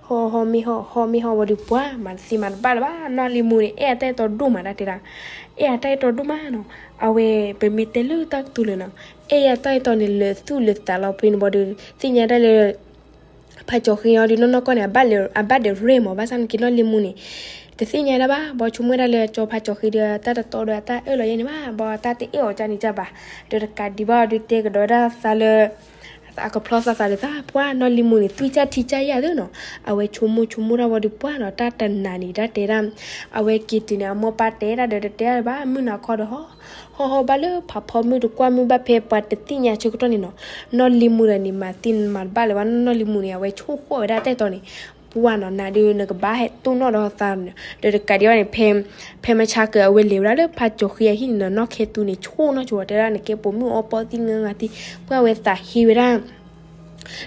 ဟီ ဟီမ့ၢ်ဟီၣ် ဟီမ့ၢ်ဟီၣ်ဝံၤဒီး ပှၤမၤတသ့မၤတဘၣ်လၢၤဘၣ်. နီၢ်လံၤမူန့ၣ် အဲၣ်အတၢ်အဲၣ်တီဒိၣ်မး တၢ်တဲဒၣ်. အဲၣ်အတၢ်အဲၣ်တီဒိၣ်မးနီၤ. အဝဲ ပမ့ၢ်တဲလၢတၢ်ကတိၤလၢာ်နီၤ, အဲၣ်အတၢ်အဲၣ်တီန့ၣ် လၢာ်သူၣ်လၢာ်သးလီၤ. ဖဲန့ၣ်ဝံၤဒီး သ့ၣ်ညါဒၣ်လၢ ဖးကၠီၤဃ့အီၤဒီးနီၢ်နီၢ်ကီၢ်န့ၣ် အဘၣ်ဒီးရဲၣ်မး ဘၣ်ဆၣ်သနာ်က့နီၢ်လံၤမူန့ၣ် တသ့ၣ်ညါဒၣ်ဘၣ်. ဘီဆိကမိၣ်ဝဲဒၣ်လၢကၠီၤဖးကၠီၤဃ့ဒီး တၢ်တတီဒီးအတၢ်အၢၣ်လီၤယဲန့ၣ်ဘၣ်, ဘီတၢ်တအဲၣ်အီၤကန့ၣ်ကဘၣ်. ဒီးတကးဒံးဘၣ်ဒီးတဲကဒီးဝဲဒၣ်သးလၢ အကဖျီသးသးဒီးသး ပှၤနီၢ်လံၤမူန့ၣ် သွံၣ်စၢ်ထံစၢ်ယဲၢ်သ့နီၤ. အဝဲဆိကမိၣ်ဆိကမိၣ်တၢ်ဝံၤဒီး ပှၤနီၤ တၢ်တနၤန့ၣ် တၢ်တဲဒၣ် အဝဲက့ၤတုၤန့ၣ် အမိၢ်ပၢ်တဲဒၣ်ဒီး တတဲဒၣ်ဘၣ် မုၢ်နၤခီဒီးဟီ ဟီၣ်ဟီၣ်ဘၣ်လၢဖးဖီမုၢ်တကွၢ်မုၢ် ဘၣ်ဖဲပှၤတသ့ၣ်ညါဆၢကတီၢ်န့ၣ်နီၤ. နီၢ်လံၤမူဒီးန့ၣ် မၤသ့မၤတဘၣ်လၢၤဘၣ်. နီၢ်လံၤမူန့ၣ် အဝဲဆိၣ်ဃီၣ်ဝဲဒၣ်တၢ်အဲၣ်တီန့ၣ် ပှၤနီၤ နၤဒုးနကဘၣ်ဟဲတိၢ်နီၣ်ဒီးသးဒီးတကးဒံးဘၣ်န့ၣ် ဖဲမဆါကၢအဝဲလဲၤဝဲဒၣ်လၢဖးကၠီၤဃ့အဟံၣ်န့ၣ်နီၤ. နီၢ်ခဲသူန့ၣ် ဆိၣ်နီၢ်ဆိၣ်ဝဲ တဲဒၣ် နကဲပိာ်မုၣ်အီပီသံငါငါသံ ပှၤဝဲသးဟ့ဝဲဒၣ်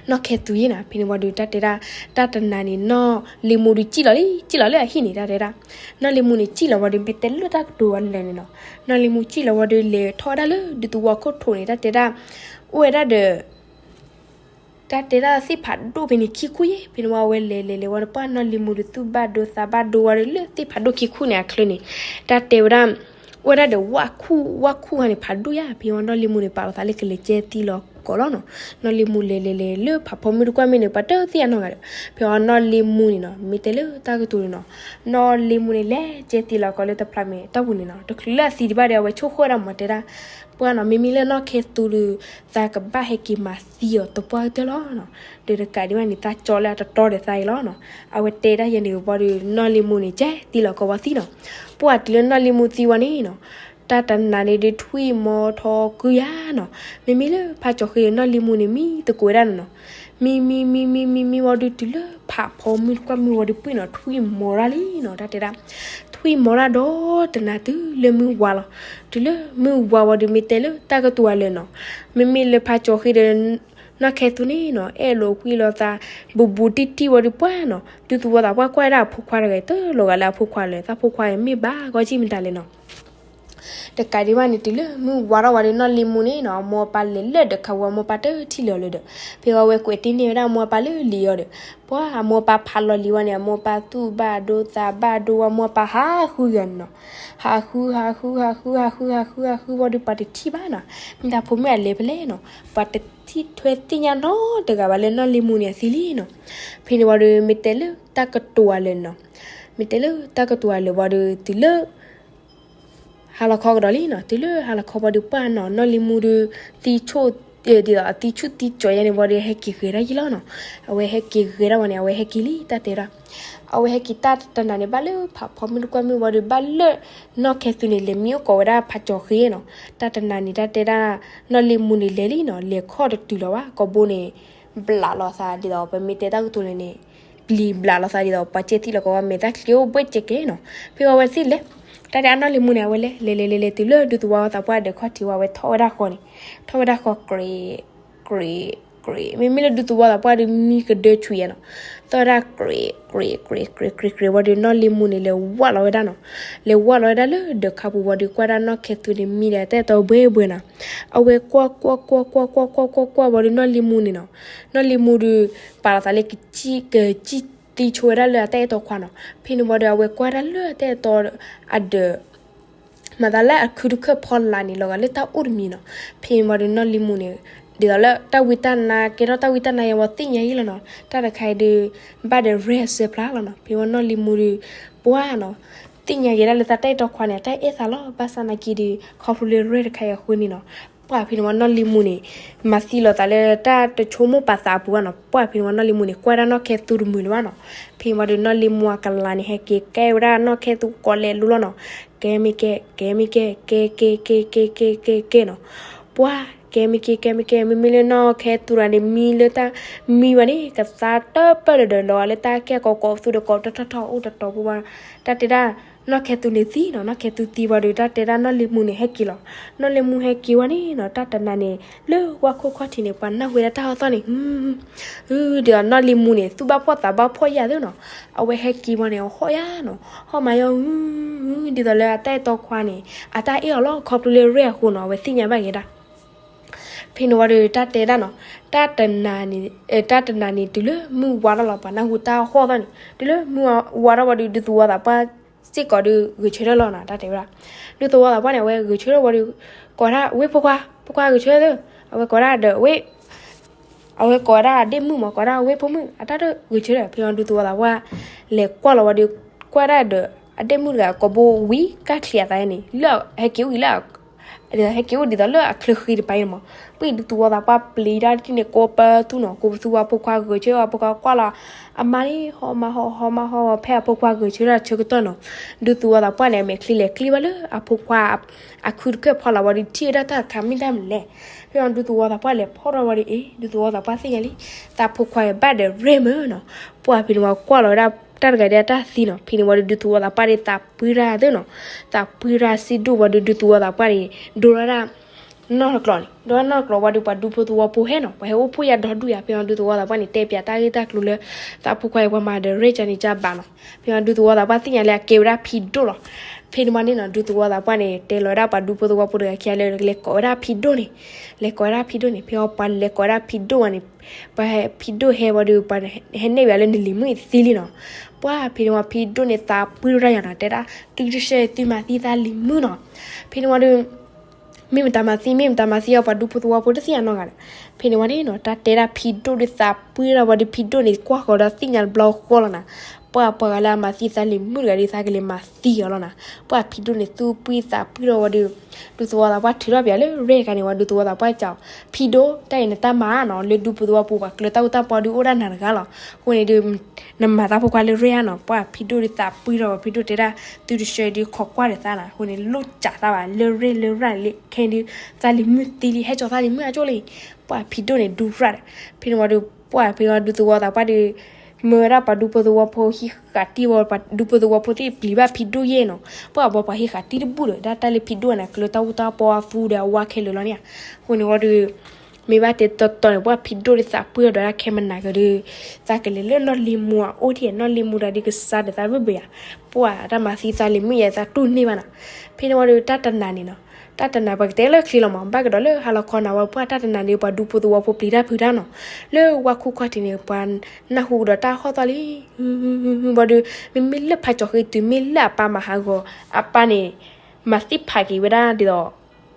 နီၢ်ခဲသူယဲနီၤ. ဖဲန့ၣ်ဝံၤဒီး တၢ်တဲဒၣ် တၢ်တနၤန့ၣ် နီၢ်လံၤမူဒုးစံၣ်လီၤလံ စံၣ်လီၤလၢအဟံၣ်န့ၣ် တၢ်တဲဒၣ်. နီၢ်လံၤမူန့ၣ် စံၣ်လီၤဝံၤဒီး မ့ၢ်တဲလၢတၢ်ကတိၤဝဲလဲၣ်န့ၣ်နီၤ. နီၢ်လံၤမူစံၣ်လီၤဝံၤဒီး လဲၤထီၣ်ဝဲဒၣ်လၢဒူသဝီခိၣ်ထိးန့ၣ် တၢ်တဲဒၣ် အိၣ်ဝဲဒၣ်ဒီး တၢ်တဲဒၣ်သ့ၣ်ဖးဒိၣ်ဖဲန့ၣ်ခံခူၣ်ယဲ. ဖဲန့ၣ်ဝံၤအဝဲလဲၤလဲၤလဲၤဝံၤဒီး ပှၤနီၢ်လံၤမူဒုးသူၣ်ဘၣ်ဒိသးဘၣ်ဒိဝံၤဒီး လၢသ့ၣ်ဖးဒိၣ်ခံခူၣ်န့ၣ်အချၢန့ၣ် တၢ်တဲဝဲဒၣ် အိၣ်ဝဲဒၣ်ဒီးဝၣ်ခူၣ် ဝၣ်ခူၣ်ဟါန့ၣ် ဖးဒိၣ်ယဲ. ဖဲဝံၤနီၢ်လံၤမူန့ၣ် ပာ်လီၤသးလၢကလဲၤကဲသံလီၤကီးလီၤနီၤ. နီၢ်လံၤမူလဲၤလဲၤလဲၤလၢဖးဖီမုၢ်တကွၢ်မုၢ်န့ၣ် ပှၤတသ့ၣ်ညါနီတဂၤဒီး ဖဲဝံၤနီၢ်လံၤမူန့ၣ်နီၤ မ့ၢ်တဲလၢတၢ်ကတိၤန့ၣ်နီၤ. နီၢ်လံၤမူန့ၣ် လဲၤကဲသံလီၤကီးလၢတဖျါမဲာ်တၢ်ပူၤန့ၣ်နီၤ. တချုးလၢအသံဒံးဘၣ်ဒီး အဝဲဆိၣ်ဃီၣ်ဝဲဒၣ်မး တဲဒၣ် ပှၤနီၤ မ့မ့ၢ်လၢနီၢ်ခဲသူဒီး သးကဘၣ်ဟဲက့ၤမၤသံအီၤသပှၢ်ကတၢၢ်လီၤနီၤ. ဒီးတကးဒံးဘၣ်န့ၣ် သးကၠီလၢအတတီဒီးသးအံၤလီၤနီၤ. အဝဲတဲဒၣ်ယဲန့ၣ်ဝံၤဒီး နီၢ်လံၤမူန့ၣ် ကဲသံလီၤကီးဝံၤသံနီၤ. ပှၤတုၤလၢနီၢ်လံၤမူသံဝံၤန့ၣ်နီၤ တၢ်တနၤန့ၣ်ဒုးထွံၣ်မီၤထီကုယါနီၤ. မ့မ့ၢ်လၢဖးကၠီၤဃ့ဒီးနီၢ်လံၤမူန့ၣ် မံသကိးဝဲဒၣ်န့ၣ်နီၤ. မံ မံ မံ မံ မံ မံဝံၤဒီး တုၤလၢဖးဖီမုၢ်တကွၢ်မုၢ်ဝံၤဒီး ပှ့ၢ်နီၤ ထွံၣ်မီၤတၢ်လံနီၤ. တၢ်တဲဒၣ် ထွံၣ်မီၤတၢ်ဒီးတနၤတုၤလၢမုၢ်ဝါလီၤ. တုၤလၢမုၢ်ဝါဝံၤဒီး မ့ၢ်တဲလၢတၢ်ကတိၤအလၢာ်နီၤ. မ့မ့ၢ်လၢဖးကၠီၤဃ့ဒီး နီၢ်ခဲသူန့ၣ်နီၤ အဲၣ်လိာ်ကွံလိာ်သး ဘူးဘူးတံၢ်တံၢ်ဝံၤဒီး ပှၤနီၤ ဒူသဝီသးပှၢ်ကွၢ်ဝဲဒၣ်အဖိခွါတဂၤအံၤ တလီၤဂာ်လၢအဖိခွါလၢၤ တၢ်ဖိခွါအံၤ မ့ၢ်ဘၣ်ဂီၢ်ကံၣ်မတၤလဲၣ်နီၤ. တကးဒံးဘၣ်န့ၣ် တုၤလၢမုၢ်ဝါထီၣ်ဝံၤဒီး နီၢ်လံၤမူန့ၣ်နီၤ အမိၢ်အပၢ်လဲၤလၢာ်ဒီးခးဝံၤ အမိၢ်အပၢ်တထံၣ်လၢၤအီၤလၢၤဒီး ဖဲဝံၤအဝဲကွဲးတ့ၢ်န့ၢ်ဝဲဒၣ်အမိၢ်အပၢ်လၢလံာ်အီၤဒီး ပှၤအမိၢ်အပၢ်ဖးလီၤလံာ်ဝံၤန့ၣ် အမိၢ်အပၢ်သူၣ်ဘၣ်ဒိသးဘၣ်ဒိဝံၤ အမိၢ်အပၢ်ဟးဃုဂၤန့ၣ်နီၤ. ဟးဃု ဟးဃု ဟးဃု ဟးဃု ဟးဃု ဟးဃုဝံၤဒီး ပှၤတထံၣ်ဘၣ်နီၤ. မ့ၢ်တၢ်ဖိမုၣ်အလဲၤဖဲလဲၣ်နီၤ. ပှၤတထံၣ်ထွဲသ့ၣ်ညါနီတဂၤဘၣ်လၢနီၢ်လံၤမူန့ၣ်အသံလံနီၤ. ဖဲန့ၣ်ဝံၤဒီး မ့ၢ်တဲလၢတၢ်ကတိၤအလၢာ်နီၤ. မ့ၢ်တဲလၢတၢ်ကတိၤအလၢာ်ဝံၤဒီး တုၤလၢ ဟါလီၤခီကဒီးလံနီၤ. တုၤလၢဟါလီၤခီဝံၤဒီး ပှၤနီၤ နီၢ်လံၤမူဒီး သံဆိၣ် ဒ်သိးအသံဆူၣ်သံကၠီၤယဲန့ၣ်ဝံၤဒီး ဟဲက့ၤဂဲၤဒၣ်ယံလီၤနီၤ. အဝဲဟဲက့ၤဂဲၤဒၣ်ဝံၤန့ၣ် အဝဲဟဲက့ၤလံ တၢ်တဲဒၣ်. အဝဲဟဲက့ၤတၢ်တနၤန့ၣ် ဘၣ်လၢဖးဖီမုၢ်တကွၢ်မုၢ်ဝံၤဒီး ဘၣ်လၢနီၢ်ခဲသူန့ၣ် လဲၤမံအိၣ်ကီးဝဲဒၣ်ဖးကၠီၤဃ့နီၤ. တၢ်တနၤန့ၣ် တၢ်တဲဒၣ် နီၢ်လံၤမူန့ၣ်လဲၤလံနီၤ. လဲၤခီၣ်တတုၤလီၤဘၣ် ကိာ်ဘိန့ၣ် ဘျးလီၤသးဒ်သိး ပမ့ၢ်တဲတၢ်ကတိၤန့ၣ်န့ၣ် ပျံၤဘျးလီၤသးဒ်သိး ပှၤကဲသံလီၤကီးဝံၤ မဲာ်သၣ်ချံအိၣ်ဘှဲၣ်ကဲကဲနီၤ. ဖဲဝံၤအဝဲသ့ၣ်လဲၤ တၢ်တဲအနီၢ်လံၤမူန့ၣ် အဝဲလဲၤ လဲၤလဲၤလဲၤလဲၤတုၤလၢဒူသဝီသးပှၢ်ဒီးခီၣ်ထံးဝံၤ အဝဲထီၣ်ဝဲဒၣ်ဃီန့ၣ် ထီၣ်ဝဲဒၣ်ဃီ ကြ့ ကြ့ ကြ့ မ့မ့ၢ်လၢဒူသဝီသးပှၢ်ဒီးမံကဒၢဆူၣ်ယဲနီၤ. ထီၣ်ဝဲဒၣ် ကြ့ ကြ့ ကြ့ ကြ့ ကြ့ ကြ့ဝံၤဒီး နီၢ်လံၤမူန့ၣ် လဲၤဝၢ်လီၤဝဲဒၣ်နီၤ. လဲၤဝၢ်လီၤဝဲဒၣ်လၢဒၢးခါပူၤဝံၤဒီး ကွၢ်ဒၣ်နီၢ်ခဲသူန့ၣ် မံဒီးတၢ်အဲၣ်တီဘှဲဘှဲနီၤ. အဝဲကွၢ်ကွၢ်ကွၢ်ကွၢ်ကွၢ်ကွၢ်ကွၢ်ဝံၤဒီး နီၢ်လံၤမူန့ၣ်နီၤ. နီၢ်လံၤမူဒီး ပာ်လီၤသးလၢ ကစံၣ်သံဆိဝဲဒၣ်လၢအတၢ်အဲၣ်တီခွါနီၤ. ဖဲန့ၣ်ဝံၤဒီး အဝဲကွၢ်ဒၣ်လၢအတၢ်အဲၣ်တီအဒၢး မၤသးလၢအခုတခၢၣ်ဖီလာ်န့ၣ် လီၤဂာ်လၢတၢ်အိၣ်တမံၤနီၤ. ဖဲန့ၣ်ဝံၤဒီးနီၢ်လံၤမူန့ၣ် ဒ်သိးလၢတၢ်ဝံတၢ်နါ ကဲထီၣ်တၢ်ဝံတၢ်နါယဲဝံၤသ့ၣ်ညါယံလီၤနီၤ. တၢ်တခါအံၤဒီး ဘၣ်ဒီးရဲၣ်အစၢဖျါလီၤနီၤ. ဖဲဝံၤနီၢ်လံၤမူဒီး ပှၤနီၤ သ့ၣ်ညါက့ၤဒၣ်လၢတၢ်အဲၣ်တီခွါန့ၣ် တၢ်အဲၣ်သးလီၤ. ဘၣ်ဆၣ်သနာ်က့ဒီး ခီဖျိလၢရဲၣ်တခါအံၤအဃိန့ၣ်နီၤ ပှၤဖဲန့ၣ်ဝံၤနီၢ်လံၤမူန့ၣ် မၤသံလီၤသးလၢတၢ်တဆိကမိၣ်ပာ်သးအပူၤဘၣ်နီၤ. ပှၤဖဲန့ၣ်ဝံၤနီၢ်လံၤမူန့ၣ် ကွၢ်ဒၣ်နီၢ်ခဲသူတမုာ်လၢၤဘၣ်နီၤ. ဖဲန့ၣ်ဝံၤဒီးနီၢ်လံၤမူအကလၤန့ၣ် ဟဲက့ၤကဲဝဲဒၣ်နီၢ်ခဲသူကိးလဲၤလိၤလီၤနီၤ. ကဲမ့ၢ်ကဲ ကဲမ့ၢ်ကဲ ကဲ ကဲ ကဲ ကဲ ကဲ ကဲ ကဲနီၤ. ပှၢ် ကဲမ့ၢ်ကဲ ကဲမ့ၢ်ကဲ မ့မ့ၢ်လၢနီၢ်ခဲသူရၤန့ၣ် မံလၢတၢ်မံဘၣ်န့ၣ် ကသါတပၢၢ်ဒီးဒီး လီၤလၢတၢ်ကဲကိးကိးသူဒီးကိးထီၣ်ထီၣ်ထီၣ်အိၣ်တတီၤပူၤဘၣ်. တၢ်တဲဒၣ် နီၢ်ခဲသူန့ၣ်သံနီၤ, နီၢ်ခဲသူသံဝံၤဒီး တၢ်တဲဒၣ်နီၢ်လံမူန့ၣ်ဟဲက့ၤလီၤ. နီၢ်လံမူဟဲက့ၤဝံၤန့ၣ်နီၤ တၢ်တနၤန့ၣ် လၢဝါခိၣ်ခီၣ်ထံးန့ၣ် ပှၤနၢ်ဟူဝဲဒၣ်တၢ်ဟီၣ်သီၣ်န့ၣ် ဒ်သိးနီၢ်လံမူန့ၣ် သူၣ်ဘၣ်ဖှီၣ်သးဘၣ်ဖှီၣ်ယၤသ့နီၤ. အဝဲဟဲက့ၤဝံၤန့ၣ် အဟီၣ်ယၤနီၤ, ဟီၣ်မၤယီၤ ဒ်သိးလၢအတၢ်အဲၣ်တီခွါန့ၣ် အတၢ်အဲၣ်အီၤလီၤ ခီဖျိလၢရဲၣ်အဃိနီၤ အဝဲသ့ၣ်ညါဘၣ်က့ၤဒၣ်. ဖဲန့ၣ်ဝံၤဒီး တၢ်တဲဒၣ်နီၤ, တၢ်တနၤန့ၣ် တၢ်တနၤန့ၣ် တုၤလၢမုၢ်ဝါထီၣ်လီၤ ပှၤနၢ်ဟူတၢ်ဟီၣ်သီၣ်န့ၣ် တုၤလၢမုၢ်ဝါထီၣ်ဝံၤဒီး ဒူသဝီသးပှၢ်စ့ၢ်ကီးဒီး ဂဲၤဆၢထၢၣ်လီၤနီၤ တၢ်တဲဝဲဒၣ်. ဒူသဝီသးပှၢ်န့ၣ် အဝဲဂဲၤဆၢထၢၣ်ဝံၤဒီး ကိးဒၣ် ဝ့ၢ်ဖိခွါ, ဖိခွါဂဲၤဆၢထၢၣ်, အဝဲကိးဒၣ်ဒီးဝ့ၢ် အဝဲကိးဝဲဒၣ်အဒ့ၣ်မုၣ်မး ကိးဒၣ်ဝ့ၢ်ဖိမုၣ် အတၢ်တဂဲၤဆၢထၢၣ်. ဖဲန့ၣ်ဝံၤဒူသဝီသးပှၢ် လဲၤကွၢ်လီၤဝံၤဒီး ကွၢ်ဒၣ်ဒီး အဒ့ၣ်မုၣ်တဂၤကိးဘိဝံၤကၢ်ချံအသးန့ၣ် လၢဟဲက့ၤအိၣ်အံၤလၢ ဟဲက့ၤအိၣ်ဒ်သိးလၢအချၢဃံတပၤအံၤန့ၣ်မး. ပှၢ်ဒူသဝီသးပှၢ်ပျံၤတၢ်တထံၣ်န့ၣ် ကိးပသူနီၤ, ကိးပသူဝံၤ ဖိခွါဂဲၤဆၢထၢၣ် ဖိခွါကွၢ်လီၤ အမါန့ၣ် ဟီၣ်မးဟီၣ် ဟီၣ်မးဟီၣ် ဖဲအဖိခွါဂဲၤဆၢထၢၣ်ဆၢကတီၢ်နီၤ, ဒူသဝီသးပှၢ်န့ၣ် အမဲာ်ချံလဲၤကျံဘၣ်လၢအဖိခွါ အခုတကၢၢ်ဖီလာ်ဝံၤဒီး ထံၣ်ဝဲဒၣ်တၢ်တခါမ့ၢ်တၢ်မနုၤလဲၣ်. ဖဲန့ၣ်ဒူသဝီသးပှၢ်လဲၤဖီၣ်ထီၣ်ဝံၤဒီး အ့ ဒူသဝီသးပှၢ်သ့ၣ်ညါလံ သးဖိခွါအံၤဘၣ်ဒီးရဲၣ်မးနီၤ. ပှၢ်ဖဲန့ၣ်ဝံၤကွၢ်လီၤဝဲဒၣ်တၢ်တဂၤဒီးတၢ်သံနီၤ. ဖဲန့ၣ်ဝံၤဒီး ဒူသဝီသးပှၢ်ဒီးသးပှၢ်တၢ်သ့နီၤ, သးပှၢ်တၢ်စံဒိၣ်ဝံၤဒီး ဒူသဝီသးပှၢ်န့ၣ် ဒိထီၣ်ဒၣ် နီၢ်တကျိၤန့ၣ် ဒိထီၣ်နီၢ်တကျိၤဝံၤဒီး ပှၤဒူဖိသဝီဖိဟဲနီၤ, ပှၤဟဲအိၣ်ဖှိၣ်ယါဒီဒူၣ်ယါ. ဖဲန့ၣ်ဒူသဝီသးပှၢ်န့ၣ် တဲပၠးတၢ်ဂ့ၢ်တၢ်ကျိၤလၢ သးဖိခွါအံၤပှၤမၤဒီးရဲၣ်ကန့ၣ်ကဘၣ်နီၤ. ဖဲန့ၣ်ဒူသဝီသးပှၢ်သ့ၣ်ညါလၢအကဲဝဲဒၣ်ဖံဒိၣ်လီၤ. ဖဲန့ၣ်ဝံၤန့ၣ်နီၤ ဒူသဝီသးပှၢ်န့ၣ် တဲလီၤဝဲဒၣ်ပှၤဒူဖိသဝီဖိတဂၤခံဂၤလၢ လဲၤကိးဝဲဒၣ်ဖံဒိၣ်န့ၣ်, လဲၤကိးဝဲဒၣ်ဖံဒိၣ်န့ၣ်. ဖဲအံၤပှၤလဲၤကိးဝဲဒၣ်ဖံဒိၣ်ဝံၤန့ၣ် ပှၤဟဲ ဖံဒိၣ်ဟဲဝံၤဒီး ပှၤဟဲနဲၣ်ဝံၤလၢနလံၤမုၣ်သံလံနီၤ. ပှၢ်ဖဲန့ၣ်ဝံၤဖံဒိၣ်န့ၣ် သးပှၢ်ထီၣ်တၢ်ယၤနီၤ, တဲဒၣ် သုတဆှၢသုမၤသံသးလံၤမုၣ်နီၤ. ဖဲန့ၣ်ဝံၤဒီး မ့ၢ်မတၤမၤသံ မ့ၢ်မတၤမၤသံအီၤ ပှၤဒူဖိသဝီဖိတသ့ၣ်ညါနီတဂၤဒီး. ဖဲန့ၣ်ဝံၤန့ၣ်နီၤ တၢ်တဲဒၣ်ဖံဒိၣ်ဒီးသးပှၢ်ထီၣ်ဝံၤဒီး ဖံဒိၣ်န့ၣ် ကွၢ်ဃီၤဒီးသ့ၣ်ညါတဘျီဃီလီၤနီၤ. ပှၢ်ပှၤဂၤလၢအမၤသံသးလံၤမုၣ်တဂၤဒီး သးကလဲၤမၤသံအီၤလီၤနီၤ. ပှၢ်ဖံဒိၣ်န့ၣ် သူၣ်ပှံၢ်သးပှံၢ်ထီၣ်ဝံၤဒီး ဒူသဝီသးပှၢ်ထုးထီၣ်ပၠးလၢရဲၣ်ခါန့ၣ်ဝံၤ ဒူသဝီသးပှၢ်စံးအီၤ ဖံဒိၣ် တၢ်အံၤနတၢ်မၤနီၤ, လၢဒူဖိသဝီပူၤ ပှၤကျၢၤတၢ်အူတၢ်ပီဒီးအိၣ်ဒၣ်နၤတဂၤလီၤ. အဃိန့ၣ်ဒီး နမၤသးဖိခွါလၢရဲၣ်ဧါနီၤ. ပှၢ်ဖံဒိၣ်ဒီးသးပှံၢ်ထီၣ်ဝံၤ ဖံဒိၣ်တဲဒၣ် သုတဆှၢဒီး ခိးကွၢ်ဒီးသးနီၤ. အဃိန့ၣ် လိၣ်စးသးဘၣ် လၢရဲၣ်လၢရဲၣ်လံ ခဲအံၤဒီး သးလံၤမုၣ်သံလံ ဟဲကၠီၤသးလံၤမုၣ်အကၠိလံ. ပှၢ်ဖံဒိၣ်န့ၣ် ဒူရၣ်ဒီး ဖဲန့ၣ်ဝံၤဒီး ပှၢ်ဖဲန့ၣ်ဝံၤဒူသဝီသးပှၢ်ဒီး မၢဝဲဒၣ်ပှၤဒူဖိသဝီဖိဟံးဃာ်တံၢ်ဝံၤ ပှၤဒူဖိသဝီဖိသ့ၣ်ပျံၤဘၣ်ဖံဒိၣ်ယဲၢ်နီၤ. ပှၢ်ဘီပှၤဟံးဃာ်တံၢ်တဘူၣ်ဒီး ဒၣ်တၢ်လၢဖံဒိၣ်န့ၣ် ကျၢၤတၢ်အူတၢ်ပီအသူဒီးအဝါခဲလၢာ်လီၤန့ၣ်ဧါ. အဃိန့ၣ်ဝံၤဒီး မ့ၢ်ဘၣ်တဲတီတီန့ၣ် ပှၢ်ဖံဒိၣ်ဒီးသးပှံၢ်ထီၣ်ဒီးဒၣ်ခဲမနၤကဒီး သးကလဲၤလၢနီၢ်လံၤမူအအိၣ်ဒံး နီၢ်လံၤမူတဂၤဒီးကစၢ်ဒီးသးဘၣ်ဘၣ်ယါ. ပှၢ်တၢ်မၤသံသးလံၤမုၣ်ယဲ သးတူၢ်န့ၢ်ဘၣ်နီၤ. ဖဲန့ၣ်ဝံၤဒီးတၢ်တနၤန့ၣ်နီၤ တၢ်တနၤပှၤကတဲလၢချ့လီၤမး ဘၣ်ကဒီးလၢဟါလီၤခီနၤဝံၤ ပှၢ်တၢ်တနၤန့ၣ် ပှၤဒူဖိသဝီဖိပျံၤတၢ်ဖုးတၢ်နီၤ. လၢဝါခိၣ်ခီၣ်ထံးန့ၣ် ပှၤနၢ်ဟူကဒီးတၢ်ဟီၣ်သီၣ်လံ ဝံၤဒီး မ့မ့ၢ်လၢဖးကၠီၤဃ့တုၤမ့ၢ်လၢအပၢ်မၤဟးဂီၤ အပၢ်န့ၣ် မၤသံဖးက့ၤဝဲဒၣ်ဒ်သိး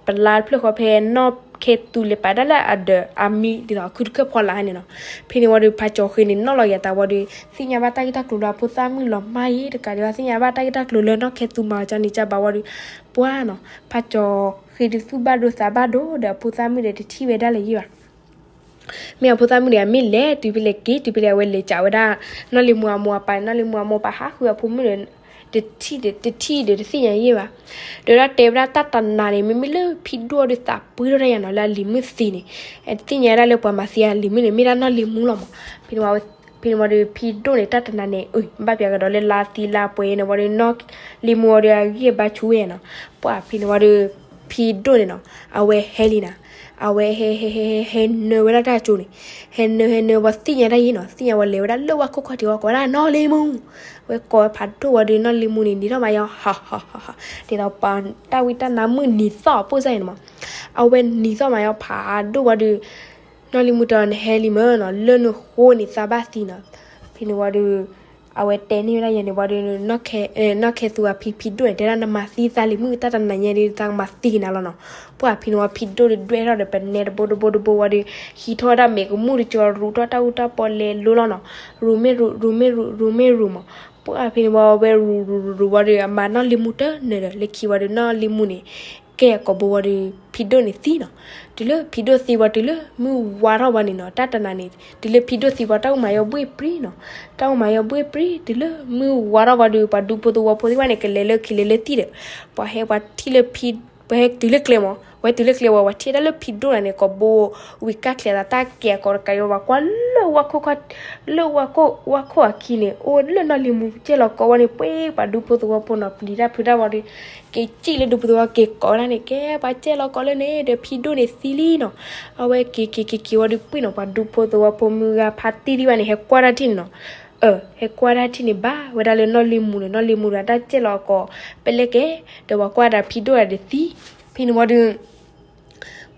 ပလါတဖျၢၣ်ဃီဖဲနီၢ်ခဲသူလဲၤပာ်ဒၣ်လၢအဒၢးအမံၤဒ်သိးအခုတကၢၢ်ဖီလာ်န့ၣ်နီၤ. ဖဲန့ၣ်ဝံၤဒီး ဖးကၠီၤဃ့န့ၣ် နီၣ်လီၤယၤသးဝံၤဒီး သ့ၣ်ညါဘၣ်တၢ်ဂ့ၢ်တၢ်ကျိၤလၢအဖိသၣ်မုၣ်လီၤမၢ်ယဲတကးဒံးဘၣ် သ့ၣ်ညါဘၣ်တၢ်ဂ့ၢ်တၢ်ကျိၤလၢနီၢ်ခဲသူမၤကၠီန့ၣ်ကဘၣ်ဝံၤဒီး ပှၢ်နီၤ ဖးကၠီၤဃ့ဒုးသူၣ်ဘၣ်ဒိသးဘၣ်ဒိဒီး အဖိသၣ်မုၣ်ဒီးတထံၣ်ဝဲဒၣ်လၢၤယဲၢ်ဘၣ်. မ့ၢ်အဖိသၣ်မုၣ်ဒီး အမ့ၢ်လဲၤတုၤဖဲလဲၣ်က့ၤတုၤဖဲလဲၣ် အဝဲလဲၤကးဝဲဒၣ် နီၢ်လံၤမူအမိၢ်အပၢ်န့ၣ် နီၢ်လံၤမူအမိၢ်အပၢ်ဟးဃုအဖိမုၣ်ဒီး တထံၣ်ဒီး တထံၣ်ဒီးတသ့ၣ်ညါယဲၢ်ဘၣ်. ဒီးဒၣ်တဲဝဲဒၣ်တၢ်တနၤန့ၣ် မ့မ့ၢ်လၢဖံဒိၣ်ဒီးသးပှံၢ်ထီၣ်တၢ်ယၤနီၤ လၢအလံၤမုၣ်သံန့ၣ် တသ့ၣ်ညါဒၣ်လၢပှၤမၤသံအလံၤမုၣ်န့ၣ် မ့ၢ်ဒၣ်နီၢ်လံၤမူလီၤမး. ဖဲန့ၣ်ဝံၤ ဖဲန့ၣ်ဝံၤဒီး ဖံဒိၣ်န့ၣ် တၢ်တနၤန့ၣ် အဘၣ်ပျးကဒီးလၢလါသံလါပှဲၤန့ၣ်ဝံၤဒီး နီၢ်လံၤမူဝံၤဒီး အဂံၢ်အဘါဆူၣ်ဝဲနီၤ. ပှၢ်ဖဲန့ၣ်ဝံၤဒီး ဖံဒိၣ်န့ၣ်နီၤ အဝဲဟဲလံနၤ အဝဲဟဲ ဟဲ ဟဲ ဟဲ ဟဲနၢဝဲဒၣ်တၢ်ကၠိန့ၣ် ဟဲနၢ ဟဲနၢဝံၤသ့ၣ်ညါတၢ်ယဲၢ်နီၤ သ့ၣ်ညါဝံၤလဲၤဝဲဒၣ်လၢဝါခိၣ်ခီၣ်ထံးဝံၤ ကိးဝဲဒၣ်နီၢ်လံၤမူ ဝဲကိးဝဲဖးဒိၣ်ဝံၤဒီး နီၢ်လံၤမူန့ၣ် နံၤထီၣ်မးယီၤ ဟး ဟး ဟး ဟး ဒ်သိးပှၤတၢ်ဝံတၢ်နါမုၣ်နံၤသီၣ်ပိၢ်စၢ်အံၤန့ၣ်မး အဝဲနံၤသီၣ်မးယီၤဖးဒိၣ်ဝံၤဒီး နီၢ်လံၤမူတဲအီၤ နဟဲလံမ့ၢ်နီၤ လၢနဃိန့ၣ်သးဘၣ်သံနီၤ. ဖဲန့ၣ်ဝံၤဒီး အဝဲတဲန့ၢ်ဝဲဒၣ်ယဲန့ၣ်ဝံၤဒီး နီၢ်ခဲသူအဖံဖံဒိၣ်န့ၣ် တဲဒၣ် နမၤသံသးလံၤမုၣ်တၢ်တနၤညါဒီး သးကမၤသံက့ၤနၤလီၤနီၤ. ပှၢ်ဖဲန့ၣ်ဝံၤ ဖံဒိၣ်ဒီးဒွဲၣ်ထီၣ်ဒီးပနဲတဘိတဘိတဘိဝံၤဒီး ဟံးထီၣ်ဝဲဒၣ်မဲာ်ကမူၣ်တကၠီ ရူးထီၣ်တၢ်အူတၢ်ပီလဲၤလိလီၤနီၤ. ရူးမ့ၢ်ရူး ရူးမ့ၢ်ရူး ရူးမ့ၢ်ရူးမး. ပှၢ်ဖဲန့ၣ်ဝံၤ အဝဲရူးရူးရူးရူးဝံၤဒီး အမၤနီၢ်လံၤမူတနၢၤဒီး လၢခံဝံၤဒီး နီၢ်လံၤမူန့ၣ် ကဲအကိာ်ဘိဝံၤဒီး ဖံဒိၣ်န့ၣ်သံနီၤ. တုၤလၢဖံဒိၣ်သံဝံၤ တုၤလၢမုၢ်ဝါထီၣ်ဝံၤန့ၣ်နီၤ, တၢ်တနၤန့ၣ် တုၤလၢဖံဒိၣ်သံဝံၤ တၢ်အိၣ်မးယီၤဘှ့ၣ်ပြံနီၤ. တၢ်အိၣ်မးယီၤဘှ့ၣ်ပြံ တုၤလၢမုၢ်ဝါထီၣ်ဝံၤဒီး ပှၤဒူဖိသဝီဖိသ့ၣ်တဖၣ်န့ၣ် ကလဲၤလၢခံ လဲၤလၢသံၣ်ဒီး ပှၤဟဲပှၤထံၣ်လၢ ပှၤဟဲတုၤလၢကျဲမး, ပှၤဟဲတုၤလၢကျဲဝံၤ ပှၤထံၣ်တၢ်လၢဖံဒိၣ်နၤန့ၣ် ကိာ်ဘိဝံၤကၢ်ချံးအသး တၢ်ကဲအကိာ်တကးဒံးဝံၤ ပှၤကွၢ်လၢဝါခိၣ်ခီၣ်, လၢဝါခိၣ်, ဝါခိၣ်အခံန့ၣ် အိၣ်လၢနီၢ်လံၤမူကဲလီၤကိးဝဲန့ၣ် ပှ့ၤပှၤဒူဖိသဝီဖိနီၤ ပျံၤတၢ်ဖုးတၢ်ဝံၤဒီး က့ၤစံၣ်လၢဒူဖိသဝီက့ၤကိးဝဲဒၣ်န့ၣ် ကဲပှၤကဲလီၤကိးလၢန့ၣ်ဒီး ဖံဒိၣ်န့ၣ်သံလံနီၤ. အဝဲက့ၤက့ၤက့ၤက့ၤဝံၤဒီး ပှ့ၤနီၤ ပှၤဒူဖိသဝီဖိမုၢ်ဂၤဖါတံၢ်သ့ၣ်တဖၣ်န့ၣ် ဟဲကွၢ်တၢ်ထံၣ်န့ၣ်နီၤ. အၢ ဟဲကွၢ်တၢ်ထံၣ်န့ၣ် ဘၣ်ဝဲဒၣ်လၢနီၢ်လံၤမူန့ၣ် နီၢ်လံၤမူဒီးတၢ်ကဲလီၤကိာ် ပလဲကဲ, ဒီးပှၤကွၢ်ဒီးဖံဒိၣ်ဒီးသံ, ဖဲန့ၣ်ဝံၤဒီး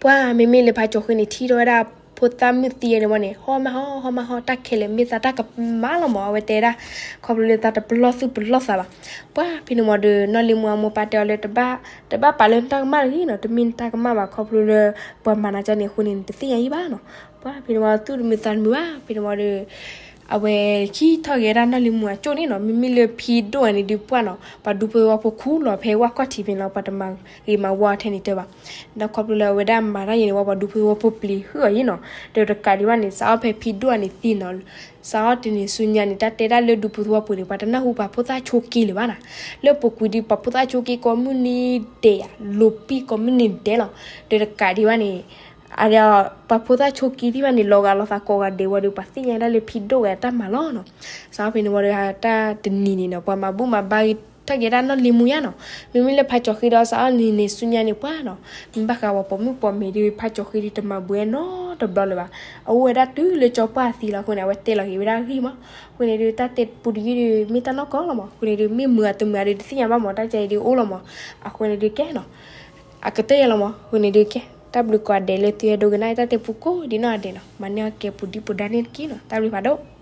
ပှၤမ့မ့ၢ်လၢဖးကၠီၤဃ့န့ၣ် ထံၣ်ထီၣ်ဝဲဒၣ် ဖိသၣ်မုၣ်သံန့ၣ်ဝံၤန့ၣ် ဟီၣ်မးဟီၣ် ဟီၣ်မးဟီၣ် တၢ်ခဲလၢာ်မ့ၢ်သးတၢ်ကမၣ်လီၤမး အဝဲတဲဒၣ်, ခီဖျိလၢသးတပလီၢ်သူၣ်ပလီၢ်သးဘၣ်. ပှၤဖဲန့ၣ်ဝံၤဒီး နီၢ်လံၤမူအမိၢ်ပၢ်တဲအီၤလၢ တဘၣ်, တဘၣ်ပာ်လၢနတၢ်ကမၣ်တဂ့ၤနီၤ, တမ့ၢ်နတၢ်ကမၣ်ဘၣ် ခီဖျိလၢ ပှၤမၤနၤကန့ၣ်အဃိန့ၣ် နတသ့ၣ်ညါအံၤဘၣ်နီၤ. ပှၤဖဲန့ၣ်ဝံၤသူၣ်တမုာ်သးတမုာ်ဘၣ် ဖဲန့ၣ်ဝံၤဒီး အဝဲခံထီၣ်က့ၤဝဲဒၣ်နီၢ်လံၤမူအကၠိၣ်န့ၣ်နီၤ, မ့မ့ၢ်လၢဖံဒိၣ်အံၤန့ၣ်ဒုးပှၢ်နီၤ ပှၤဒူဖိသဝီဖိခူၣ်လီၤဖဲဝၣ်ခီၣ်ထံးဖဲန့ၣ်လီၤ ပှၤတမၤဂ့ၤမၤဝါထဲန့ၣ်တဲဘၣ်. ဒီးခီဖျိလၢအဝဲဒၣ်မၤတၢ်ယံၤန့ၣ်ဝံၤ ပှၤဒူဖိသဝီဖိပျံၤဟုၣ်အီၤယံၤနီၤ, ဒီးတကးဒံးဘၣ်န့ၣ် စးအီၣ်ဖဲဖံဒိၣ်အံၤန့ၣ်သံနီၤ, စးအီၣ်တနံၤဆူညါန့ၣ် တၢ်တဲဒၣ်လၢဒူဖိသဝီပူၤန့ၣ် ပှၤတနၢ်ဟူပှၤဖိသၣ်ဆိးက့လၢၤဘၣ်နီၤ. လၢပူၤကွံာ်ဒီး ပှၤဖိသၣ်ဆိးက့ကိးမုၢ်နံၤဒဲးဧါ, လိာ်ပံာ်ကိးမုၢ်နံၤဒဲးလီၤ. ဒီးတကးဒံးဘၣ်န့ၣ် အဒီး ပှၤဖိသၣ်ဆိးက့သ့ၣ်တဖၣ်န့ၣ် လီၤဂာ်လိာ်သးကိးဂၤဒဲးဝံၤဒီး ပှၤသ့ၣ်ညါဒၣ်လၢဖံဒိၣ်ဝဲအတၢ်မၤလီၤနီၤ. စးအီၣ်ဖဲန့ၣ်ဝံၤဒီး တၢ်တနံၤန့ၣ်နီၤ ပှၤမၤဘူၣ်မၤဘါဂ့ၤထီၣ်က့ၤဒၣ်နီၢ်လံၤမူညါနီၤ. မ့မ့ၢ်လၢဖးကၠီၤဃ့ဒီး စးအီၣ်နံၤန့ၣ်ဆူညါန့ၣ်ပှၤနီၤ, မ့ၢ်ဘၣ်ဃးပှၤပိာ်မုၣ်ပိာ်မၢၤဒီး ဖးကၠီၤဃ့ဒီးတမၤဘှဲနီတဘျီလၢၤဘၣ်. အအိၣ်ဝဲဒၣ်တုၤလၢကၠီပှၢ်သံလီၤအဃိန့ၣ် အဝဲတဲလီၤက့ၤဝဲဒၣ်အဂ့ၢ်မး. အဃိန့ၣ်ဒီး တၢ်တဲပူတယုၢ်ဒီး မ့ၢ်တၢ်နီၢ်ကီၢ်လီၤမး. အဃိန့ၣ်ဒီး မ့ၢ်မုာ်အတမုာ်ဒီး တသ့ၣ်ညါဘၣ်မး, တၢ်ကဲအံၤဒီးအိၣ်လီၤမး. အဃိန့ၣ်ဒီးကဲနီၤ အကတၢၢ်ယဲလီၤမး. အဃိန့ၣ်ဒီးကဲ တၢ်ဘျုးကိးဂၤဒဲးလၢသုဟဲဒိကနၣ်တၢ်တဲပူကိးဒံနီၢ်ဂၤဒဲးနီၤ, မၤန့ၢ်အီၣ်ကဲပူၤဒံးပူၤဒါန့ၣ်တက့ၢ်နီၤ. တၢ်ဘျုးဖးဒိၣ်.